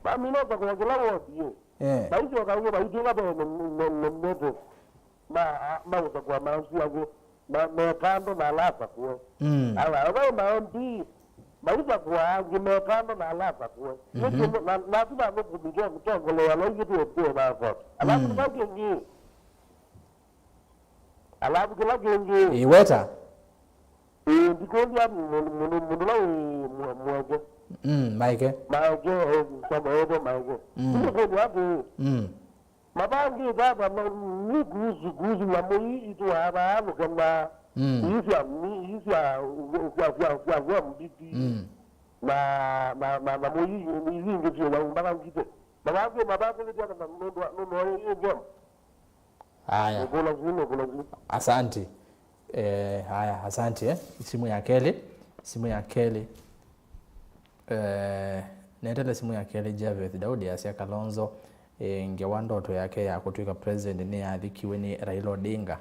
Mamina ũsakũa kĩla wodi ĩ. Eh. Maisyoka w'o maitw'ĩka ve nominated ma, ma ũsakũa masu angĩ ma, me kando na ala asakũe. Mm. Ala, ala ma M P maisakũa angĩ me kando na ala asakũe. Mhm. Nĩkĩ na, na, nasu na nũkũmi twa, tongolea na ithyĩ tuwe, tuwe na vote. Alafu, mm, nĩ kau kĩngĩ. Alafu kĩla kĩngĩ. Ĩweta. Ĩĩ, ndikũlya mũndũ, mũndũ, mũndũ ũla wĩ mwe-, mweke. Mm, Maeke. Maeke, eh, soma ĩtwa Maeke. Mm. Ndikũlya atĩ, mm, mabangĩte ata ma-, nĩ kuhusu, kuhusu nyamũ ii itũaa vaa Lukena. Mm. Ii sya, ii sya, sya, sya, sya, sya mbiti. Mm. Na, na, na, na nyamũ ii, ii ingĩ syĩ nyamũ mabangĩte. Mabangĩ, mabangĩte ata na nũndũ wa, nũndũ wa ĩ, ĩ game. Aya. Nĩkũla zi, nĩkũla zi. Asante. Eh, haya, asante, eh. Simu ya kelĩ. Simu ya kelĩ. Eh, netele simu ya kelĩ, Javeth Daudi asya Kalonzo, eh, ngewa ndoto yake ya kũtw'ĩka president nĩyathikiwe nĩ Raila Odinga.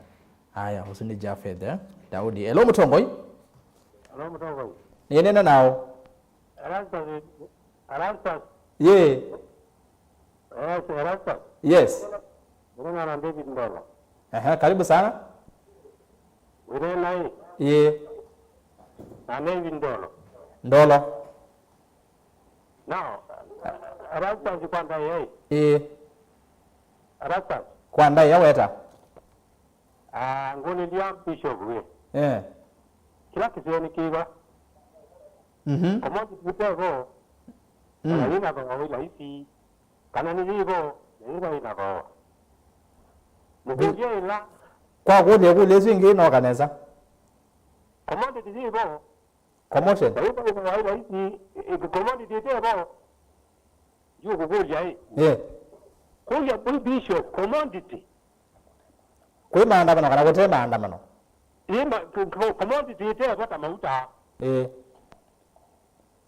Aya, ũsu nĩ Javeth, eh. Daudi. Hello, mũtongoi. Hello, mũtongoi. Nĩnena nao. Erastus, Erastus. Ye. Yes, Erastus. Yes. Nĩnena na David Ndolo. Aha, karibu sana. Wĩnena ĩ? Ye. Na David Ndolo. Ndolo. Now, Erastus kwa ndaĩa ĩ? Ye. Erastus. Kwa ndaĩa weta. Ah, ngũnĩlya Bishop ĩ. Eh. Kĩla kĩseo nĩ kĩva? Mhm. Commodity ĩte vo, mm, ona yĩna thooa wĩ laisi, kana nĩ yĩ vo, na yĩva ĩna thooa. Mũkũlye ĩla. Kwa kũlya ĩkũlyo ĩsu ĩngĩ ĩnoka nesa. Commodity yĩ vo. Commotion. Na yĩva ĩna thooa wĩ laisi, ĩ, ĩ, commodity ĩte vo. Yu kũkũlya ĩ. Eh. Kũlya kwĩ Bishop, commodity. Kwĩ maandamano kana kũte maandamano? Ĩ ma-, co-, co-, commodity ĩte vo ta mauta. Eh.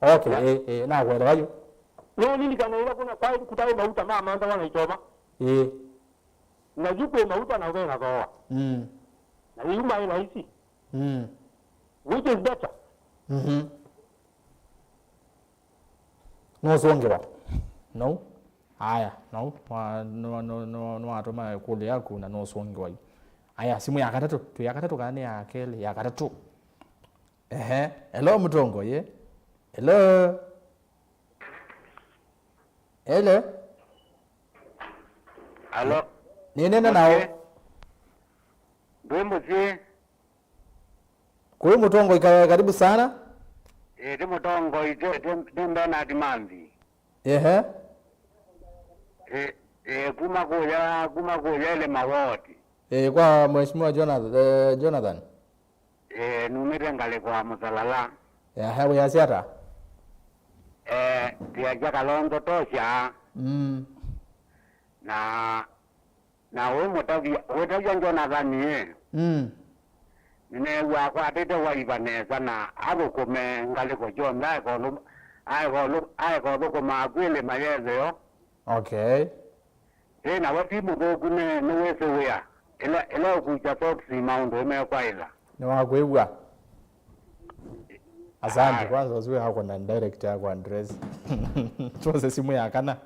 Okay, eh, eh, nakuelewa yu. Nũlilikana ĩla kuna kwaĩ kũtaĩ mauta ma manthawa na itoma. Eh. Na yu kwĩ mauta na ve na thooa. Mm. Na yu maĩ laisi. Mm. Which is better? Mhm. Nũsũngĩwa. No? Aya, no? Wa-, no, no, no, nĩwatũma ĩkũlyo yaku na nũsũngĩwa yu. Aya, simũ ya katatũ. Twĩ ya katatũ kana nĩ ya kelĩ? Ya katatũ. Ehe. Hello, mũtongoi. Hello? Hello? Alo. Nĩnena nao. Okay. Ndwĩ mũsyĩ? Kũĩ mũtongoi, ka-, karibu sana. Ĩĩ, ti mũtongoi, ti, ti, ti Bernard Manthi. Ehe. Ĩĩ, ĩĩ, kuma kũya, kuma kũya ĩlĩ mawoti. Ĩĩ, kwa Mheshimiwa Jonathan, eh, Jonathan. Ĩĩ, numĩte ngalĩko ya Mũsalala. Ehe, wĩasya ata? Eh, ndiasya Kalonzo tosha. Mm. Na Na ũĩ mũtavya, wĩtavya Jonathan ĩ, mm, nĩneew'a akwatĩte waiva nesa na athũkũme ngalĩko syonthe aeka ũlũ-, aeka ũlũ-, aeka ũthũkũma akw'ĩlĩ mayetheo. Okay. Ĩ, na we ti mũthũku, nĩ, nĩwĩsĩ wĩa. Ĩla, ĩla ũkukya sokisi maũndũ ũmekwaĩla. Nĩwakwĩw'a. Asante. Aya. Kwanza ũsu wĩ hako na direct ya kwa address. Twose simũ ya kana.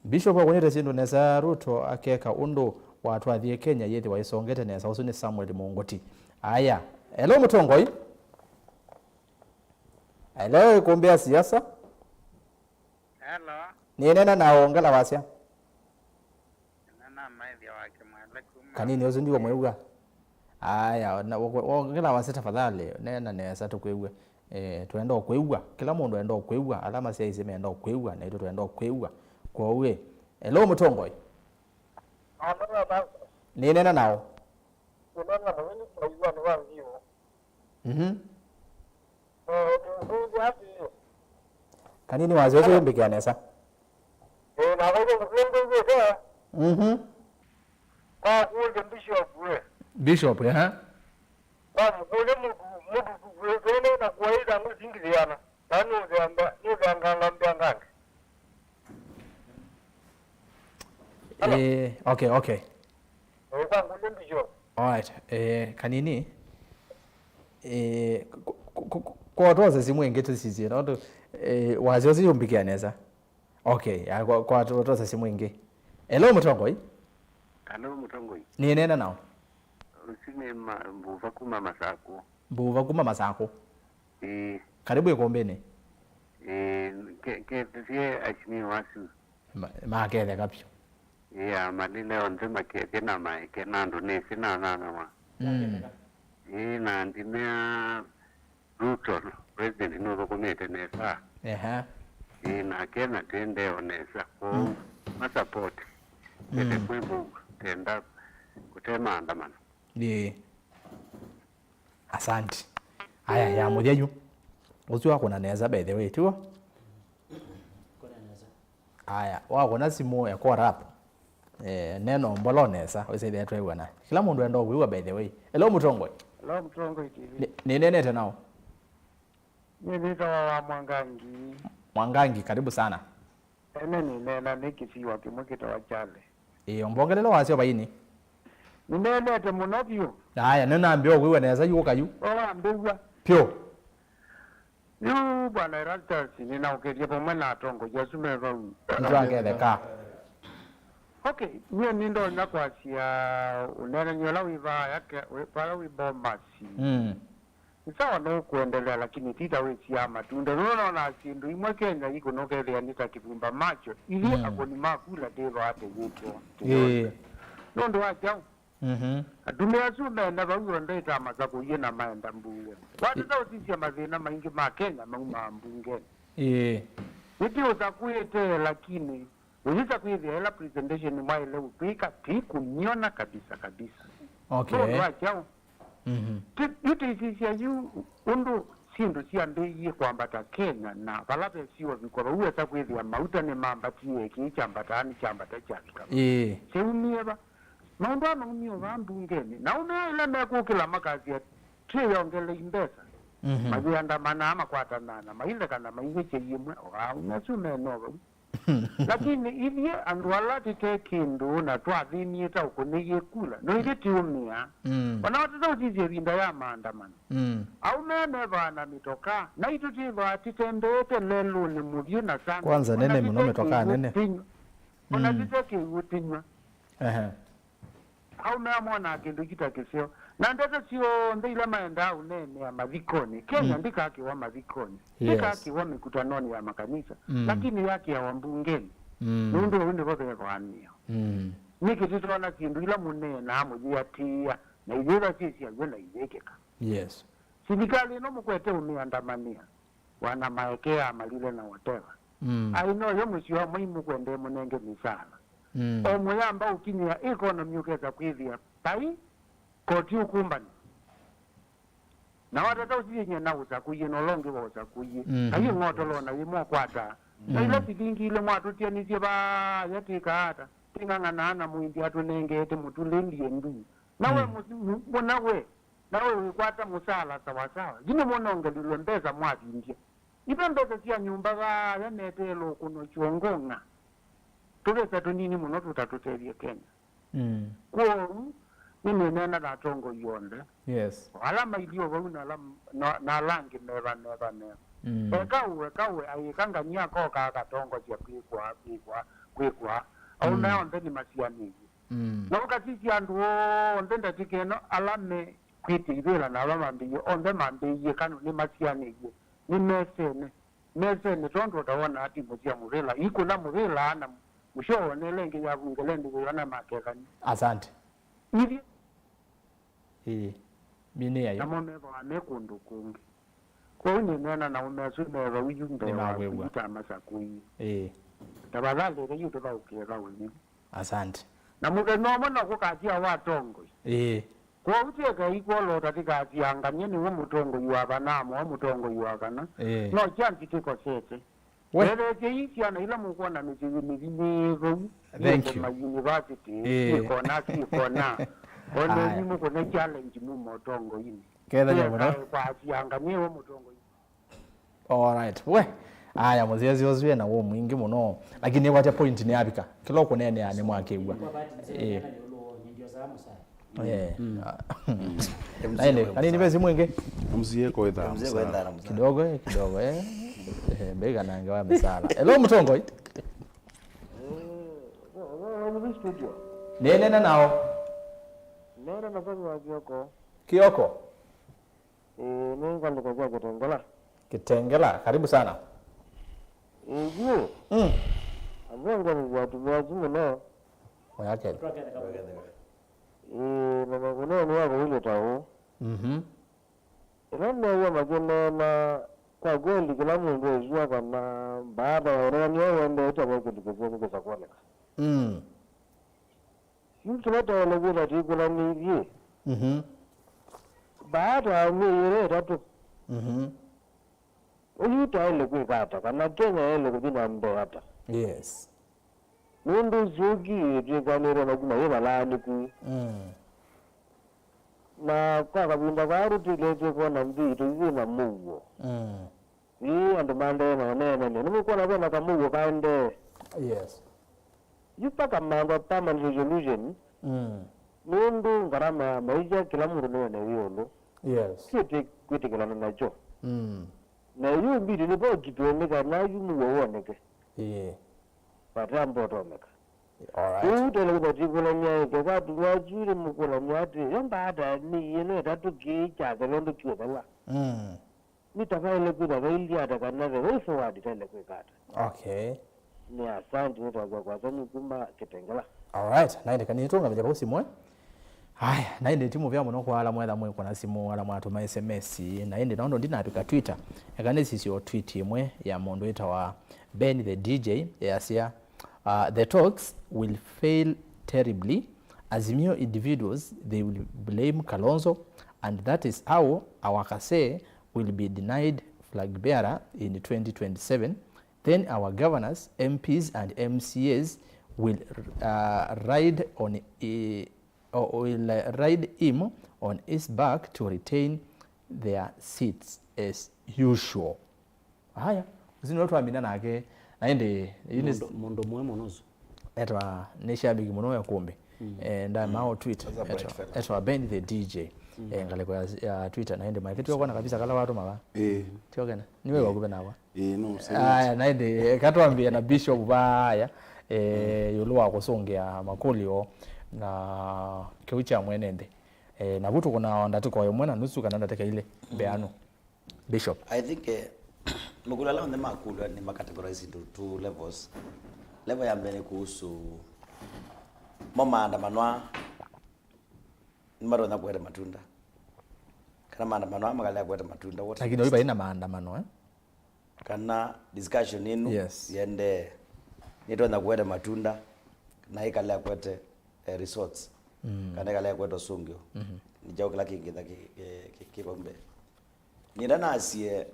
Bishop akũnĩte syĩndũ nesa, Ruto akeka ũndũ watwathie Kenya yĩthĩwa ĩsongete nesa. Ũsu nĩ Samuel Munguti. Aya. Hello, mũtongoi. Hello, ĩkũmbĩ ya siasa. Hello. Nĩnena na ongela wasya. Nena maithia wa Kimwele kuma. Kanini ũsu ndiwe mwĩw'a. Aya, na wongela wasya tafadhali, nena nesa tũkwĩw'e. Eh, twenda ũkwĩw'a. Kĩla mũndũ enda ũkwĩw'a. Ala masyaĩĩsye menda ũkwĩw'a, naitũ twenda ũkwĩw'a. Kwoou ĩ, hello mũtongoi. Hello, Pastor. Nĩnena nao. Nĩnena na Winifred wa Nĩwanziũ. Mhm. Eh, nĩngũkũlya atĩĩ. Kanini wasya ũsu ũmbĩkĩa nesa. Eh, na vaitũ nĩngwĩw'ĩte. Mhm. Kwa kũlya Bishop we. Bishop, ehe. Kwa mũkũlya mũtu, mũtu tukwĩtene na kuaĩta ngũsi ngili ĩana. Na nũtheanga, nũtheanganga mbeangange. Hello? Eh, okay, okay. Eh, kwa ngũlya Bishop. Alright, eh, kanini. Eh, ku-, ku-, ku-, ku-, kwa twose simũ ĩngĩ tũsisye, nũndũ, eh, wasya ũsu ũmbĩkĩa nesa. Okay, ya, kwa, kwa twose simũ ĩngĩ. Hello, mũtongoi. Hello, mũtongoi. Nĩnena nao. Ũsu nĩ ma-, Mbuva kuma Masakũ. Mbuva kuma Masakũ. Ĩĩ. Karibu ĩkũmbĩnĩ. Ĩĩ, ke-, ketĩsye asimio asu. Ma-, maketheka vyũ. Ĩĩ, amalile onthe makethya na maeke na andũ nĩsĩ na nanawa. Mm. Ĩĩ, na ndimea Ruto, president nũthũkũmĩte nesa. Ehe. Ĩĩ, nake na tendeo nesa. Kwoou, mm, ma support. Tete, mm, kwĩ mbou, tenda kũte maandamano. Ĩĩ. Asante. Aya, ya mũthya yu. Ũsu wakũna nesa, by the way, tiw'o? Kũna nesa. Aya, wakũna simũ ya call up. Eh, neno mbolo nesa, wĩsĩthĩa twĩw'ana. Kĩla mũndũ enda ũkwĩw'a, by the way. Hello, mũtongoi. Hello, Mũtongoi T V. Nĩ-, nĩnenete nao. Nĩ nĩtawa wa Mwangangi. Mwangangi, karibu sana. Ene nĩneena nĩ kĩsiwa kĩmwe kĩtawa Kyale. Ĩĩ, mbongelelo wasyo vaini. Nĩneenete mũno vyũ. Aya, nĩnambĩĩa ũkwĩw'a nesa, yu ũka yu. Wambĩw'a. Pyũ. Yu, Bwana Erastus, nĩnaũkethya vamwe na atongoi asu me vau. Nĩtwaketheka. Okay, nyie nĩndonya kwasya ũneenany'a ũla wĩ vaya ke-, wĩ vaya wĩ Bomas. Mm. Nĩ sawa nũkũendelea, lakini ti ta wĩsiaa matunda. Nũnonaa syĩndũ imwe Kenya ikũnũkethĩa nĩ ta kĩvumba macho. Ithyĩ, mm, akũni ma kula ndĩvaa tũvutwa. Ĩĩ. Nũndũ wa kyaũ? Mhm. Atumĩa asu mene vau onthe ĩtamasakũie na maenda mbunge. Watata ũsisya mathĩna maingĩ ma Kenya maumaa mbungenĩ. Ĩĩ. Nĩtĩũsakwĩte, lakini ũyĩsa kwĩthĩa ĩla presentation mwaĩle ũkwĩka tĩkũmyona kabisa kabisa. Okay. Nũndũ wa kyaũ? Mhm. Ti- yu tĩsisya yu ũndũ syĩndũ syambĩĩie kwambata Kenya na vala ve siũviko vau esa kwĩthĩa mauta nĩmambatie kĩĩ kyambataa nĩ kyambata kyavika. Ĩĩ. Kyaumie va? Maũndũ aa maumie o vaa mbungenĩ. Na aũme aa ĩla mekũkĩla makasya twĩyongelei mbesa. Mhm. Mayĩandamanaa makwatanaa na mailekana maingĩ kyei ĩmwe o aũme asu meno vau. Lakini ithyĩ andũ ala tĩte kĩndũ na twathĩnie ta ũkũnĩie kula, no ithyĩ tiũmĩa. Mm. Ona watata ũsisye ĩvinda ya maandamano. Mm. Aũme mevaa na mĩtokaa, naitũ twĩthwaa tĩtembeete lelũnĩ mũvyũ na sandali. Kwanza nene mũno mĩtokaa nene. Ona tĩte kĩw'ũ tĩnyw'a. Ehe. Aũme aa monaa kĩndũ kyu ta kĩseo. Na ndeto syonthe ila maendaa ũneenea mathikonĩ. Kenya ndĩkakĩwa mathikonĩ. Yes. Ndĩkakĩwa mĩkutanonĩ ya makanisa. Mm. Lakini yakĩawa mbungenĩ. Mm. Nũndũ ũu nĩvo vethwa mĩao. Mm. Nĩkĩ tũtoona syĩndũ ila mũneenaa mũyĩatĩĩa na iyĩva syĩ syaw'o na iyĩkĩka? Yes. Silikalĩ ĩno mũkwete ũmĩandamanĩa. Wana maekea amalile na whatever. Mm. Ai noyo mũsyĩ wa mwai mũkwendee mũnenge mĩsaala. Mm. O mũyamba ũkinyĩa economy ũkesa kwĩthĩa pai koti ũkũmbani. Na watata ũsinyie na ũsakũie na ũla ũngĩ wa ũsakũie. Mhm. Ai ng'otolo na yĩmwe ũkwata. Na ila silingi ile mwatũtianisye vaya tĩkaa ata? Tĩng'ang'anaa na mũindi atũnengete mũtulĩndie ndu. Na we mũsi- mu- mũna we. Na we wĩkwata mũsaala sawasawa. Yu nĩmũnongelilwe mbesa mwavindya. Ithe mbesa sya nyũmba vaya neteelwe ũkũnwa kyongo ng'a. Tũvesa tũnini mũno tũtatũtethye Kenya. Mm. Kwoou, nĩnĩneena na atongoi onthe. Yes. O ala mailyĩ o vau na ala m- na- na ala angĩ meva meva meva. Mm. Eka ũwe, eka ũwe, ayĩka ngania akoka akatongosya kwĩkwa, kwĩkwa, kwĩkwa. Aũme onthe nĩmasianĩie. Mm. Na ũkasisya andũ onthe ndatĩka ĩno, ala me kwĩtĩivĩla na ala mambĩĩie, onthe mambĩĩie kana nĩmasianĩie, nĩmesene, mesene, tondũ ũtawona timu sya mũvĩla ikũna mũvĩla na mũseo wonele ĩngĩ ya vungele ndĩwĩona makethani. Asante. Ithyĩ Ĩĩ. Minĩ yayo. Namo methĩawa me kũndũ kũngĩ. Kwoou nĩneena na aũme asu me vau yu mbee waku. Nĩmakwĩw'a. Yu ta masakũie. Ĩĩ. Tafadhali ĩthei ũtũthaũkĩe vau yu. Asante. Na mũthenya ũmwe no kũkasya wa atongoi. Ĩĩ. Kwoou tyekai kwolota tĩkasya Nganie nĩwe mũtongoi wa vana, amwe mũtongoi wa kana. Ĩĩ. No chance tĩkosete. We. Wetheekyei syana ila mũkwona mĩsyĩ yĩ mĩthi yĩ vau, thank you, ma university, ĩĩ, syĩkona, syĩkona. Oneni, aya, mũkũne challenge muma ũtongoinĩ. Kethania mũno. Kwasya Nganie nĩwe mũtongoi. Alright. We. Aya, mũsyasya ũsu ena wũ mwingĩ mũno. Lakini nĩkwatya point nĩyavika. Kĩla ũkũneenea nĩmwakĩw'a. Ĩĩ. Eh. Mm. Ah. Mm. Naende, kanini ve simu ĩngĩ? M C A ko ithaa msala. Kidogo, eh, kidogo, eh. Eh, mbega nange wa misala. Hello, mũtongoi. Nĩnena nao. Nena na Boni wa Kioko. Kioko. Eh, nĩ ngalĩko sya Kitengela. Kitengela, karibu sana. Eh, yu. Mm. Avongo nĩ watu mwazi mũno. Oyakele. Ĩĩ, na makũneenĩ wa kũilye ta ũũ. Mhm. Ĩla neew'a makĩneena, kwa kweli kĩla mũndũ esua kana mbaata ya ũneenany'a ũendee ĩtavwa kĩndũ kĩseo nĩkĩsa kwoneka. Mm. Yu kĩla twaĩle kwĩtha twĩkũlanĩthye, mhm, mbaata ya myei ĩla ĩtatũ. Mhm. Ũyu twaĩle kwĩka ata, kana Kenya yaĩle kũthi na mbee ata? Yes. Nũndũ syũki ĩtwĩkanĩte na kuma yĩ valaanĩku. Mm. Na kwa kavinda kaa tũtĩlĩtye kwona nthĩ itũ yĩ na mũuo. Mm. Ĩĩ, andũ maendee na ũneenany'a. Nĩmũkwona ve na kamũuo kaendee. Yes. Yu mpaka mantha permanent resolution, mm, nũndũ ngarama ya maisha kĩla mũndũ nĩwene wĩ ũlũ. Yes. Siete kwĩtĩkĩlana nakyo. Mm. Na yu mbidi nĩ vo kĩtũoneka na yu mũuo woneke. Ĩĩ. Vate ambotomeka. All right. Ũu tele kũtatikulania ĩke kwa tuwa juri mũkulania atĩ yo mbaata nĩ yĩno ĩtatũ kĩĩ kyathe londo kiũthela. Mm. Nĩtavaĩle kwĩthwa vailyĩ ata kana the way forward ĩtaĩle kwĩka ata? Okay. Nĩ asante, nĩtwakw'a kwasa nĩ kuma Kitengela. All right, naende kanini tũngamĩlya vau simwe. Aya, na ĩndĩ ti mũvea mũno kwa ala mwetha mwĩkũna simũ, ala mwatũma S M S, na ĩndĩ nũndũ ndinavika Twitter, eka nĩsisye o tweet ĩmwe ya mũndũ wĩtawa Ben the D J, easya, uh, "The talks will fail terribly. Azimio individuals, they will blame Kalonzo, and that is how our Kasee will be denied flag bearer in twenty twenty-seven. Then our governors, M Ps and M C As will, uh, ride on, uh, or will, uh, ride him on his back to retain their seats as usual." Haya, ũsu nĩwe twamina nake. Na ĩndĩ, yu nĩ mũndũ, mũndũ mwe mũno ũsu. Etwa nĩ shabiki mũno wa Kumbi. Mm. Eh, ndama o tweet. That's a bright etwa, fellow. Etwa Ben the D J. Mm. Eh, ngalĩko ya, ya Twitter, na ĩndĩ maĩkĩtwe kwana kabisa kala watũma va. Eh. Tio kena. Niwe eh. Wakuvĩ nakwa. Ĩĩ, no, same. Aya, na ĩndĩ, eka twambie na Bishop vaya, eh, mm, ĩũlũ wa kũsũngĩa makũlyo na kĩu kya mwene nthĩ. Eh, na vu tũkũna ndatĩka ĩmwe na nusu kana ndatĩka ilĩ mbeanu. Bishop. I think, eh, makũlyo ala onthe makũlwa nĩ ma categorize into two levels. Level ya mbere nĩ kuhusu mo maandamano aa nĩmatonya kũete matunda. Kana maandamano aa makalea kũete matunda. What lakini next? Oyu vai na maandamano, eh? Kana discussion ĩno yes. Yendee nĩtonya kũete matunda na ĩkalea kũete, eh, results. Mm. Kana ĩkalea kũete ũsũngĩo. Mm-hmm. Nĩ kyaũ kĩla kĩngĩtha kĩ, kĩ, kĩ, kĩ vau mbee? Nĩenda nasie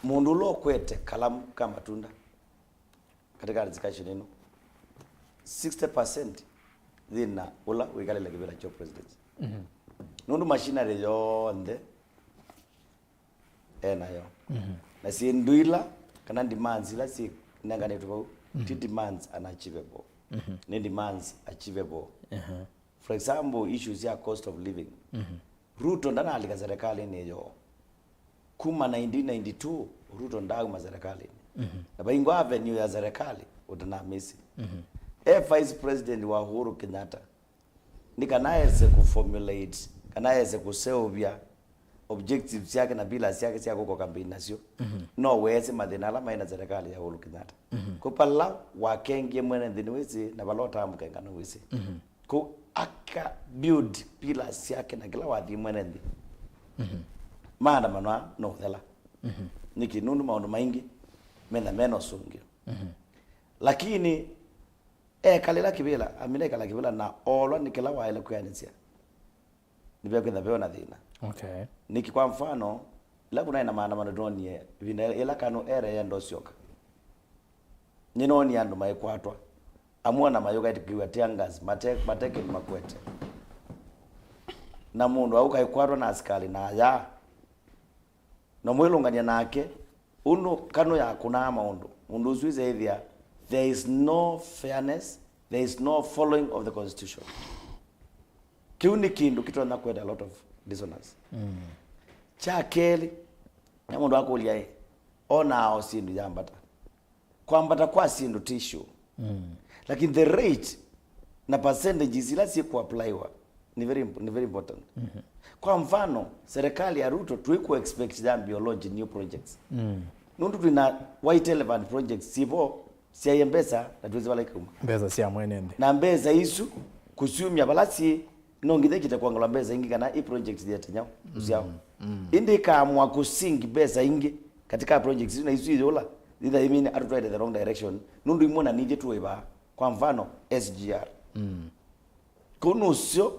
mũndũ ũla ũkwete kalamu ka matunda katika discussion ĩno, sixty percent thĩna ũla wĩkalĩle kĩvĩla kya president. Mhm. Nũndũ machinery yonthe enayo. Mhm. Na syĩndũ ila, kana demands ila syĩnenganĩtwe vau, mhm, ti demands unachievable. Mhm. Nĩ demands achievable. Aha. For example, issues ya cost of living. Mhm. Ruto ndanalika serikalini iyo. Kuma nineteen ninety-two, Ruto ndauma serikalini. Mhm. Na vaingwa avenue ya serikali, utanamisi. Mhm. E vice president wa Uhuru Kenyatta, ni kana ese ku formulate, kana ese kuseũvya objectives syake na pillars syake sya kũko campaign nasyo. Mhm. No wese mathĩna ala maĩ na serikali ya Uhuru Kenyatta. Mhm. Kũ pala wakengie mwene nthĩ nĩwĩsĩ, na vala ũtambũkenga nĩwĩsĩ. Mhm. Kũ aka build pillars syake na kĩla wathi mwene nthĩ. Mhm. Maandamano aa no ũthela. Mhm. Nĩkĩ? Nũndũ maũndũ maingĩ mena mena ũsũngĩo. Mhm. Lakini ekalĩla kĩvĩla, amina ekala kĩvĩla na olwa nĩ kĩla waĩle kwĩanĩsya. Nĩvekwĩtha veo na thĩna. Okay. Nĩkĩ? Kwa mfano, ĩla kũnaĩ na maandamano nĩtwonie, ĩvinda ĩla Kanu ereye ndosyoka. Nĩnoonie andũ maikwatwa. Amwe ona mayũka ĩtĩkĩw'a tear gas, mate, mate kĩndũ makwete. Na mũndũ aũka aikwatwa na asikalĩ na aya. Na mwĩlũngany'a nake, ũndũ Kanu yakũnaa maũndũ. Mũndũ ũsu ĩseĩthĩa, there is no fairness, there is no following of the constitution. Kĩu nĩ kĩndũ kĩtonya kũete a lot of dissonance. Mm. Kya kelĩ, na mũndũ akũlya ĩ, onaa o syĩndũ yambata. Kwambata kwa syĩndũ ti issue. Mm. Lakini the rate na percentages ila syĩkũaplaiwa ni very imp-, ni very important. Mhm. Kwa mfano, serikali ya Ruto twĩkũ expect yambie launch new projects. Mm. Nũndũ twĩna white elephant projects sivo syaie mbesa na twĩsĩ vala ikauma. Mbesa sya mwene nthĩ. Na mbesa isu kũsyumya vala syĩ, no nginya kĩte kwongelwa mbesa ingĩ kana i project yete nyau ũsyao. Mm, mm. Ĩndĩ ĩkaamua kũsink mbesa ingĩ katika projects isu, na isu iyũla, either imini atũtwaĩte the wrong direction, nũndũ imwe na nithyĩ tũĩvaa, kwa mfano, S G R. Mm. Kũu nũsyo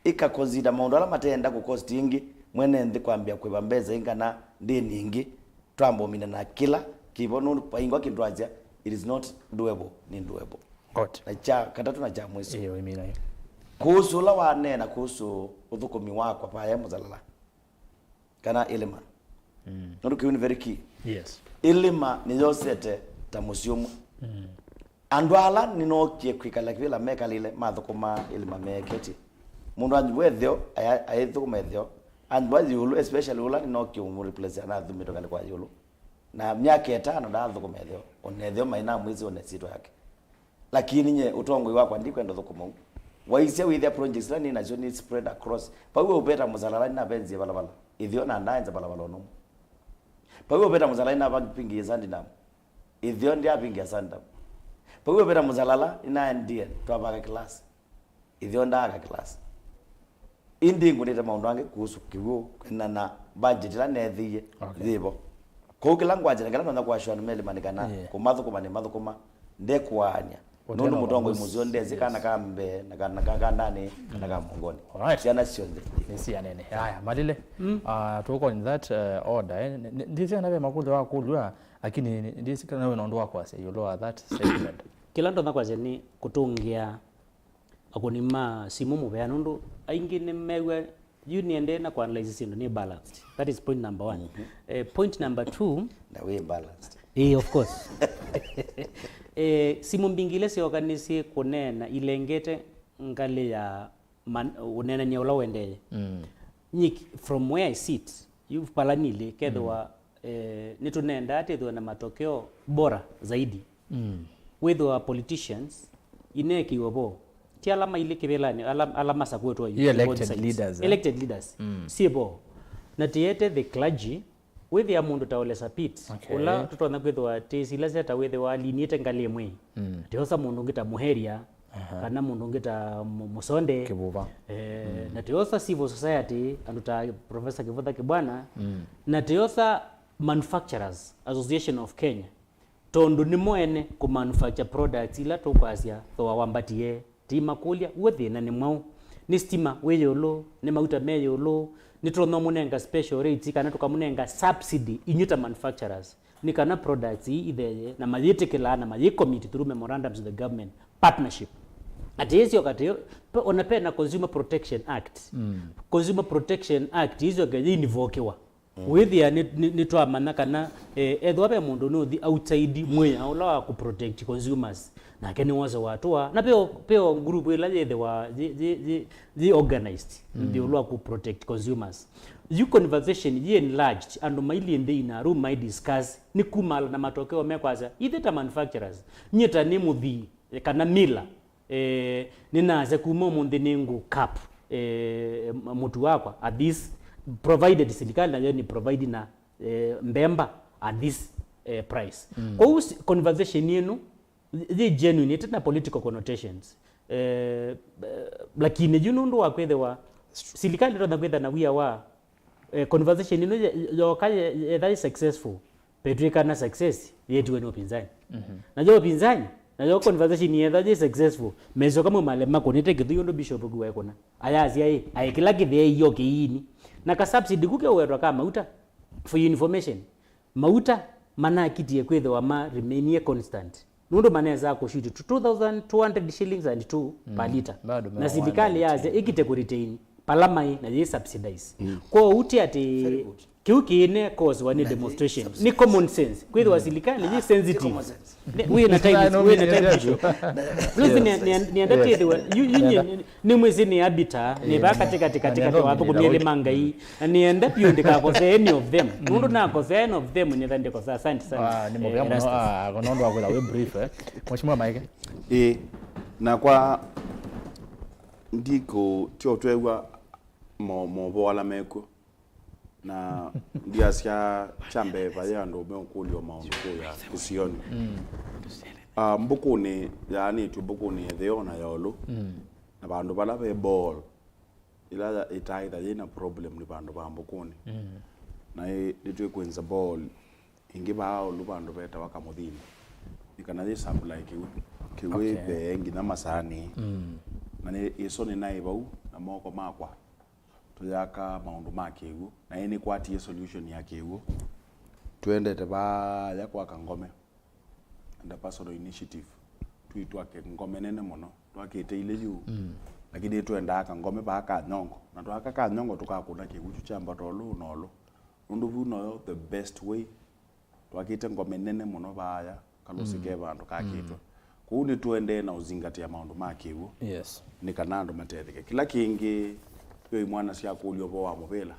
ĩka consider maũndũ ala mateenda kũkosti ingĩ, mwene nthĩ kwambĩa kũĩva mbesa ingĩ kana ndĩni ingĩ, twamba ũmina na kĩla kĩvo, nũndũ vaingwa kĩndũ twasya, it is not doable, ni doable. Good. Na kya katatũ na kya mwiso. Ĩĩ, ũimina ĩ. Kuhusu ũla waneena kuhusu ũthũkũmi wakwa vaya Mũsalala kana ĩlĩma. Mm. Nũndũ kĩu nĩ very key. Yes. Ĩlĩma nĩyosete ta mũsyĩ ũmwe. Mm. Andũ ala nĩnookie kwĩkala kĩvĩla mekalĩle mathũkũma ĩlĩma meeketye. Mũndũ anyw'a ĩtheo, aya-, ayĩthũkũma ĩtheo. Anyw'a yĩũlũ, especially ũla nĩnookie ũmũreplace anathumĩtwe ngalĩko ya yĩũlũ. Na myaka ĩtano ndaathũkũma ĩtheo, ona ĩtheo maĩ namwĩsĩ ona ĩsyĩtwa yake. Lakini nye ũtongoi wakwa ndikwenda ũthũkũma ũu. Waisye wĩthĩa projects ila nĩ nasyo nĩ spread across. Vau we ũveta Mũsalala nĩnavenzie valavala. Ĩtheo na ndaenza valavala ona ũmwe. Vau we ũveta Mũsalala nĩnavingĩie Sandinam. Ĩtheo ndyavingĩa Sandinam. Vau we ũveta Mũsalala nĩnaendie twavaka class. Ĩtheo ndaaka class. Ĩndĩ ngũnĩte maũndũ angĩ kuhusu kĩw'ũ na, na budget ĩla neethĩie. Okay. Yĩvo. Kũu kĩla ngwakya na kĩla nonya kũassure andũ melĩ nĩ kana Yeah. kũmathũkũma nĩ mathũkũma ndekũaany'a. Ũtena nũndũ mũtongoi mũseo ndesĩ kana ka mbee na kana ka kandanĩ kana ka mũngoni. Alright. Syana syonthe. Nĩ syanene. Haya, Malile. Mm. Uh, to go in that uh, order. Eh? Ndi syana ve makũlyo wa kũlwa, lakini ndi sikana we nondu wa kwasya yolo wa that segment. Kĩla ndonya kwasya nĩ kũtũngĩa akũni ma simũ mũvea nũndũ aingĩ nĩmew'a yu nĩendee na kũanalyze syĩndũ nĩ balanced. That is point number one. Mhm. Eh, point number two. Na wĩ balanced. Eh, of course. Eh, simũ mbingĩ ila syoka nĩsyĩ kũneena ilengete ngalĩ ya man- ũneenany'a ũla ũendee. Mm. Nyie from where I sit, yu vala nilĩ kethĩwa eh, nĩtũnendaa twĩthĩwe na matokeo bora zaidi. Mm. Wĩthĩwa politicians ineekiwe vo ti ala mailĩ kĩvĩlanĩ, ala, ala masakwĩtwe yu, Yu elected both sides. Leaders, eh? Elected leaders. Mm. Syĩ vo. Na tĩete the clergy, wĩthĩa mũndũ ta Ole Sapit, Okay. ũla tũtonya kwĩthĩwa tĩsilasya ta wĩthĩwa alinĩte ngalĩ ĩmwe. Mm. Tĩosa mũndũ ũngĩ ta Mũheria, Aha. kana mũndũ ũngĩ ta Mu- Mũsonde. Kĩvũva. Eh, na tĩosa civil society, andũ ta Professor Kĩvũtha Kĩbwana, Mm. na tĩosa Manufacturers Association of Kenya, tondũ nĩmo ene kũmanufacture products ila tũkwasya thooa wambatie. Ti makũlya, w'o thĩna nĩ mwaũ? Nĩ stima wĩ ĩũlũ? Nĩ mauta me ĩũlũ? Nĩtũtonya mũnenga special rates kana tũkamũnenga subsidy inyw'ĩ ta manufacturers, nĩ kana products ii itheye na mayĩtĩkĩlaa na mayĩcommit through memorandums of the government partnership. Atĩ ĩsyoka atĩ pe- ona pena Consumer Protection Act. Mm. Consumer Protection Act ĩsyoke yĩinvokiwa. Wĩthĩa nĩ- nĩ- nĩtwamanya kana eh, ethĩwa ve mũndũ nũthi outside mwĩa ũla wa kũprotect consumers, nake nĩwose watũa. Na peo, peo group ĩla yĩthĩwa yĩ- yĩ- yĩ- yĩ organized nthĩ ũla wa kũprotect consumers. Yu conversation yĩ enlarged, andũ mailyĩ nthĩ ina room mai discuss nĩ kumala na matokeo mekwasya ithe ta manufacturers, nyie ta nĩ mũthii eh, kana miller, eh, nĩnasya kuma ũmũnthĩ nĩngũ cap eh, m- mũtu wakwa at this, provided silikalĩ nayo nĩ provide na eh, mbemba at this eh, price. Kwoou s- conversation ĩno yĩ genuine, ĩte na political connotations. Eh, eh, lakini yu nũndũ wa kwĩthĩwa silikalĩ ĩtonya kwĩtha na wia wa eh, conversation ĩno ye- yoka ye- yetha yĩ successful, vetw'ĩkana success yĩtiwe nĩ ũpinzani. Na yo ũpinzani, na yo conversation yetha yĩ successful, mesyoka mwe male makũnĩte kĩthũi ũndũ bishop ũku waĩkũna. Ayasya ĩ, aĩ kĩla kĩthĩe iyo kĩini. Na ka subsidy ku kewetwa ka mauta, for your information, mauta manakitie kwĩthĩwa ma remainie constant. Nũndũ manesaa kũshuti two thousand two hundred shillings and two per liter. Bado na silikalĩ yasya ĩkite kũretain pala mai na yĩ subsidize. Kwoou ti atĩ kĩu kĩine cause wa nĩ demonstration. Nĩ common sense. Kwĩthĩwa silikalĩ yĩ sensitive. Wĩ na time, wĩ na time issue. Plus nĩ- nĩ- nĩenda twĩthĩwe yu- yu nyie- nĩmwĩsĩ nĩ abita, nĩ vaa katikati katikati wa athũkũmi elĩ ma Ngai, na nĩenda vyũ ndikakose any of them. Nũndũ nakose any of them, nĩtha ndikosa. Asante sana. Ah, nĩ mũvea mũno, Erastus. Ah, nũndũ wa kwĩtha wĩ brief, eh. Mheshimiwa Maige. Ĩ, nakwa ndikũ tyo twew'a mo- movoo ala mekw'o. Na ndiasya kya mbee vaĩ andũ meũkũlya maũndũ kũya kĩsionĩ. Ah, mbũkũnĩ yaanĩtw'e mbũkũnĩ ya ĩtheo na ya ĩũlũ, na vandũ vala ve ball ĩla ya- ĩtaaĩtha yĩ na problem nĩ vandũ va mbũkũnĩ. Na ĩ- nĩtwĩkwĩnza ball ĩngĩ vaa ĩũlũ vandũ vetawa Kamũthini, nĩ kana yĩ supply kĩw'ũ, kĩw'ũ Okay. ĩthee nginya masaanĩ. Na nĩ ĩso nĩnaĩ vau na moko makwa tũyaka maũndũ ma kĩw'ũ, na ĩ nĩkwatie solution ya kĩw'ũ. Tũendete vaaya kwaka ngome, under personal initiative, tũitwake ngome nene mũno. Twakĩte ilĩ yu, lakini twendaa kangome vaa Kanyongo, na twaka Kanyongo tũkakũna kĩw'ũ kyu kyambata ũlũ na ũlũ, nũndũ vu noyo the best way. Twakĩte ngome nene mũno vaaya, kalũsĩ ke vandũ kakĩtwe. Kũu nĩtũendee na ũzingatĩa maũndũ ma kĩw'ũ, Yes. nĩ kana andũ matetheke. Kĩla kĩngĩ, yo imwana syakũlya ũvoo wa mũvĩla,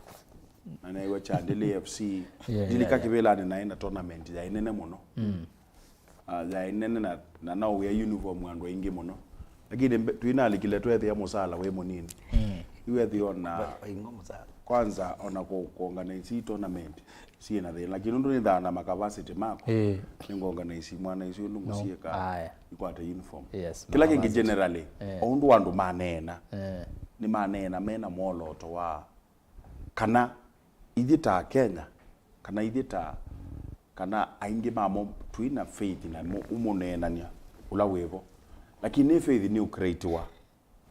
na neew'a Chandĩlĩ F C, Yeah, ndilika yeah, yeah. kĩvĩlanĩ naĩ na tournament yaĩ nene mũno. Ah, yaĩ nene na, na naũĩa uniform andũ aingĩ mũno. Lakini mbe- twĩnalikile twethĩa mũsala wĩ mũnini. Iwethio na Wa- waing'o mũsala. Kwanza ona ku, ku organize tournament, siĩ na thĩna. Lakini nũndũ nĩthaa na makavasiti mako, Ĩĩ. Nĩngũorganize mwana isu ũndũ No. Ngũsiĩka Aya. Ikwate uniform. Yes, kĩla kĩngĩ makavasiti. Generally, Eh. O ũndũ andũ maneena, Eh. Nĩmaneena mena mwoloto wa kana ithyĩ ta Kenya, kana ithyĩ ta, kana aingĩ mamo twĩ na faith na mo-, ũmũneenany'a ũla wĩvo. Lakini faith nĩ ũcreatiwa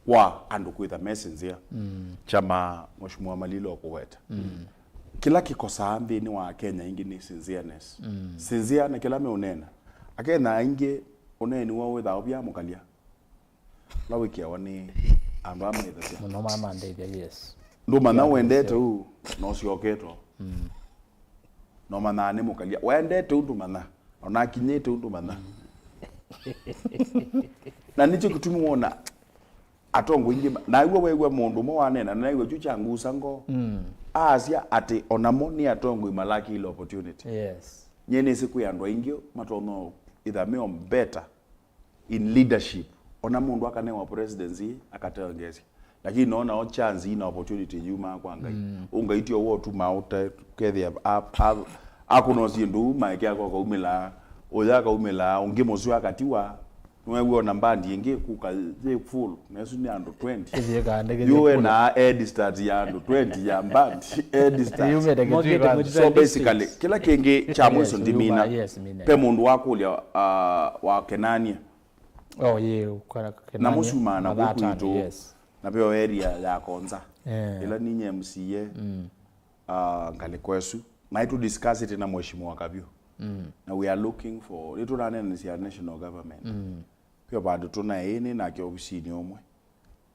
wa andũ kwĩtha me sincere. Mm. Kyama Mheshimiwa Malilo kũweta. Mm. Kĩla kĩkosaa nthĩnĩ wa Kenya ingĩ nĩ sincereness. Mm. Sincere na kĩla meũneena. Akenya aingĩ ũneeni woo wĩthaa ũvyamũkalya. Ũla wĩkĩawa nĩ andũ aa maĩthasya. Mũno mama ndeithia, yes. Ndũmanya Yeah, wendete yeah. Ũu, na ũsyoketwa. Mm. Na ũmanyaa nĩ mũkalya. Wendete ũu ndũmanya. Ona akinyĩte ũu ndũmanya. Na nĩkyo kĩtumi wona atongoi aingĩ ma-, naw'o wew'a mũndũ ũmwe waneena, naw'o kyu kyangusa ngoo. Mm. Aasya atĩ onamo nĩ atongoi malakĩile opportunity. Yes. Nyie nĩsĩ kwĩ andũ aingĩ matonya ĩtha meo better in leadership. Ona mũndũ akanewa presidency, akatengesya. Lakini nonao chance ina opportunity yumaa kwa Ngai. Mm. Ũngaitio wotu maũte kethia a, a, akũnosie ndũu maeke ako kaumĩla, ũya kaumĩla, ũngĩ mũsyo akatiwa. Nĩwew'ona mbandi ĩngĩ kuka yĩ full, na ĩsu nĩ andũ twenty. Ĩthiĩ kaandĩke Yu kũla. Ena head start ya andũ twenty ya mbandi, head start. Yumĩte Kĩtui Mokĩte kwanza. Motita So basically, districts. Kĩla kĩngĩ kya Yes, mwiso ndimina, yuma, yes, mina. Pe mũndũ wakũlya, uh, wakenania. Oh, yeah, kwa, Na Kenania, mũsumaa na Mathatani, kũku itũ, yes. Na veo area ya Konza. Eh. Ĩla ninye M C A, Mm. uh, ngalĩko ĩsu. Na ĩtu discuss it na Mheshimiwa Kavyu. Mm. Na we are looking for, nĩtũnanenanĩsya national government. Mm. Veo vandũ tũnaĩ nĩ nake ovisinĩ ũmwe.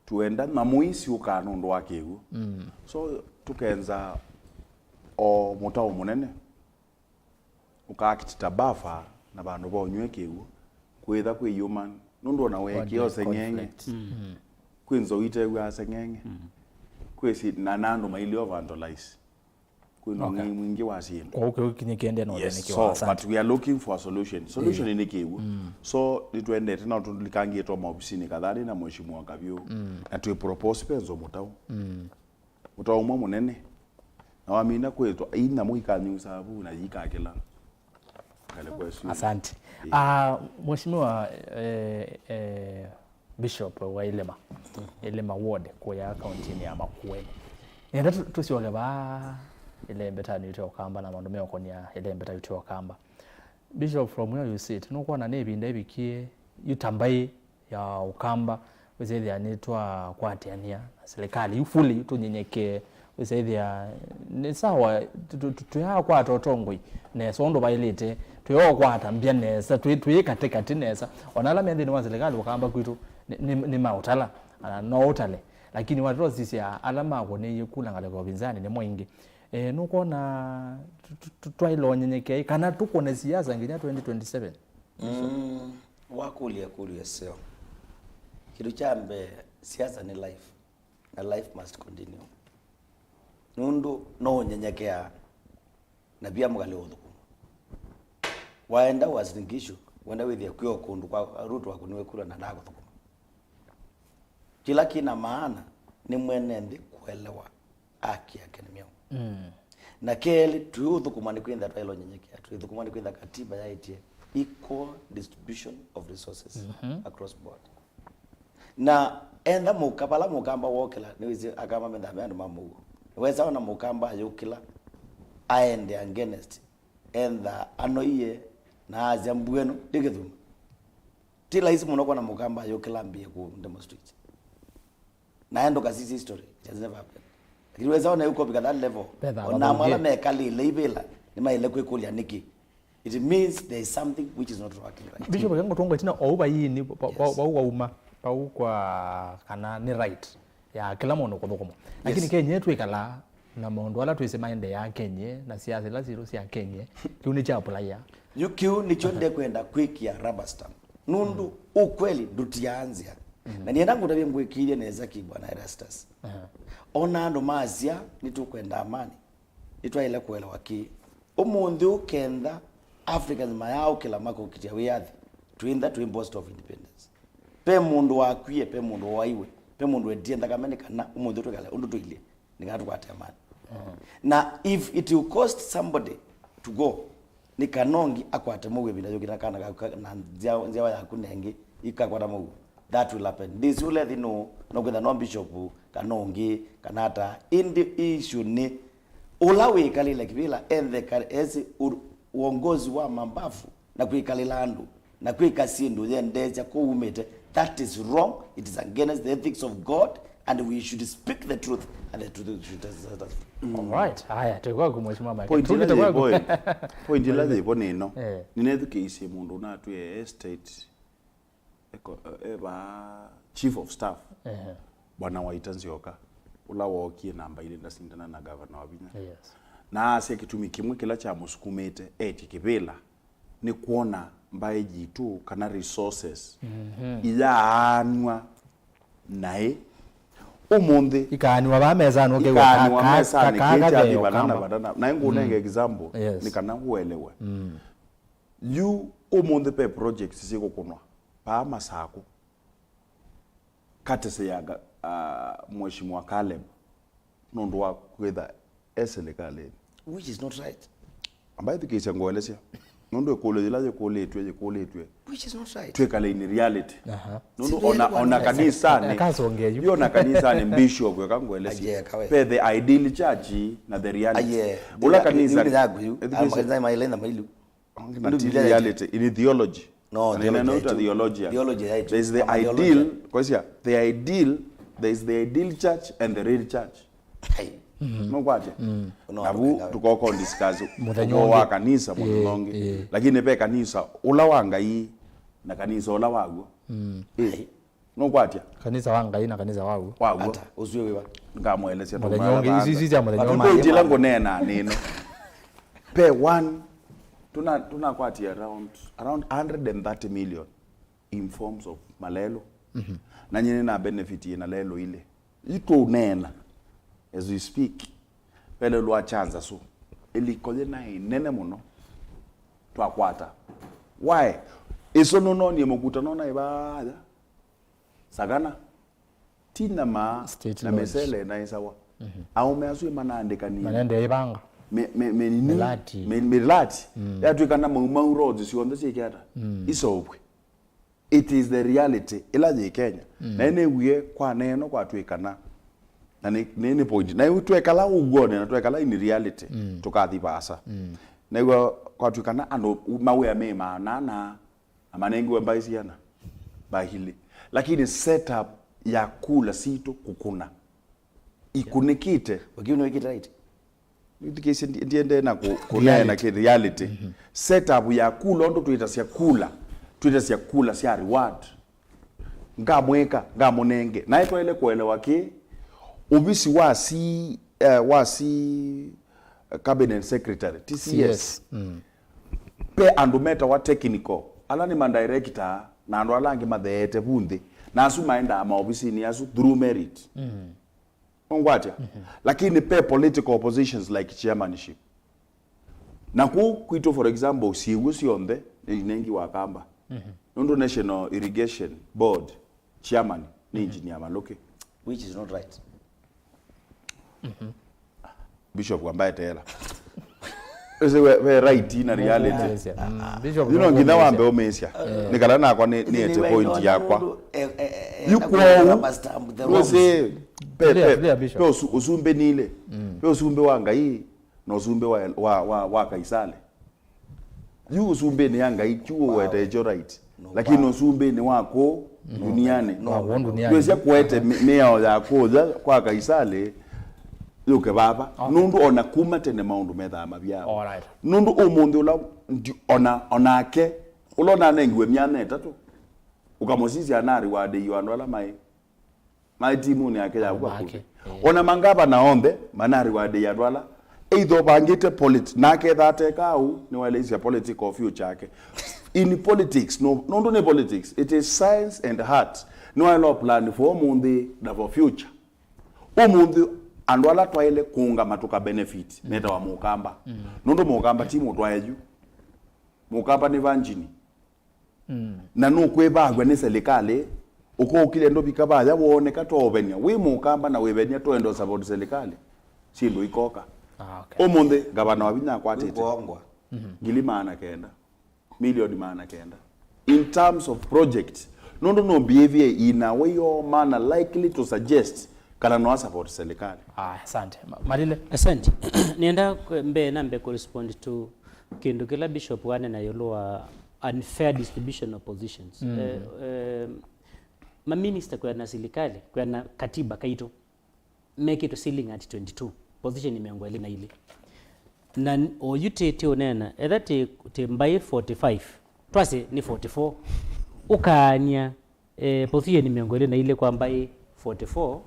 Tuenda na mũisi ũkaa nũndũ wa kĩw'ũ. Mm. So, tũkenza o mũtao mũnene. Ũkaakiti ta buffer na vandũ va ũnyw'e kĩw'ũ, kwĩtha kwĩ human, nũndũ ona weekĩa Conflict. Ũseng'eng'e, Conflict. Mm. Kwĩ nzou itew'aa seng'eng'e, Mm. Kwĩ si-, na, na andũ mailio vandalize, kwĩ na Okay. ũng'ei mwingĩ wa syĩndũ. Kwa ũke ũkinyĩkĩende na Yes, ũthĩnĩkĩwa, so, asante. But we are looking for a solution. Solution Yeah. Nĩ kĩw'ũ. Mm. So, nĩtwendete na tũlikangĩtwe maovisinĩ kadhaa nĩ na Mheshimiwa Kavyu, Mm. Na twĩ propose penzo mũtau. Mm. Mũtao ũmwe mũnene. Na wamina kwĩtwa, ii nyamũ ikanyusaa vu na yikakĩla. Ngalĩko ĩsu. Asante. Ĩĩ. Ah, Mheshimiwa, eh, eh, Bishop wa Ilima, Ilima Ward, kũya kauntinĩ ya Makueni. Nenda tũ-, tũsyoke vaa ĩlembetanĩ witũ ya Ũkamba na maũndũ meũkonia ĩlembeta witũ ya Ũkamba. Bishop, from where you sit, nũkwona nĩ ĩvinda ĩvikie yu ta mbaĩ ya Ũkamba, wĩsĩthĩa nĩtwakwatĩanĩa na silikalĩ yu fully, tũnyenyekee, wĩsĩthĩa nĩ sawa, tũ-, tũ-, tũ-, tũyaakwata ũtongoi nesa ũndũ vaĩlĩte, tũyookwata mbya nesa, twĩ, twĩ katĩ katĩ nesa. Ona ala me nthĩnĩ wa silikalĩ Ũkamba kwitũ nĩ, nĩ, nĩ maũtala, na no ũtale. Lakini watũsisya ala makũnĩie kula ngalĩko ũvinzanĩ nĩmo aingĩ. E, nũkwona tũ-, tũ-, tũ-, twaĩle ũnyenyekei kana tũkũne siasa nginya twenty twenty-seven? Mm, wakũlya ĩkũlyo ĩseo. Kĩndũ kya mbee, siasa nĩ life, na life must continue. Nũndũ no ũnyenyekeaa, na pia mũkalĩ ũthũkũma. Waenda Uasin Gishu, wenda wĩthĩa kwĩ o kũndũ kwa Ruto wakũniwe kura na ndakũthũkũma. Kĩla kĩna maana nĩ mwene nthĩ kũelewa aki yake nĩ myaũ. Mm. Na kelĩ, tũiũthũkũma nĩ kwĩtha twaĩle ũnyenyekea, tũiũthũkũma nĩ kwĩtha katiba yaĩtye equal distribution of resources Mhm. across board. Na enda mũka, vala Mũkamba wokĩla, nĩwĩsĩ Akamba methaa me andũ ma mũuo. Wesa ona Mũkamba ayũkĩla, aende against, enda anoie na asya mbu ĩno ndĩkĩthuma. Ti laisi mũno kwona Mũkamba ayũkĩla ambĩe ku demonstrate. Na endo kasisi history, it has never happened. Lakini wesa ona yuko bika that level. Petha ona mwala vathũkie. Mekalile ivila, nĩ maile kwĩkũlya nĩkĩ. It means there is something which is not working right. Bishop, kengo tongo tina o uba yini, pa, pa, Yes. Pau wauma, pau kwa kana ni right ya kila mũndũ kũthũkũma. Lakini Yes. Kenya twĩkala na maũndũ ala twĩsĩ maendeea Kenya na siasa ila sitũ sya Kenya, kĩu nĩ kya apply ya. Yu kĩu nĩkyo ndekwenda kwĩkĩa rubber stamp. Nũndũ Mm. Ukweli ndũtiaa nzĩa. Mm. Na nienda ngũtavye ngwĩkĩĩthye nesa ki Bwana Erastus. Aha. Ona andũ masya nĩtũkwenda amani, nĩtwaĩle kũelewa kĩĩ. Ũmũnthĩ ũkenda Africans mayaaũkĩla makũkitĩa wĩyathi, twĩntha twĩ boast of independence. Pe mũndũ wakwie, pe mũndũ waiwe. Ve mũndũ wetie nthakame nĩ kana ũmũnthĩ twĩkale ũndũ tũilyĩ, nĩ kana tũkwate amani. Na if it will cost somebody to go, nĩ kana ũngĩ akwate mũuo ĩvinda yũkĩte na kana kaku ka-, na nzĩa-, nzyawa yaku nengĩ ikakwata mũuo. That will happen. Ndĩsĩ ũla ĩthi nũũ, no kwĩtha no bishop, kana ũngĩ, kana ata. Ĩndĩ issue nĩ ũla wĩkalĩle kĩvĩla, enthe ka-, esi u-, uongozi wa mabavu na kwĩkalĩla andũ na kwĩka syĩndũ yendeesya kũu umĩte. That is wrong. It is against the ethics of God, and we should speak the truth, and the truth should set us free. All right. Haya, tũkwaku mheshimiwa Mike. Point ĩla yĩvo, point ĩla yĩvo nĩ ĩno. Eh. Nĩnethukĩĩisye mũndũ ũnatwĩe estate eko-, e vaa chief of staff, ehe, Bwana Waita Nzioka, ũla wookie namba ilĩ ndasindana na gavana Wavinya. Yes. Na asya kĩtumi kĩmwe kĩla kyamũsukumĩte etye kĩvĩla nĩ kwona mbaĩ yitũ kana resources, mhm, iyaanw'a naĩ. Ũmũnthĩ ikaanw'a vaa mesanĩ, ũkew'a ikaanw'a ka-, ka-, mesanĩ, ka-, ka-, kĩĩ kyathi katheo vana na kama vana na, naĩ ngũnenga, mm, example, yes, nĩ kana ũelewe. Mm. Yu ũmũnthĩ ve projects syĩkũkũnwa vaa Masakũ, courtesy ya ga-, ah, Mheshimiwa Caleb, nũndũ wa kwĩtha e silikalĩnĩ. Which is not right. Ambaye thikĩĩsya ngũelesya. Nũndũ ĩkũlyo yĩla yĩkũlĩtw'e, yĩkũlĩtw'e. Which is not right. Twĩkale in reality. Aha. Nũndũ ona, ona kanisanĩ, akasongea yu, yu ona kanisanĩ bishop eka ngũelesya. Aye, kawe. Ve the ideal church na the reality. Aye. Ũla kanisa, yu nĩ yaku yu. Ethikĩĩsya. Amwe nzai maile na mailu. Nũndũ ti Biblia reality, in theology. No, na theology nĩnauta yaitũ. Theology. Theology yaitũ. There is the ideal, theology. Kwasya, the ideal, there is the ideal church and the real church. Hey. Nũkwatya? Mm. No, navu tũkeka tũkoka discuss mũthenya ũngĩ wa kanisa mũthenya ũngĩ. Eh. Lakini ve kanisa ũla wa Ngai na kanisa ũla waw'o. Mm. Eh. Hey. Nũkwatya? Kanisa wa Ngai na kanisa waw'o. Waw'o. Ata, ũsu wĩ wĩva? Ngamũelesya mũthenya ũngĩ, isu, isu sya mũthenya ũngĩ. Point ĩla ngũneena nĩ ĩno. Pe one, tuna, tunakwatia around, around hundred and thirty million in forms of malelo. Mhm. Na nyie nĩna benefit na lelo ile. Itũneena, as we speak, ve lelo wa chanza so. Ĩliko yĩ na ĩnene mũno. Twakwata. Why? Ĩso nũnonie mũkutano na ĩvaya. Sagana, ti na maa, state na lodge. Mĩsele na ĩsawa. Mhm. Aũme asu manaandĩkanie. Manende ĩvanga. Me, me, me, nini? Milati. Me, milati. Mm. Yatwĩka na Mau Mau roads syonthe syĩke ata? Mm. Iseũvw'e. It is the reality ĩla yĩ Kenya. Mm. Na nĩwie kwa neno kwatwĩkana. Na nĩ, nĩ, nĩ point. Na yu twekala ũw'onĩ na twekala in reality, mm, tũkathi vaasa. Mm. Na yu kwatwĩkana andũ mawĩa me maanana, na manengiwe mbaĩ siana, mbaĩ ilĩ. Lakini setup ya kula sitũ kũkũna. Ikunĩkĩte. Wakiu nĩwĩkĩte right? Nĩthikĩĩsye, ndi-, ndiendee na kũ-, kũneena reality. Kĩ reality. Mhm. Setup ya kula, ũndũ twĩtasya kula, twĩtasya kula sya reward. Ngamwĩka, ngamũnenge. Naĩ twaĩle kũelewa kĩ, ũvisi wa si, eh, wa si, eh, cabinet secretary, T C S. T C S. Mm. Pe andũ metawa technical, ala nĩ ma director, na andũ ala angĩ matheete vu nthĩ. Na asu maendaa maovisinĩ asu through merit. Mm. Ũngwatya? Mhm. Lakini pe political positions like chairmanship. Na kũu kwitũ, for example, syĩw'o syonthe nĩ inengi wa Kamba. Mhm. Nũndũ National Irrigation Board chairman nĩ, mhm, Engineer Malũki. Which is not right. Mhm. Bishop ambaye tela. Ese we, we right na reality. Yes, yeah. Mm, Bishop, you know, no nginya wambe ũmĩsya. Eh. Nĩ kana nakwa nĩ, nĩ ete point yakwa. Yu kwoou, wĩsĩ, pe, clear, pe, clear, Bishop, pe ũsu-, ũsumbĩ nile. Mm. Pe ũsumbĩ wa Ngai na ũsumbĩ wa, wa, wa, wa Kaisale. Yu ũsumbĩnĩ ya Ngai, ti ũwete, wow, ekyo right. No, lakini, wow, ũsumbĩnĩ wa kũũ, mm, duniani. No, wa kũũ duniani. Ndwĩsya kũete mĩ-, mĩao ya kũũya kwa Kaisali yũke vava. Okay. Nũndũ ona kuma tene maũndũ methaa mavyawa. All right. Nũndũ ũmũnthĩ ũla ndi-, ona, onake, ũla ũnanengiwe myanya ĩtatũ, ũkamũsisya ana reward-ĩiwe andũ ala maĩ maĩ timunĩ yake ya kũka kũthi. Eh. Ona mangavana onthe manareward-ĩe andũ ala either ũvangĩte polit-, na aketha ateka ũu, nĩwaeleisya political future yake. In politics, no, nũndũ nĩ politics, it is science and art. Nĩwaĩle plan for ũmũnthĩ na for future. Ũmũnthĩ andũ ala twaĩle kũũngama tũka benefit, mm, metawa Mũkamba. Mm. Nũndũ Mũkamba ti mũtwae yu. Mũkamba nĩ vanjini. Mm. Na nũkwĩvaw'a nĩ selikalĩ, Ũkũkĩlya ndũvika vaya wooneka twaũvenia. Wĩ Mũkamba na wĩvenia twenda support serikali. Syĩndũ ikoka. Ah, okay. Ũmũnthĩ ngavana wa vinya akwatĩte Kuongwa. Ngili maana kenda, milioni maana kenda in terms of project, nũndũ no behavior in a way or manner likely to suggest kana no support serikali. Ah, asante. Ma- Malile. Asante. Nienda kwe- mbee nambe kurespond to kindu kila bishop wanena yulu wa unfair distribution of positions. Mm. Eh, eh, maminista kwena serikali, kwena katiba kaitu mekĩtwe ceiling at twenty-two, position mĩongo ĩlĩ na ilĩ. Na n- oyu ti ti ũneena, etha ti, ti mbaĩ forty-five, twasye nĩ forty-four, ũkaany'a eh, position mĩongo ĩlĩ na ilĩ kwa mbaĩ forty-four,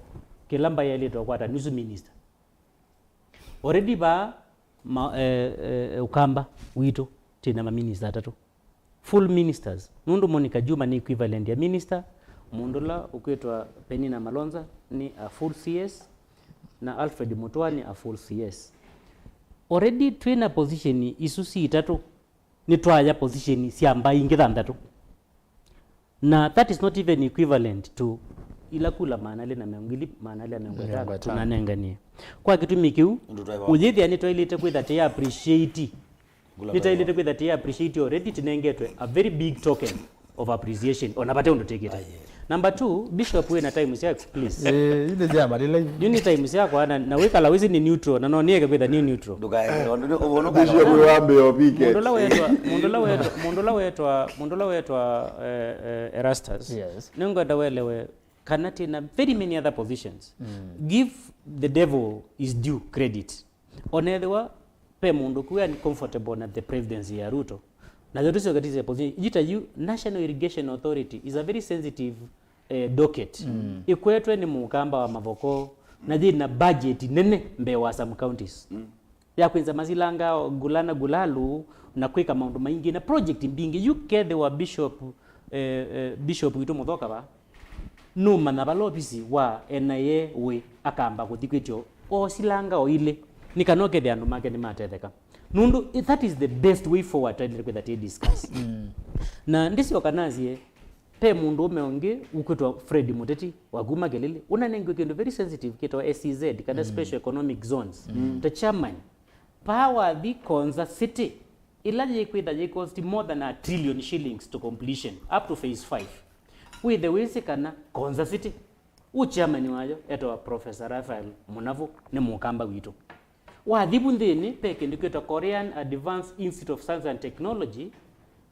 kĩla mbaĩ yaĩlĩte ũkwata nusu minister. Already vaa ma, eh, eh, Ũkamba witũ twĩna maminista atatũ, full ministers, nũndũ Monica Juma nĩ equivalent ya minister. Mũndũ ũla ũkwĩtwa Penina Malonza nĩ a full C S, na Alfred Mutua nĩ a full C S. Already twĩna position isu si itatũ, nĩtwaya position sya mbaĩ ingĩ thanthatũ. Na that is not even equivalent to ila kula maana elĩ na mĩongo ĩlĩ, maana elĩ na mĩongo ĩtatũ. Mĩongo ĩtano. Tunanenganie. Kwa kĩtumi kĩu, ũyĩthĩa nĩtwaĩlĩte kwĩtha tĩ appreciate. Nĩtwaĩlĩte kwĩtha tĩ appreciate already, tinengetwe a very big token of appreciation. Ona vate ũndũ tĩkĩte. Number two, Bishop, wĩna time syaku, please. Eh, inde sya Malile. Yu nĩ time syakwa na, na wĩkala wĩsĩ nĩ neutral, na no nĩeke kwĩtha nĩ neutral. Ndũkae, ũndũ nĩ- ũndũ- Bishop wambe opike. Mũndũ ũla wetwa, mũndũ ũla wetwa, mũndũ ũla wetwa, mũndũ ũla wetwa, eh, eh, Erastus. Yes. Nĩngwenda welewe kana twĩna very many other positions. Mm. Give the devil his due credit. Onethĩwa ve mũndũ kuya ni comfortable na the presidency ya Ruto, na yo tũsyoketisye position yita yu, National Irrigation Authority is a very sensitive eh, docket. Mm. Ĩkwetwe nĩ Mũkamba wa Mavoko na yĩna budget nene mbee wa some counties. Mm. Ya kwĩnza masilanga ngula na ngulalu na kwĩka maũndũ maingĩ na project mbingĩ. Yu kethĩwa Bishop, eh, eh, Bishop witũ Mũthoka va, nũmanya vala ovisi wa N I A wĩ, akamba kũthi kwĩtyo osilanga o ilĩ, nĩ kana ũkethĩa andũ make nĩmatetheka. Nũndũ i- that is the best way forward twaĩlĩte kwĩtha tĩ discuss. Mm. Na ndĩsyoka nasye, ve mũndũũme ũngĩ ũkwĩtwa Fred Mũteti wa kuma Kĩlĩlĩ, ũnanengiwe kĩndũ very sensitive kĩtawa S E Z, kana special economic zones. Mm. Ta chairman, vaa wathi Konza City, ĩla yĩkwĩtha yĩ cost more than a trillion shillings to completion, up to phase five. Wĩthe wĩsĩ kana Konza City, ũ chairman wayo etawa Professor Raphael Mũnavu, nĩ Mũkamba witũ. Wathi vu nthĩnĩ, ve kĩndũ kĩtwa Korean Advanced Institute of Science and Technology,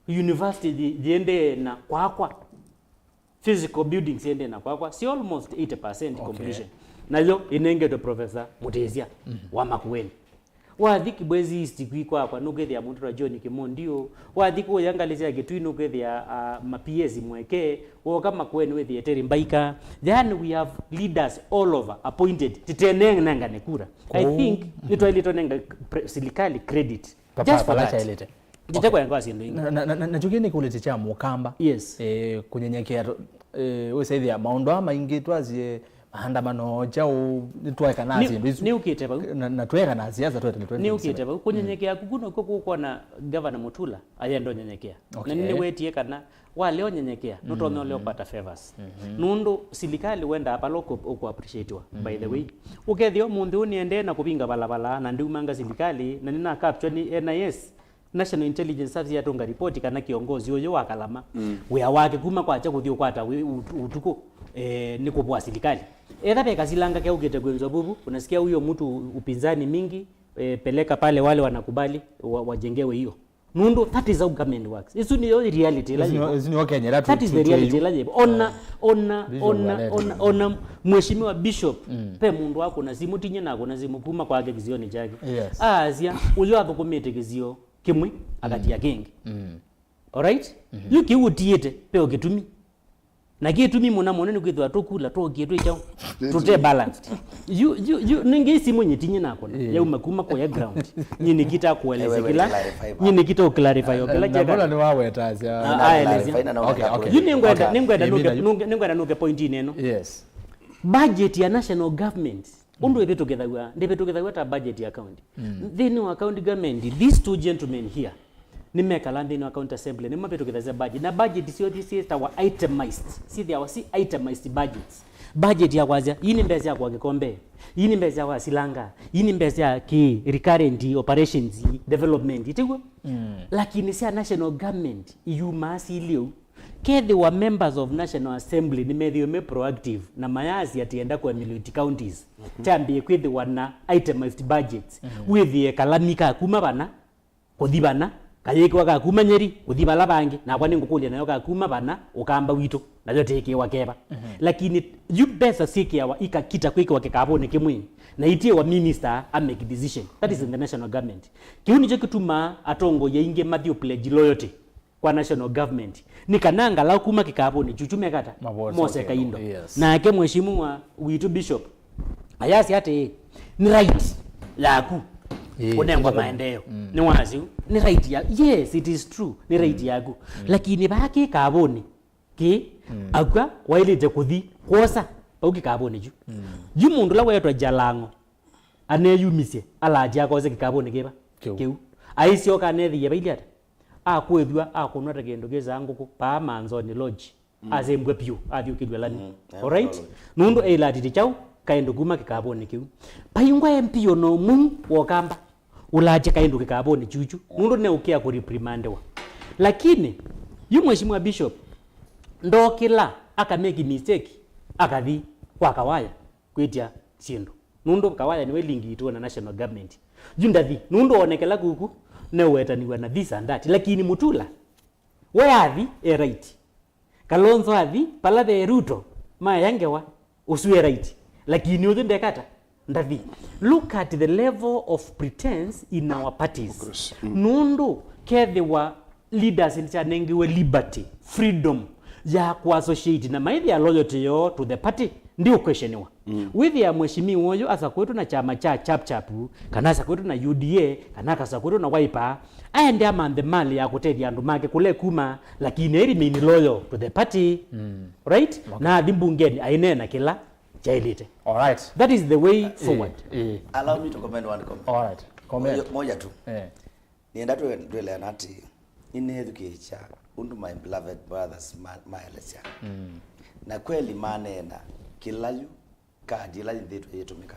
university yĩ- yĩendee na kwakwa. Physical buildings yĩendee na kwakwa, si almost eighty percent completion. Okay. Nayo ĩnengetwe Professor Mũtĩsya wa Makueni. Wathi Kibwezi East kwi kwakwa, nũkwĩthĩa mũndũ ta John Kĩmũndiũ. Wathi kũya ngalĩ sya Kĩtui, nũkwĩthĩa, ah, ma P S mweke. Woka Makueni wĩthĩe Terry Mbaika. Yani, we have leaders all over appointed, titenengane kura. I think nĩtwaĩlĩtwe nenga pre- silikali credit. Just for that. Kyaĩlĩte. Nditekwenda kwa syĩndũ ingĩ. Na- na- na- nakyo kĩĩ nĩ kĩũlĩtyo kya Mũkamba. Yes. Eh, kũnyenyekea to- eh, wĩsaĩthĩa maũndũ aa maingĩ twasie maandamano kyaũ, nĩtwaekana syĩndũ isu. Nĩũkĩte vau. Na- na twaekana siasa twete nĩtwete. Nĩũkĩte vau. Kũnyenyekea kuku nĩkw'o kũkwona Gavana Mũtula ayenda ũnyenyekea. Okay. Na nĩwetie kana walea ũnyenyekea, nũtonya ũlea ũkwata favors. Nũndũ silikali wendaa pala ũkũ- ũkũappreciatiwa, by the way. Ũkethĩa ũmũnthĩ ũũ nĩendee na kũvinga valala, na ndiumanga silikali, na nĩna capture nĩ N I S, National Intelligence Service yatũnga ripoti kana kĩongozi ũyũ wa Kalama, wĩa wake kuma kwakya kũthi ũkwata wĩ ut- ũtukũ, eh, nĩ kũvũa silikali. Etha ve kasilanga keũkĩte kwĩnzwa vuvu, unasikia huyo mtu upinzani mingi, eh, peleka pale wale wanakubali wa- wajengewe hiyo. Nũndũ that is how government works. Isu nĩyo reality ĩla yĩvo. Isu nĩyo Kenya ĩla. That is the reality ĩla yĩvo. Ona, ona, ona, ona, ona mheshimiwa Bishop, ve mũndũ akũna simu, tinye na akũna simu kuma kwake kĩsionĩ kyake. Yes. Aasya, ũyũ athũkũmĩte kĩsio kĩmwe, akatia kĩngĩ. Alright? Yu kĩu ũtiĩte, ve o kĩtumi. Na kĩtumi mũna mũno nĩ kwĩthĩwa tũkula tũkie twĩ kyaũ? Tũte balanced. Yu, yu, yu, nĩngĩ isimu nyitinyi nakona. Yauma kuma kũya ground. Nyi nĩkita kũelesya kĩla. Nyi nĩkita ũclarify o kĩla kyeka. Mbona nĩ wawetasya? Aelesya. Okay, okay. Yu nĩngwenda, nĩngwenda nũke, nũke, nĩngwenda nũke point ĩno. Yes. Budget ya national government, ũndũ ĩvĩtũkĩthaw'a, ndĩvĩtũkĩthaw'a ta budget ya county. Nthĩnĩ wa county government, these two gentlemen here, nĩmekala nthĩnĩ wa county assembly, nĩmavĩtũkĩthasya budget. Na budget syonthe syĩtawa itemized, syĩthĩawa si itemized budgets. Budget ya kwasya, ii nĩ mbesa ya kwa kĩkombe, ii nĩ mbesa ya kwa silanga, ii nĩ mbesa ya kĩ recurrent operations, development, itiw'o? Mm. Lakini sya national government iyumaa silĩ ũu. Kethĩwa members of National Assembly nĩmethĩwe me proactive na mayasya atĩ enda kũ emulate counties, kyambĩe kwĩthĩwa na itemized budgets, wĩthĩe kalami ka kuma vana kũthi vana, kayĩkĩwa ka kuma Nyeri kũthi vala vangĩ, nakwa nĩngũkũlya nayo ka kuma vana ũkamba witũ, nayo tĩkĩwa keva. Lakini yu mbesa syĩkĩawa ikakita kwĩkĩwa kĩkavũnĩ kĩmwe, na itiĩwa minister a make decision. That is in the national government. Kĩu nĩkyo kĩtumaa atongoi aingĩ mathiĩ pledge loyalty kwa national government. Nĩ kana ngalau kuma kĩkavũnĩ, chuchu mekata, mose kaindo. Yes. Nake mheshimiwa witũ Bishop ayasya atĩ, nĩ right yaku kũnengwa maendeeo. Nĩ wazi, nĩ right ya, yes, it is true, nĩ right yaku. Lakini vaa kĩkavũnĩ kĩ, akw'a waĩlĩte kũthi kwosa vau kĩkavũnĩ yu. Yu mũndũ ũla weetwa Jalang'o aneyumisye, alati akose kĩkavũnĩ kĩva kĩu. Aisyoka anethĩie vailye ata? Akwĩthw'a akũnwa ta kĩndũ kĩsaa ngũkũ paa Manzoni Lodge. Asembw'a vyũ, athyũkĩlw'a lami. Alright? Nũndũ eilatĩtye kyaũ kaĩndũ kuma kĩkavũnĩ kĩu. Paingwa M P o na ũmwe wa Ũkamba ũlatya kaĩndũ kĩkavũnĩ chuchu. Nũndũ neũkĩa kũreprimandiwa. Lakini yu Mheshimiwa Bishop ndokĩla akameki mistake, akathi kwa Kawaya kwĩtya syĩndũ. Nũndũ Kawaya nĩwe link yitũ na national government. Yu ndathi, nũndũ onekela kuku, neũwetanĩw'a na this and that. Lakini Mutula, we athi, e right. Kalonzo athi, pala ve Ruto, maya ngewa, ũsu e right. Lakini ũyũ ndekata, ndathi. Look at the level of pretense in our parties. Nũndũ kethĩwa leaders nĩkyanengiwe liberty, freedom ya kũassociate na maĩthĩa loyalty yoo to the party, ndiũquestioniwa. Wĩthĩa mheshimiwa ũyũ asakwĩtwe na kyama kya Chap Chap, kana asakwĩtwe na U D A, kana akasakwĩtwe na Wiper, aende amanthe mali ya kũtethya andũ make kũla ekuma, lakini ai remain loyal to the party. Right? Na athi mbungeni aineena kĩla kyaĩlĩte. Alright. That is the way forward. Eh. Allow me to comment one comment. Alright. Comment. Moja, moja tu. Eh. Nĩenda twe-, tweleana atĩ nĩnethukĩĩkya ũndũ my beloved brothers ma-, maelesya. Na kweli maneena kĩla yu kadi ĩla yĩthĩtwe yĩtũmĩka.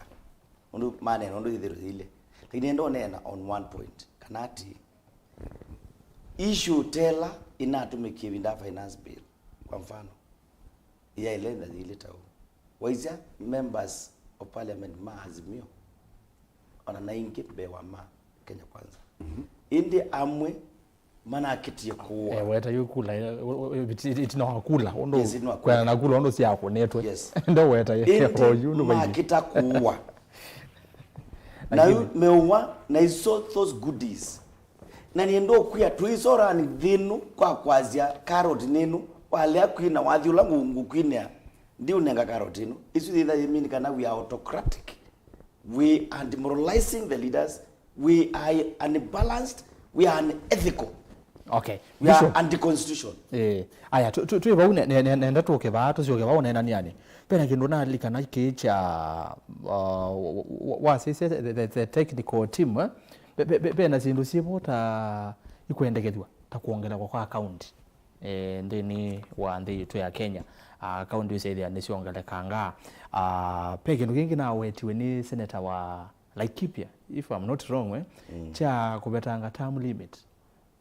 Ũndũ maneena ũndũ yĩthĩtwe yĩilye. Lakini nĩenda ũneena on one point. Kana atĩ issue tela ĩnatũmĩkie ĩvinda ya finance bill. Kwa mfano, yaĩle na yĩilye ta ũũ. Waisya members of parliament ma Azimio, ona na ingĩ mbee wa ma Kenya Kwanza. Ĩndĩ amwe manakĩtie kũũa. Eh, weta yu kula, eh, u-, u-, iti-, iti-, itina wa kula, ũndũ Yes, itina wa kula. Kwena na kula, ũndũ syakũnĩtwe. Yes. Ndo weta ye, Ĩndĩ oyu, ũndũ vaingĩ. Makĩta kũũa. Na yu meũa, na iso those goodies. Na nĩ ndũkwĩa, twĩsorani thĩnũ kwa kwasya carrot nĩnũ, walea kwina, wathi ũla ngũ-, ngũkwinĩa, ndiũnenga carrot ĩno. Isu yĩtha yĩmini kana we are autocratic. We are demoralizing the leaders. We are unbalanced. We are unethical. Okay. We are Bishop. Anti-constitution. Eh, aya, tu, tu, tu vau ne-, ne-, ne-, nenda tũke vaa, tũsyoke vau nenaniani. Pena kĩndũ nalikana kĩ kya, uh, wa, wa, wasisye the, the, the technical team, eh? Pe, pe, pe, pena syĩndũ syĩvo ta ikwendekethw'a, ta kwongelekwa kwa account, eh, nthĩnĩ wa nthĩ yitũ ya Kenya. Ah, account isu ithĩa nĩsyongelekanga. Ah, pe kĩndũ kĩngĩ nawetiwe nĩ senator wa Laikipia, if I'm not wrong, eh, kya kũvetanga term limit,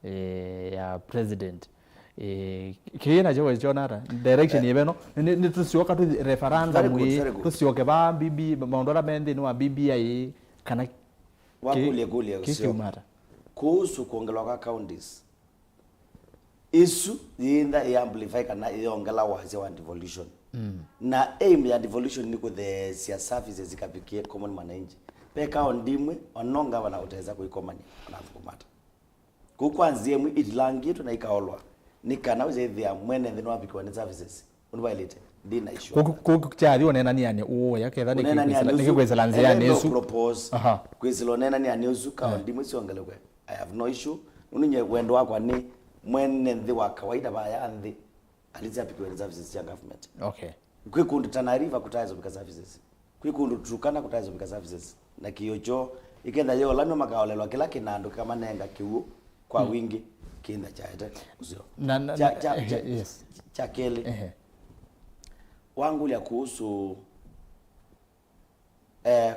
eh, ya president. Eh, kĩĩ nakyo wekyona ata? Direction ĩveno? Nĩ, nĩ, nĩ tũsyoka tũthi referendum Very good, ĩ, very good. Tũsyoke va B B, maũndũ ala me nthĩnĩ wa B B I, kana Wakũlya kĩ-, kũlya kĩ ũseo. Kĩuma ata? Kuhusu kuongelwa kwa counties. Isu yĩntha ĩ amplify kana ĩyongela wasya wa devolution. Na aim ya devolution nĩ kũtheesya services ikavikie common mwananchi. Ve county imwe, ona no ngavana ũtesa kũikomania, ona thũkũmata. Kũu kwa nzĩa ĩmwe itilangĩtwe na ikaolwa, nĩ kana ũsyĩthĩa mwene nthĩ nĩwavikiwa nĩ services. Ũndũ vaĩlĩte, ndĩ na issue. Kũu, kũu kyathi ũneenanianĩ ũũya, ketha nĩ Ũneenanianĩ kĩkwĩsĩla, nĩ ũsu, kĩkwĩsĩla nzĩanĩ ene no ĩsu. Propose. Aha. Kwĩsĩla ũneenanianĩ ũsu, kaunti imwe syongelekwe. I have no issue. Nũndũ nye wendo wakwa nĩ mwene nthĩ wa kawaida vaya nthĩ, at least apikiwe nĩ services sya government. Okay. Kwĩ kũndũ Tana River kũtaĩsũvĩka services. Kwĩ kũndũ Turkana kũtaĩsũvĩka services, na kĩio kyoo, ĩkenda yĩolanw'a makaolelwa kĩla kĩnandũ kĩkamanenga kĩw'ũ kwa wingĩ. kĩnda kyaete ũseo. Na, na, kya, na, kya, ehe, kya, yes. Kya kelĩ, ehe, wangũlya kuhusu eh,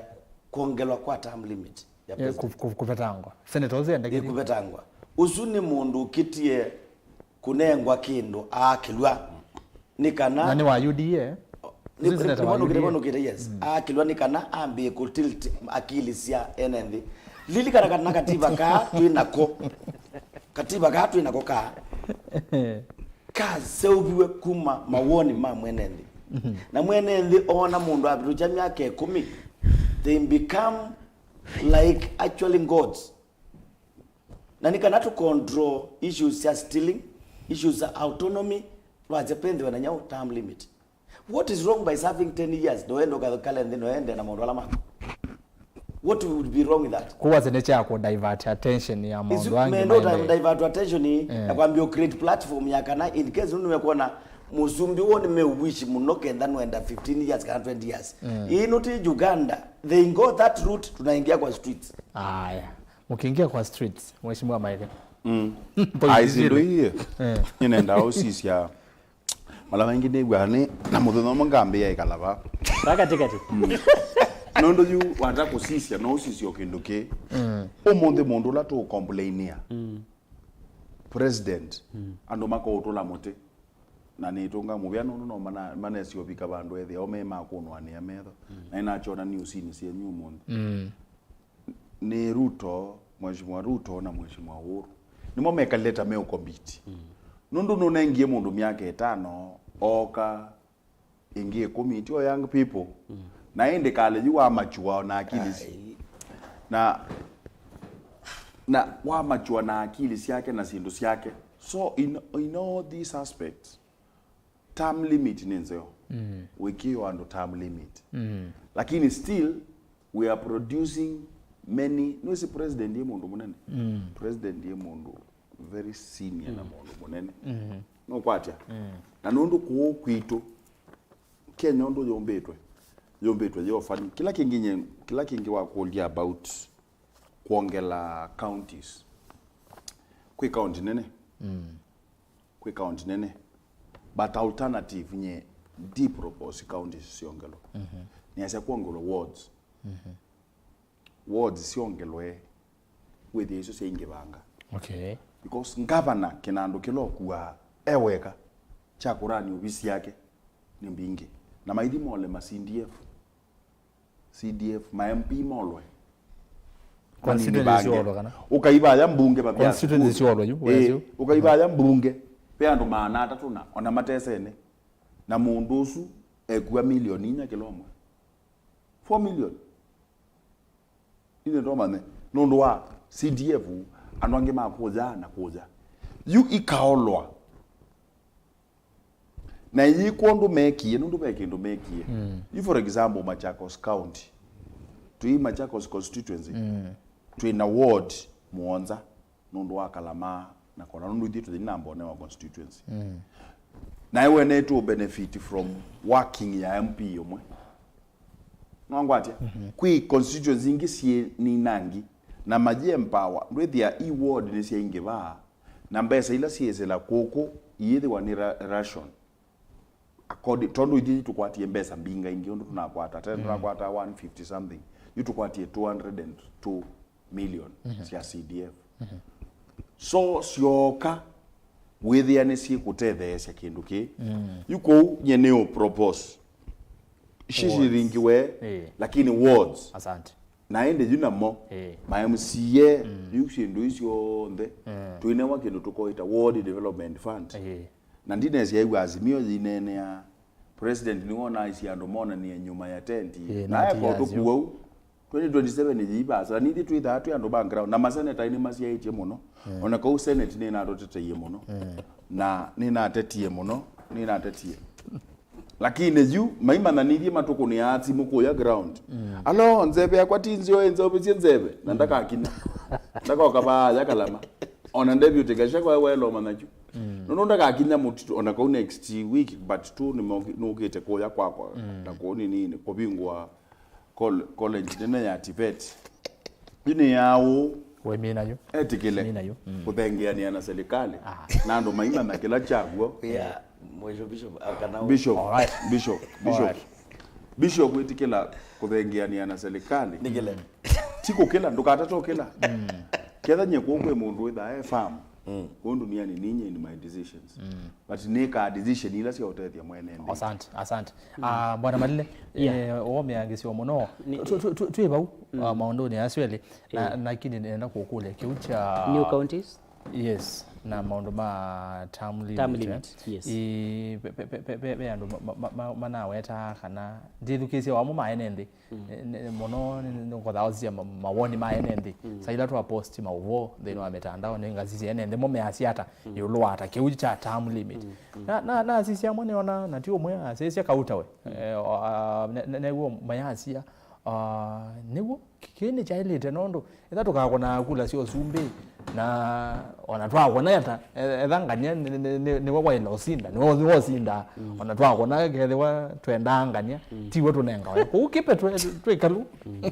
kwongelwa kwa term limit ya, eh, president. Ku-, ku-, kũvetangwa. Senate ũsu endekethie. Ĩ, kũvetangwa. Ũsu nĩ mũndũ ũkĩtie kũnengwa kĩndũ aakĩlw'a nĩ kana. Na nĩ wa U D A. Nĩ, ũsu nĩ senator wa nĩwonũkĩte, U D A. Nĩwonũkĩte, yes. Mm. Aakĩlw'a nĩ kana ambĩe kũ tilt akili sya ene nthĩ. Lilikana kana katiba kaa twĩ nako. Katiba kaa twĩ nako kaa kaseũviw'e kuma mawoni ma mwene nthĩ. Mhm. Na mwene nthĩ oona mũndũ avĩtũkya myaka ĩkũmi, they become like actually gods. Na nĩ kana tũ control issues sya stealing, issues sya autonomy, twasya penthĩwe na nyau term limit. What is wrong by serving ten years? Noende ũkakale nthĩ, noende na maũndũ ala maku. What would be wrong with that? Kũu wasya nĩ kya kũ divert attention ya maũndũ angĩ maendeee. Mendo divert attention, eh, ya kwambia create platform ya kana in case nũndũ nĩmekwona mũsumbĩ woo nĩmeũwish mũno kenda noenda fifteen years kana twenty years. Mm. Ĩĩ nũtĩ Uganda. They go that route, tunaingia kwa streets. Aya. Mũkĩingia kwa streets, Mheshimiwa Maeke. Mm. Point ai zero. Sindu ii, eh, nĩnendaa ũsisya. Mala maingĩ nĩw'aa nĩ na mũthenya ũmwe ngambĩĩa ĩkala va. Va katĩkatĩ. Mm. Nũndũ yu wata kũsisya, no ũsisye o kĩndũ kĩ. Mm. Ũmũnthĩ mũndũ ũla tũũkomplainia. Mm. President, mm, andũ makoũtũla mũtĩ. Na nĩtũnga mũvea nũndũ no mana-, manesi ũvika vandũ ethĩa o me ma kũnũanĩa metho. Mm. Na nĩnakyona newsinĩ syenyu ũmũnthĩ. Mm. Nĩ Ruto, Mheshimiwa Ruto na Mheshimiwa Uhuru. Nĩmo mekalĩte ta meũkombiti. Mm. Nũndũ nũnengie mũndũ myaka ĩtano, ooka ĩngĩ ĩkũmi, ti o young people. Mm. Na ĩndĩ kale yu wa mature na akili si-, ai, na, na wa mature na akili syake na syĩndũ syake. So in, in all these aspects, term limit nĩ nzeo. Mm. Wĩkĩo andũ term limit. Mm. Lakini still, we are producing many. Nĩwĩsĩ president ĩ mũndũ mũnene? Mm. President ĩ mũndũ very senior na, mm, mũndũ mũnene. Mm-hmm. Nũkwatya? Mm. Na nũndũ kũũ kwitũ, Kenya ũndũ yũmbĩtwe, yũmbĩtwe yo funny. Kĩla kĩngĩ nye, kĩla kĩngĩ wakũlya about kwongela counties. Kwĩ county nene. Mm. Kwĩ county nene. But alternative nye ndi propose counties siongelwe. Mhm. Nĩasya kwongelwe wards. Mhm. Wards siongelwe, wĩthĩe isu syaingĩvanga. Okay. Because ngavana kĩnandũ kĩla ũkuaa e weka kya kũrani ovisi yake nĩ mbingĩ. Na maithi mole ma C D F. C D F, ma M P molwe. Constituency manini vange. Siolwa kana? Ũkaivaya mbunge vavya constituency sukulu. Siolwa yu, ĩĩ, wesyo. Ũkaivaya mbunge, ve andũ maana atatũ na, ona matesene. Na mũndũ ũsu ekua milioni inya kĩla ũmwe. Four million. Ine ndomanye. Nũndũ wa C D F, andũ angĩ ma kũya na kũya. Yu ikaolwa. Na ĩyĩkwa ũndũ mekie, nũndũ ve kĩndũ mekie. Mm. Yu, for example, Machakos County, twĩ Machakos constituency, mm, twĩ na ward mũonza nũndũ wa Kalamaa na Kona, nũndũ ithyĩ tũthi na Mbonewa constituency. Mm. Na ĩwe nĩtũ benefit from working ya M P ũmwe. Nongwatya? Mhm. Kwĩ constituency ingĩ syĩ ninangi, na maji empower, ndwĩthĩa i ward nĩsyaingĩvaa, na mbesa ila syĩsĩla kũkũ iyĩthĩwa nĩ ra-, ration. According, tondũ ithyĩ tũkwatie mbesa mbingaingĩ ũndũ tũnakwata, tene, mm, tũnakwata one fifty something, yu tũkwatie two hundred and two million, mhm, sya C D F. Mhm. So, syoka, wĩthĩa nĩsyĩkũtetheesya kĩndũ kĩĩ. Mm. Yu kũu, nye nĩ ũ propose. Ici wards. Ciringiwe, eh, lakini wards. Asante. Na ĩndĩ yu namo, eh, ma M C A, mm, yu syĩndũ isu syonthe, eh, twĩnewa kĩndũ tũkoĩta Ward Development Fund. Eh. Na ndinesya ĩw'a Azimio yĩneenea president nĩwona aisye andũ monanie nyuma ya tenti. Eh, na na eka ũtũku wau. Twenty twenty-seven yĩivasa, na ithyĩ twĩthaa twĩ andũ ba ground, na maseneta nĩmasyaĩtye mũno. Mm. Ona kau Senate nĩnatũteteie mũno. Mm. Na nĩnatetie mũno, nĩnatetie. Lakini yu, maimanyanĩthye matũkũnĩaa simũ kũya ground. Mm. Alo, nzeve yakwa ti nzeo, nzeũvĩsye nzeve. Na ndakakinya. Ndakoka vaya Kalama. Ona Deputy Gachagua we lomanya kyu. Mm. Nũndũ ndakakinya mũtitũ, ona kau next week, but tu nĩmoki-, nũkĩte kũya kwakwa. Mm. Na kũu nĩ nini, kũvingũa col-, college nene ya TVET. Yu nĩ ya ũũ, We mina yu. Etĩkĩle mina yu. Mm. Kũthengeanĩa na serikali. Ah. Na andũ maimanya kĩla kyakw'o. Yeah. Mwisho bishop akana. Bishop. All right. Bishop. Bishop. All right. Bishop wĩtĩkĩla kũthengeanĩa na serikali. Nĩkĩle. Ti kũkĩla, ndũkatate ũkĩla. Mm. Ketha nye kũu kwĩ mũndũ wĩthaa e farm. Mm. Kũu duniani ninye in my decisions. Mm. But nĩkaa decision ila sya ũtethya mwene nthĩ. Asante, asante. Mm. Ah, Bwana Malile, yeah. Eh, ũũmĩangĩsyo mũno. Twĩ vau, mm, ah, maũndũnĩ asu elĩ. Na, eh, lakini nenda kũkũlya kĩu kya new counties. Yes, na maũndũ ma term limit. Term limit, eh? Yes. I, pe, pe, pe, pe, pe, pe andũ ma, ma, ma, manawetaa kana ndithukĩĩsye wamo ma ene nthĩ. Mm. Nĩ, nĩ, mũno nĩ, nĩ, nĩngothaa ũsisya ma, mawoni ma ene nthĩ. Mm. Sa ila twa post maũvoo nthĩnĩ wa mĩtandao, nĩngasisya ene nthĩ mo measya ata, mm, ĩũlũ wa ata kĩu kya term limit. Mm. Mm. Na, na, nasisya amwe nĩona, na ti ũmwe asisya kauta we. Mm. Eh, o, a, ne, ne, nĩw'o mayasya, a, nĩw'o kĩĩ nĩkyaĩlĩte nũndũ ethĩwa tũkakũnaa kula sya ũsumbĩ, na ona twakũna ata, e, etha ngania nĩ, nĩ, nĩ, nĩwe waĩle ũsinda, nĩwe, nĩwe ũsindaa. Mm. Ona twakũna kethĩwa twendaa ngania, mm, tiwe tũnengawa. Kũu kĩpe twĩ, twĩ kalu. Mm.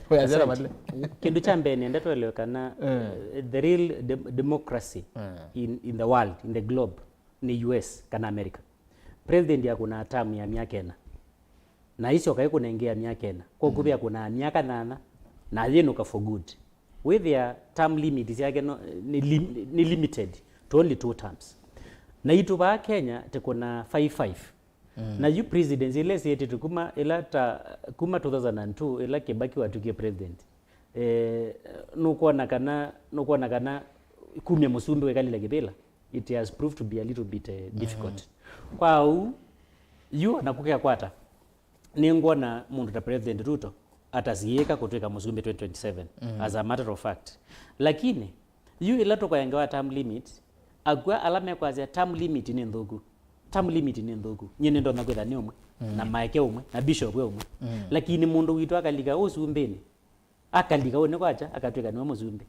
Wĩasya na Malile. Kĩndũ kya mbee nenda twelewe kana, eh, the real de democracy, eh, in, in the world, in the globe, nĩ U S kana America. President akũnaa term ya myaka ĩna. Na aisyoka ĩkũnengea myaka ĩna. Kwoou, mm, ve akũnaa myaka nyanya, na ayĩnũka for good. Wĩthĩa term limit syake no, nĩ, lim, nĩ limited to only two terms. Naitũ vaa Kenya tũkũnaa five five. Mm. Na yu presidency ĩla ĩsĩtĩtwe kuma ĩla ta, kuma two thousand and two ĩla Kibaki watw'ĩkie president. Eh, nũkwona kana, nũkwona kana kumya mũsumbĩ wĩkalile kĩvĩla, it has proved to be a little bit, eh, difficult. Mm. Kwa ũu, yu ona kũkĩa kwata, nĩngwona mũndũ ta President Ruto atasiĩĩka kũtw'ĩka mũsumbĩ twenty twenty-seven, mm, as a matter of fact. Lakini, yu ĩla tũkaengewa term limit, akw'a ala mekwasya term limit nĩ nthũku. Term limit nĩ nthũku. Nyie nĩndonya kwĩtha nĩ ũmwe, mm, na maeke ũmwe, na bishop ũmwe. Mm. Lakini mũndũ witũ akalika ũsumbĩnĩ, akalika ũnĩ kwakya, akatw'ĩka nĩwe mũsumbĩ.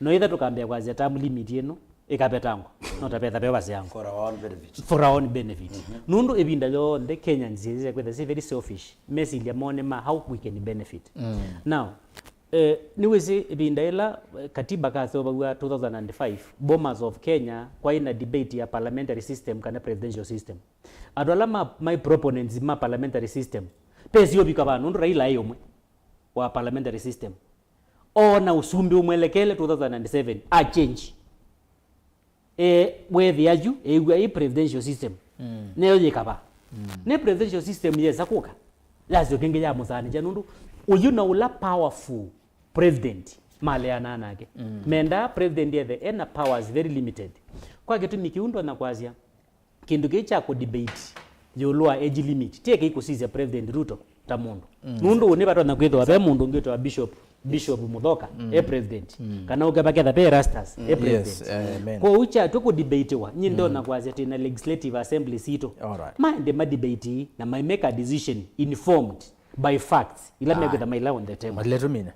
No ĩtha tũkambĩa kwasya term limit ĩno ĩkavetangwa, no ta vetha ve vaseangwa. For our own benefit. For our own benefit. Mm-hmm. Nũndũ ĩvinda yonthe Kenyans syĩsya kwĩtha syĩ very selfish, mesilya moo nĩ ma how we can benefit. Mm. Now, eh, nĩwĩsĩ ĩvinda ĩla, eh, katiba kaseũvaw'a two thousand and five, Bomas of Kenya, kwaĩ na debate ya parliamentary system kana presidential system. Andũ ala ma, my proponents ma parliamentary system, pesi ũvika vaa nũndũ Raila aĩ ũmwe wa parliamentary system. Ona ũsumbĩ ũmwelekele two thousand and seven, a change. E, wethĩa yu, ew'a ĩ presidential system. Mm. Neyo yĩkava. Mm. Nĩ presidential system yesa kũka. Yasyo kĩngĩ ya mũsaanĩkya nũndũ ũyu na ũla powerful president maleanaa nake. Mm. Mendaa president ethe ena powers very limited. Kwa kĩtumi kĩu ndonya kwasya, kĩndũ kĩĩ kya kũ debate ĩũlũ wa age limit, ti eke ĩkũsisya President Ruto ta mũndũ. Mm. Nũndũ ũnĩ vatonya kwĩthĩwa ve mũndũ ũngĩ wĩtawa Bishop, Bishop Muthoka, mm, e president. Mm. Kana ũke vaketha ve Erastus, e president. Yes, eh, amen. Kwoou kyatw'a kũ debatewa, nyie ndonya, mm, kwasya twĩ na legislative assembly sitũ. All right. Maende ma debate na ma make a decision informed by facts ila, aye, mekwĩtha maila on the table. Malile tũmine.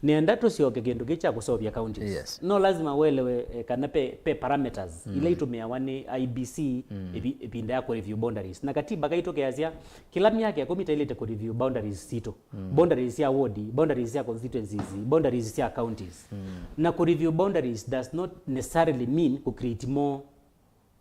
Nĩenda tũsyoke kĩndũ kĩĩ kya kũseũvya counties. Yes. No lazima welewe, eh, kana pe, pe parameters, mm, ila itũmĩawa nĩ I E B C, mm, ĩvi, ĩvinda ya kũ review boundaries. Na katiba kaitũ keasya kĩla myaka ĩkũmi taĩlĩte kũ review boundaries sitũ. Mm. Boundaries sya ward, boundaries sya constituencies, boundaries sya counties. Mm. Na kũ review boundaries does not necessarily mean kũ create more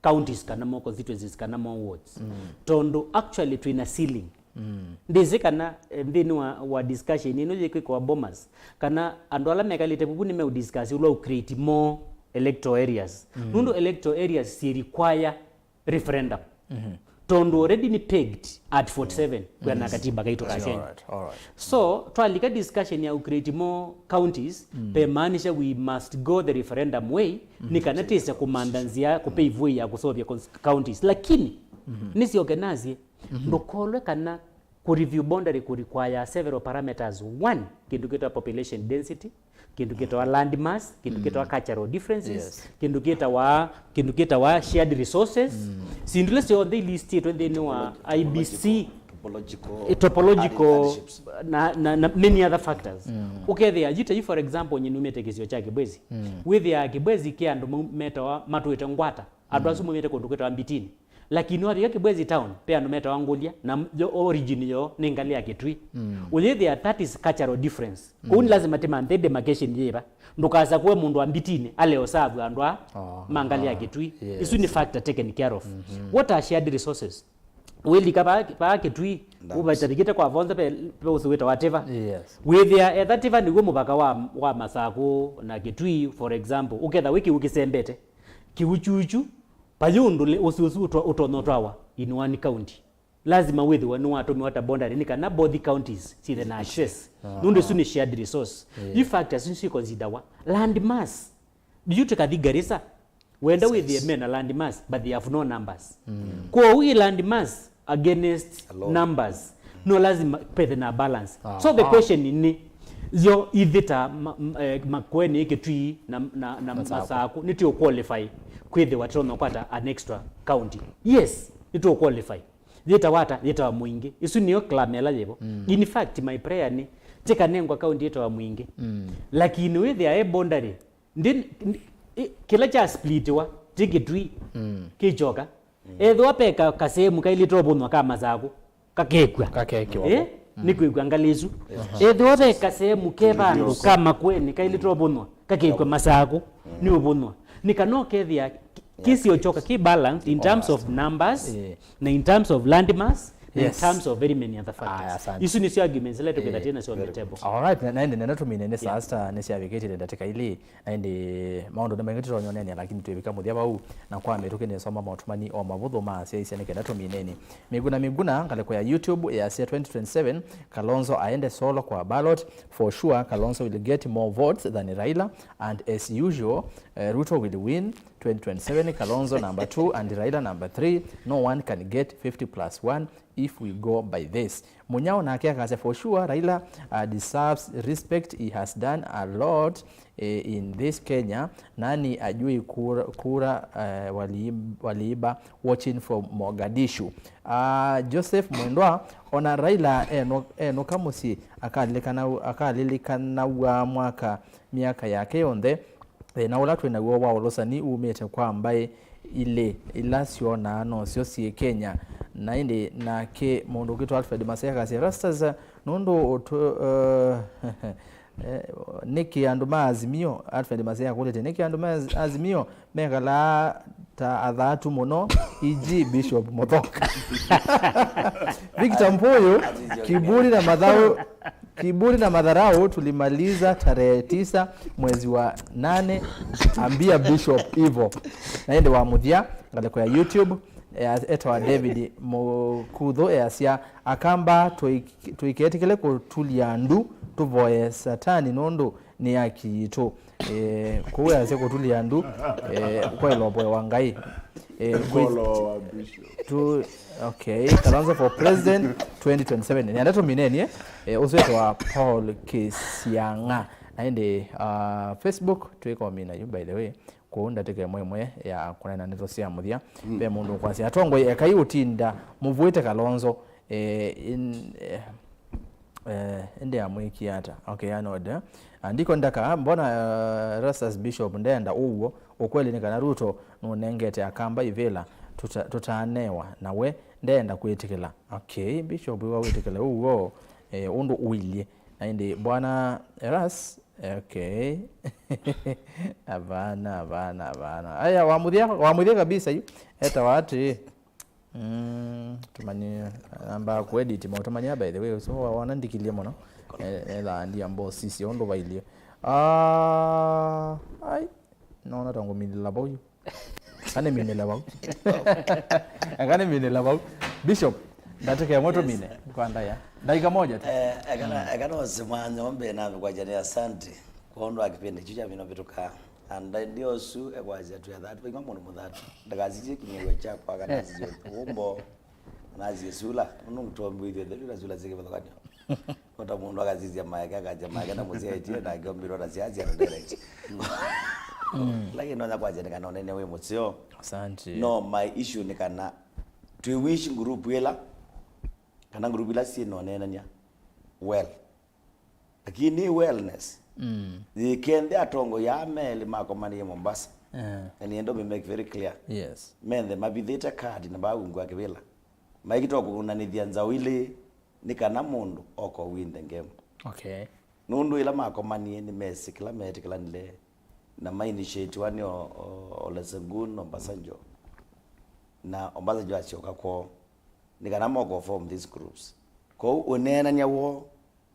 counties kana more constituencies kana more wards. Mm. Tondũ actually twĩ na ceiling. Mm. Ndĩsĩ kana, eh, nthĩnĩ wa, wa discussion ĩno yĩkwĩkwa Bomas, kana andũ ala mekalĩte vuvu nĩmeũdiscuss ũla ũ create more electoral areas. Mm. Nũndũ electoral areas syĩ require referendum. Mm-hmm. Tondũ already nĩ pegged at forty-seven, mm, kwĩana, mm, katiba kaitũ ka Kenya. All right, all right. So, twalika discussion ya ũ create more counties, mm, pemaanisha we must go the referendum way, mm, nĩ kana tĩse kũmantha nzĩa, kũ pave way ya kũseũvya cons-, counties. Lakini, mm-hmm, nĩsyoke nasye, mm-hmm, ndũkolwe kana kũ review boundary kũ require several parameters. One, kĩndũ kĩtawa population density, kĩndũ kĩtawa land mass, kĩndũ, mm, kĩtawa cultural differences, yes, kĩndũ kĩtawa, kĩndũ kĩtawa shared resources. Mm. Syĩndũ ila syonthe ilistĩtwe nthĩnĩ wa I E B C. Topological, topological, eh, topological, na, na, na many other factors. Mm. Ũkethĩa, yu ta yu, for example, nyie numĩte kĩsio kya Kibwezi. Mm. Wĩthĩaa Kibwezi kĩ andũ mau metawa, matũĩte ngwata. Andũ asu maumĩte kũndũ kwĩtawa Mbitini. Lakini wavika Kibwezi town, pe andũ metawa Ngũlya, na m-, yo origin yoo nĩ ngalĩ ya Kĩtui. Mm. Ũyĩthĩa that is cultural difference. Kũu nĩ lazima tĩmanthe demarcation yĩva. Ndũkasakũe mũndũ wa Mbitini, ale ũsavw'a andũ a Oh, ma ngalĩ ya ah, Kĩtui. Yes. Isu nĩ factor taken care of. Mm-hmm. What are shared resources? Wĩlika vaa, vaa Kĩtui, Dams. Ũvatavikĩte kwa vonza pe, pe ũsĩ wĩtawa Tiva. Yes. Wĩthĩa etha Tiva nĩw'o mũvaka wa, wa Masakũ na Kĩtui, for example, ũketha wĩ kĩu kĩsembete. Kĩu kyuchu, Vayĩ ũndũ le-, ũsĩ ũsu ũto-, ũtonya ũtwawa in one county. Lazima wĩthĩwe nĩwatũmĩwa ta boundary nĩ kana both counties syĩthe na access. Aha. Nũndũ isu nĩ shared resource. Yeah. Yu factors isu syĩkonsidawa. Land mass. Yu tũkathi Garissa. Wenda wĩthĩe me na land mass, but they have no numbers. Mm. Kwoou ĩ land mass against A lot. Numbers. No lazima pethe na balance. So the Aha. Question nĩ, yo ithĩ ta ma-, m-, eh, Makueni, Kitui na, na, na Masaku. Masaku, nĩtũ qualify kwĩthĩwa tũtonya kwata an extra county? Yes, nĩtũ qualify. Yĩtawa ata? Yĩtawa Mwingĩ. Isu nĩyo clamor ĩla yĩvo. Mm. In fact, my prayer nĩ, tĩkanengwa county yĩtawa Mwingĩ. Mm. Lakini wĩthĩa e boundary, ndi, ndi, i-, kĩla kya splitiwa, ti Kitui, Mm. kĩkyoka. Ethĩwa ve ka-, kasehemu kailĩte ũvũnwa ka Masaku, kakekw'a. Kakekw'a. Eh? Mm. Nĩ kwĩkw'a ngalĩ isu. Aha. Ethĩwa ve kasehemu ke vandũ ka Makueni kailĩte ũvũnwa, kakekw'a Masaku, nĩ ũvũnwa. Nĩ kana ũkethĩa ki-, kĩsio kyoka ki balanced in terms of numbers, Eh. na in terms of land mass, na in Yes. terms of very many other factors. Aya, asante. Isu nĩsyo arguments ila tũkĩthatie nasyo on the table. All right, na, na ĩndĩ nenda tũmine nĩ saa Yeah. sita nĩsyavikĩtile ndatĩka ilĩ. Na ĩndĩ maũndũ nĩ maingĩ tũtonya ũneenea, lakini twĩvika mũthya vau, na kwa mĩtũkĩ nĩsoma motũmani o mavũthũ ma asyaisya nĩ kenda tũmineni. Miguna Miguna, ngalĩko ya YouTube, yasya twenty twenty-seven, Kalonzo aende solo kwa ballot. For sure, Kalonzo will get more votes than Raila, and as usual, eh, Ruto will win twenty twenty-seven, Kalonzo number two and Raila number three. No one can get fifty plus one if we go by this. Munyao nake akasya, for sure, Raila, uh, deserves respect. He has done a lot, eh, in this Kenya. Nani ajui kura, kura, eh, waliib-, waliiba, watching from Mogadishu. Ah, Joseph Mwendwa, ona Raila eno-, enoka mũsyĩ, akalilikana-, akalilikanaw'a mwaka, myaka yake yonthe. Thĩna ũla twĩ naw'o wa ũlũsani umĩte kwa mbaĩ ilĩ ila syonaa nosyo syĩ Kenya. Na ĩndĩ nake mũndũ ũkwĩtwa Alfred Masea akasya, Rastas, nũndũ ũtũ-, eh, eh, nĩkĩ andũ ma Azimio? Alfred Masea akũlĩtye, nĩkĩ andũ ma Az-, Azimio mekalaa ta athaatu mũno, E G Bishop Mũthoka? Victor Mpuyu, kiburi na madhau, Kiburi na madharau tulimaliza tarehe tisa mwezi wa nane. Ambia Bishop hivyo. Na ĩndĩ wa mũthya, ngalĩko ya YouTube, eh, etawa David Mũkuthũ, easya, Akamba, tũik-, tũiketĩkĩle kũtulya ndu, tũvoye Satani nũndũ nĩ aki yitũ. Eh, kũu easya kũtulya ndu, eh, kwa ĩlovo wa Ngai. Eh, kwĩ- Ngolo wa Bishop. Tu, okay, Kalonzo for president twenty twenty-seven. Nĩenda tũminenie, eh, ũsu wĩtawa Paul Kĩsiang'a. Na ĩndĩ, ah, Facebook twĩkomina yu, by the way. Kũu ndatĩka ĩmwe ĩmwe ya kũneena ndeto sya mũthya. Mm. Ve mũndũ ũkwasya, atongoi, ekai ũtinda mũvũĩte Kalonzo. Eh, in, eh, eh, ĩndĩ amwĩkie ata? Okay, anode. Andiko ndaka, mbona, eh, Rastas Bishop ndenda ũw'o? Ũkweli nĩ kana Ruto nũnengete Akamba ivĩla tũta-, tũtaanewa, na we ndenda kwĩtĩkĩla. Okay, Bishop, iwa wĩtĩkĩle ũw'o, eh, ũndũ ũilyĩ. Na ĩndĩ, Bwana Ras, okay. Avana, avana, avana. Aya, wa mũthya, wa mũthya kabisa yu. Etawa atĩ, Mm, tũmanye, namba kũedit maũtũmany'a, by the way, so wa-, wanandikilie mũno. Eh, ethaa ndia mbosi sio ũndũ vailie. Ah, ai, naona ta ngũminĩla vau yu. Eka nĩminĩle vau. Eka nĩminĩle vau. Bishop, ndatĩka ĩmwe tũmine kwa ndaya. Dakika moja tu. Eh, eka na, eka no simanya ombe na kwa jani, asante. Kwa ũndũ wa kipindi kĩu kya vino vituka. And ndio ũsu ekwasya twĩ athatu, vaima mũndũ mũthatu. Ndakasisye kĩng'ew'o kyakwa kana asisye ũmbo, kana asisye sula. Nũndũ twombĩtwe ĩthelu na sula syĩ kĩvathũkany'o. Kota mũndũ akasisya maeke, akasya maeke na mũsyaĩtie, na akĩombĩtwa na syasya na direct. Mm. Lakini nonya kwasya nĩ kana ũnene wĩ mũseo. Asante. No, my issue nĩ kana twĩ wish group ĩla, kana group ila syĩ na ũneenany'a well. Lakini wellness, mm, yĩkenthe atongoi aa melĩ makomanĩie Mombasa, Eh. Na nĩenda ũmĩ make very clear. Yes. Methe mavithĩte card na maungwa kĩvĩla. Maikĩtwa kũvũnanĩthya nzaũ ilĩ nĩ kana mũndũ oko win the game. Okay. Nũndũ ĩla makomanie nĩmesĩ kĩla meetĩkĩlanile na mainitiatiwa nĩ o, o, Olusegun Obasanjo. Na Obasanjo asyoka kwoo nĩ kana moko form these groups. Kwoou ũneenany'a woo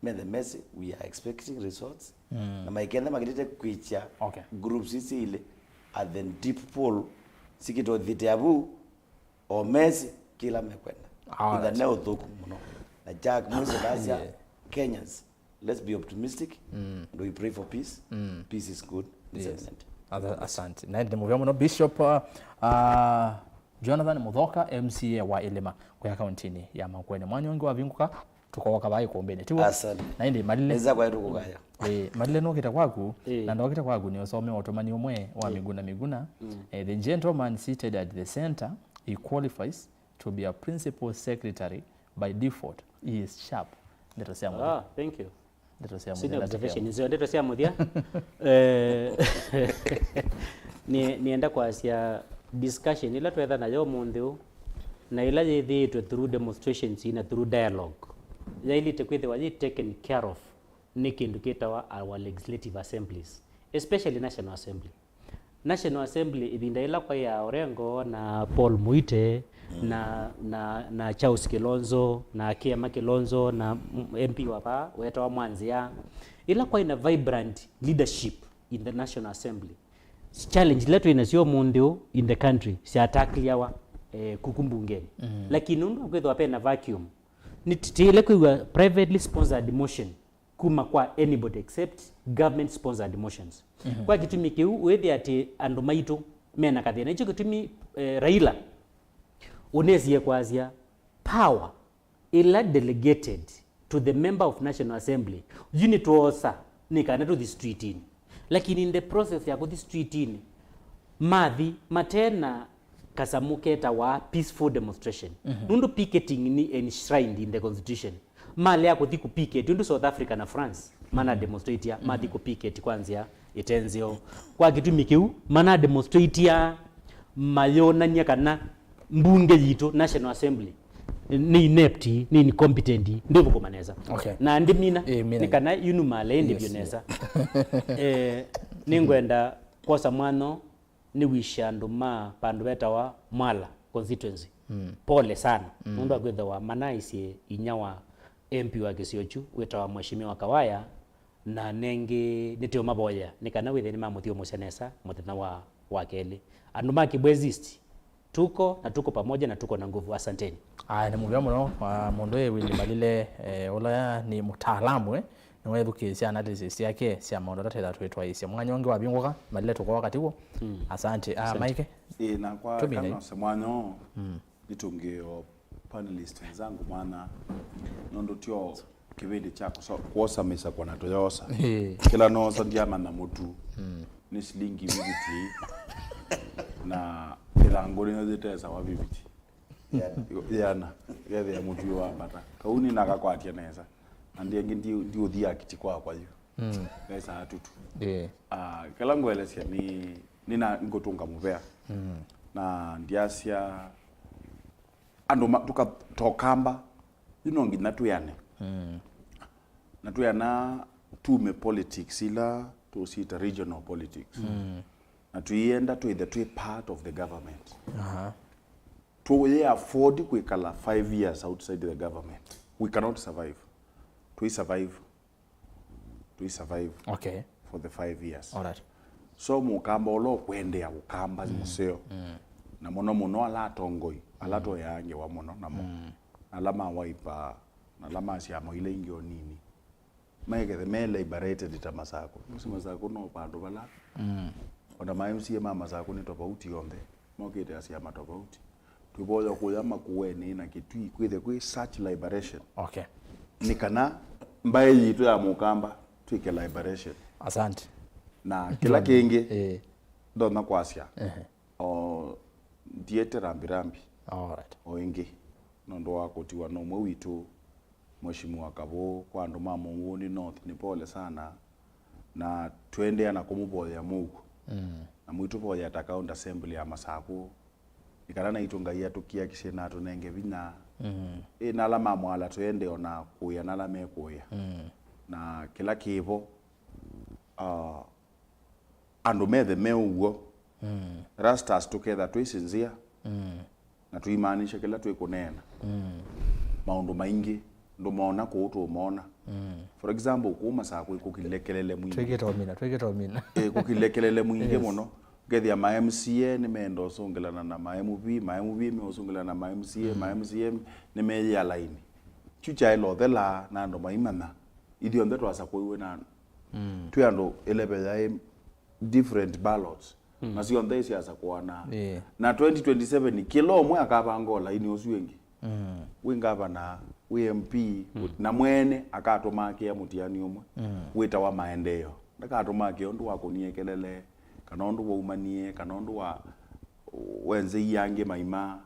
methe mesĩ, we are expecting results. Mm. Na maikenthe makĩtĩte kwĩkya, okay, groups isi ilĩ at the deep pool sikĩtũthitĩa vu o mesĩ kĩla mekwenda. All right. Itha ne ũthũku mũno. Na Jack Mwĩsĩ ndasya, yeah, Kenyans, let's be optimistic, mm, and we pray for peace. Mm. Peace is good. It's, yes, eminent. Asa-, asante. Na nĩ mũvea mũno Bishop, uh, uh, Jonathan Muthoka, M C A wa Ĩlĩma, kũya kauntinĩ ya Makueni. Mwanya ũngĩ wavingũka, tũkooka vaa ĩkũmbĩnĩ, tiw'o? Asante. Na ĩndĩ Malile. Nĩza kwa tũkũkaya. Ĩĩ, Malile nũkĩte kwaku, ĩĩ, na ndokĩte kwaku nĩũsomea ũtũmani ũmwe wa, ĩĩ, Miguna Miguna. Mm. Eh, the gentleman seated at the center, he qualifies to be a principal secretary by default. He is sharp. Ndeto sya mũthya. Ah, thank you. Ndeto sya mũthya. Sina observation nzeo, ndeto sya mũthya. Eh, ni, nienda kwasya discussion ila twetha nayo ũmũnthĩ ũũ, na ila yĩthĩĩtwe through demonstrations na through dialogue, yailĩte kwĩthĩwa yĩ taken care of nĩ kĩndũ kĩtawa our legislative assemblies, especially National Assembly. National Assembly, ĩvinda yĩla kwaĩ ya Orengo na Paul Muite, mm, na, na, na Charles Kilonzo na Kiema Kilonzo na, mm, M P wa vaa wetawa Mwanzia, ĩla kwaĩ na vibrant leadership in the National Assembly, challenge ila twĩ nasyo ũmũnthĩ ũũ in the country syatakliawa, eh, kuku mbungeni. Mm. Lakini nũndũ wa kwĩthĩwa pena vacuum, nĩtĩtĩĩle kwĩw'a privately sponsored motion kuma kwa anybody except government sponsored motions. Mhm. Kwa kĩtumi kĩu, wĩthĩa atĩ andũ maitũ mena kathĩna. Nĩkyo kĩtumi, eh, Raila ũnesie kwasya power ĩla delegated to the member of National Assembly, yu nĩtwoosa nĩ kana tũthi streetini. Lakini in the process ya kũthi streetini, mathi mate na kasamũ ketawa peaceful demonstration. Mhm. Nũndũ picketing nĩ enshrined in the constitution. Malea kũthi kũ picket, ũndũ South Africa na France mana demonstratia, mathi kũ picket kwa nzĩa ĩte nzeo. Kwa kĩtumi kĩu, mana demonstratia mayonany'a kana mbunge yitũ, National Assembly, nĩ inept, nĩ incompetent, ndĩthũkũma nesa. Okay. Na ndĩmina, ĩĩ, mina, nĩ kana yunumale ĩndĩ, yes, vyũ nesa. Eh, nĩngwenda kwosa mwanya nĩwishe andũ ma vandũ vetawa Mwala constituency, mm, pole sana, mm, nũndũ wa kwĩthĩwa manaisye inya wa M P wa kĩsio kyu wĩtawa Mheshimiwa Kawaya, na nengĩ nĩtũũmavoyea nĩ kana wĩthĩe nĩmamũthyũmũsya nesa mũthenya wa, wa kelĩ. Andũ ma Kibwezi East, tuko na tuko pamoja na tuko na nguvu. Asanteni. Aya, nĩ mũvea mũno, ah, mũndũ ũyũ Willy Malile, eh, ũla nĩ mũtaalamu, eh, nĩwethukĩĩsya analysis syake sya maũndũ ala twĩthaa twĩtwaĩĩsya. Mwanya ũngĩ wavingũka, Malile tũkooka katĩ w'o. Mm. Asante. Ah, asante. Mike? Ĩĩ, nakwa, tũmine, kana ose mwanya ũũ, mm, nĩtũngĩe o panelist wenzangu, maana nũndũ tyo kĩvĩndĩ kya kũso-, kwosa mĩsakwa na tũyoosa. Ĩĩ. Kĩla noosa ndyamanya mũtu. Mm. Nĩ silingi viviti. Na ĩthangũ nĩyo yĩtesawa viviti. Yana. Yana. Yethĩa mũtu wa mbata. Kau nĩnakakwatya nesa. Na ndi angĩ ndi, ndiũthi akiti kwakwa yu. Mm. Nesa atutu. Ĩĩ. Ah, kĩla ngũelesya nĩ, nĩna ngũtũnga mũvea. Mm. Na ndiasya andũ ma-, tũka-, tokamba, yu no nginya twĩane. Mm. Na twĩana tume politics ila tũsyĩta regional politics. Mm. Na tũienda twĩthe twĩ part of the government. Aha. Tũyĩ afford kwĩkala five years outside the government. We cannot survive. Tũi survive. Tũi survive, okay, for the five years. All right. So mũkamba ũla ũkwendea ũkamba, mm, mũseo. Mm. Na mũno mũno ala atongoi, ala, mm, tũyaa ngewa mũno namo. Mm. Ala ma Wiper, na ala ma syama ila ingĩ o nini. Maekethe me liberated ta Masakũ. Mũsi Masakũ no vandũ vala. Mm. Ona ma M C A ma Masakũ nĩ tofauti onthe. Mokĩte a syama tofauti. Tũivoya kũya Makueni na Kitui kwĩthe kwĩ such liberation. Okay. Nĩ kana mbaĩ yitũ ya Mũkamba twĩke liberation. Asante. Na kĩla kĩngĩ, eh, ndonya kwasya, ehe, o ndiete rambirambi, all right, o ĩngĩ nũndũ wa kũtiwa na ũmwe witũ, Mheshimiwa Kavũ, kwa andũ ma Mũngũni North, nĩ pole sana, na tũendeea na kũmũvoyea mũuo. Mm. Na mũitũvoya ta County Assembly ya Masakũ, nĩ kana naitũ Ngai atũkiakisye na atũnenge vinya. Mm. Ĩ, na ala ma Mwala tũende ona kũĩa na ala mekũĩa. Mm. Na kĩla kĩvo, ah, andũ methe me ũw'o. Mm. Rastas tũketha twĩ sincere. Mm. Na tũimaanisha kĩla twĩkũneena. Mm. Maũndũ maingĩ ndũmona kũu tũũmona. Mm. For example, kũu Masakũ kũkile kelele mwingĩ. Twĩkĩte ũmina, twĩkĩte ũmina. Eh, kũkile kelele mwingĩ. Yes. Mũno. Ũkethĩa ma M C A nĩmeenda ũsũngĩlana na ma M P, ma M P meũsũngĩlana na ma M C A, mm, ma M C A nĩmeyĩa laini. Kyu kyaĩla ũthela na andũ maimanya. Ithyonthe twasakũiwe na andũ. Mm. Twĩ andũ eleven yaĩ different ballots. Mm. Na syonthe isyasakũana. Yeah. Na twenty twenty-seven, kĩla ũmwe akavanga ũlaini ũsu ĩngĩ. Mm. Wĩ ngavana, wĩ M P, mm, na mwene akatũmakĩa mũtiani ũmwe. Mm. Wĩtawa maendeeo. Ndakatũmakĩa ũndũ wa kũnie kelele, kana ũndũ waumanie, kana ũndũ wa wenzeie angĩ maima.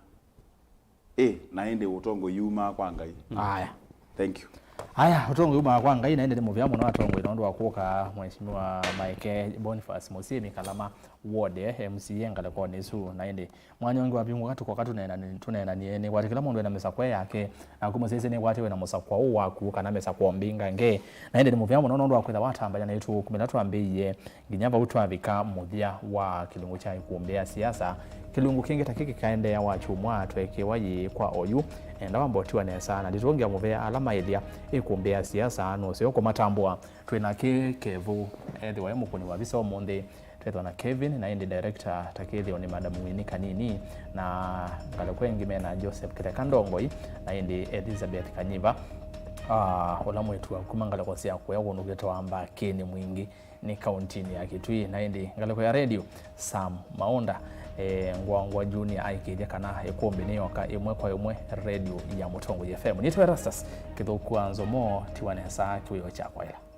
Ĩ, na ĩndĩ ũtongoi yumaa kwa Ngai. Aya. Thank you. Aya, ũtongoi yumaa kwa Ngai, na ĩndĩ nĩ mũvea mũno atongoi nũndũ wa kũka Mheshimiwa Maeke Boniface Mũsyĩmi Kalama Ward, eh, M C A ngalĩkonĩ ĩsu. Na ĩndĩ mwanya ũngĩ wavingũka tũkoka tũneenani-, tũneenanie nĩ kwatĩ kĩla mũndũ ena mĩsakwa yake, na kũmũsyaisya nĩ kwatĩ wĩna mũsakwa ũũ waku kana mĩsakwa mbingange. Na ĩndĩ nĩ mũvea mũno nũndũ wa kwĩtha watambanya naitũ kuma ĩla twambĩĩie nginya vau twavika mũthya wa kĩlungu kya ĩkũmbĩ ya siasa. Kĩlungu kĩngĩ ta kĩkĩ kĩkaendeea wa kyumwa tweekĩwa yĩĩ kwa oyu, enda wambotiwa nesa na nditũngĩa mũvea ala maĩlya ĩkũmbĩ ya siasa nũseo kũmatambũa. Twĩ na kĩ Kevu, ethĩwa e mũkũni wa visa ũmũnthĩ. Twĩthwa na Kevin, na ĩndĩ director ta kĩthĩo nĩ Madam Winnie Kanini, na ngalĩko ĩngĩ mena Joseph Kĩtheka Ndongoi, na ĩndĩ Elizabeth Kanyiva, ah, ũla mwĩĩtu wa kuma ngalĩko sya kũya kũndũ kwĩtawa Mbakĩnĩ Mwingĩ nĩ kauntinĩ ya Kitui, na ĩndĩ ngalĩko ya radio Sam Maũnda, eh, Ngwangwa Junior aikĩĩthya kana ĩkũmbĩ nĩ yoka ĩmwe kwa ĩmwe radio ya Mũtongoi F M. Nĩtawa Erastus Kĩthũku wa Nzomo, tiwa nesa kĩwĩo kya kwaĩla.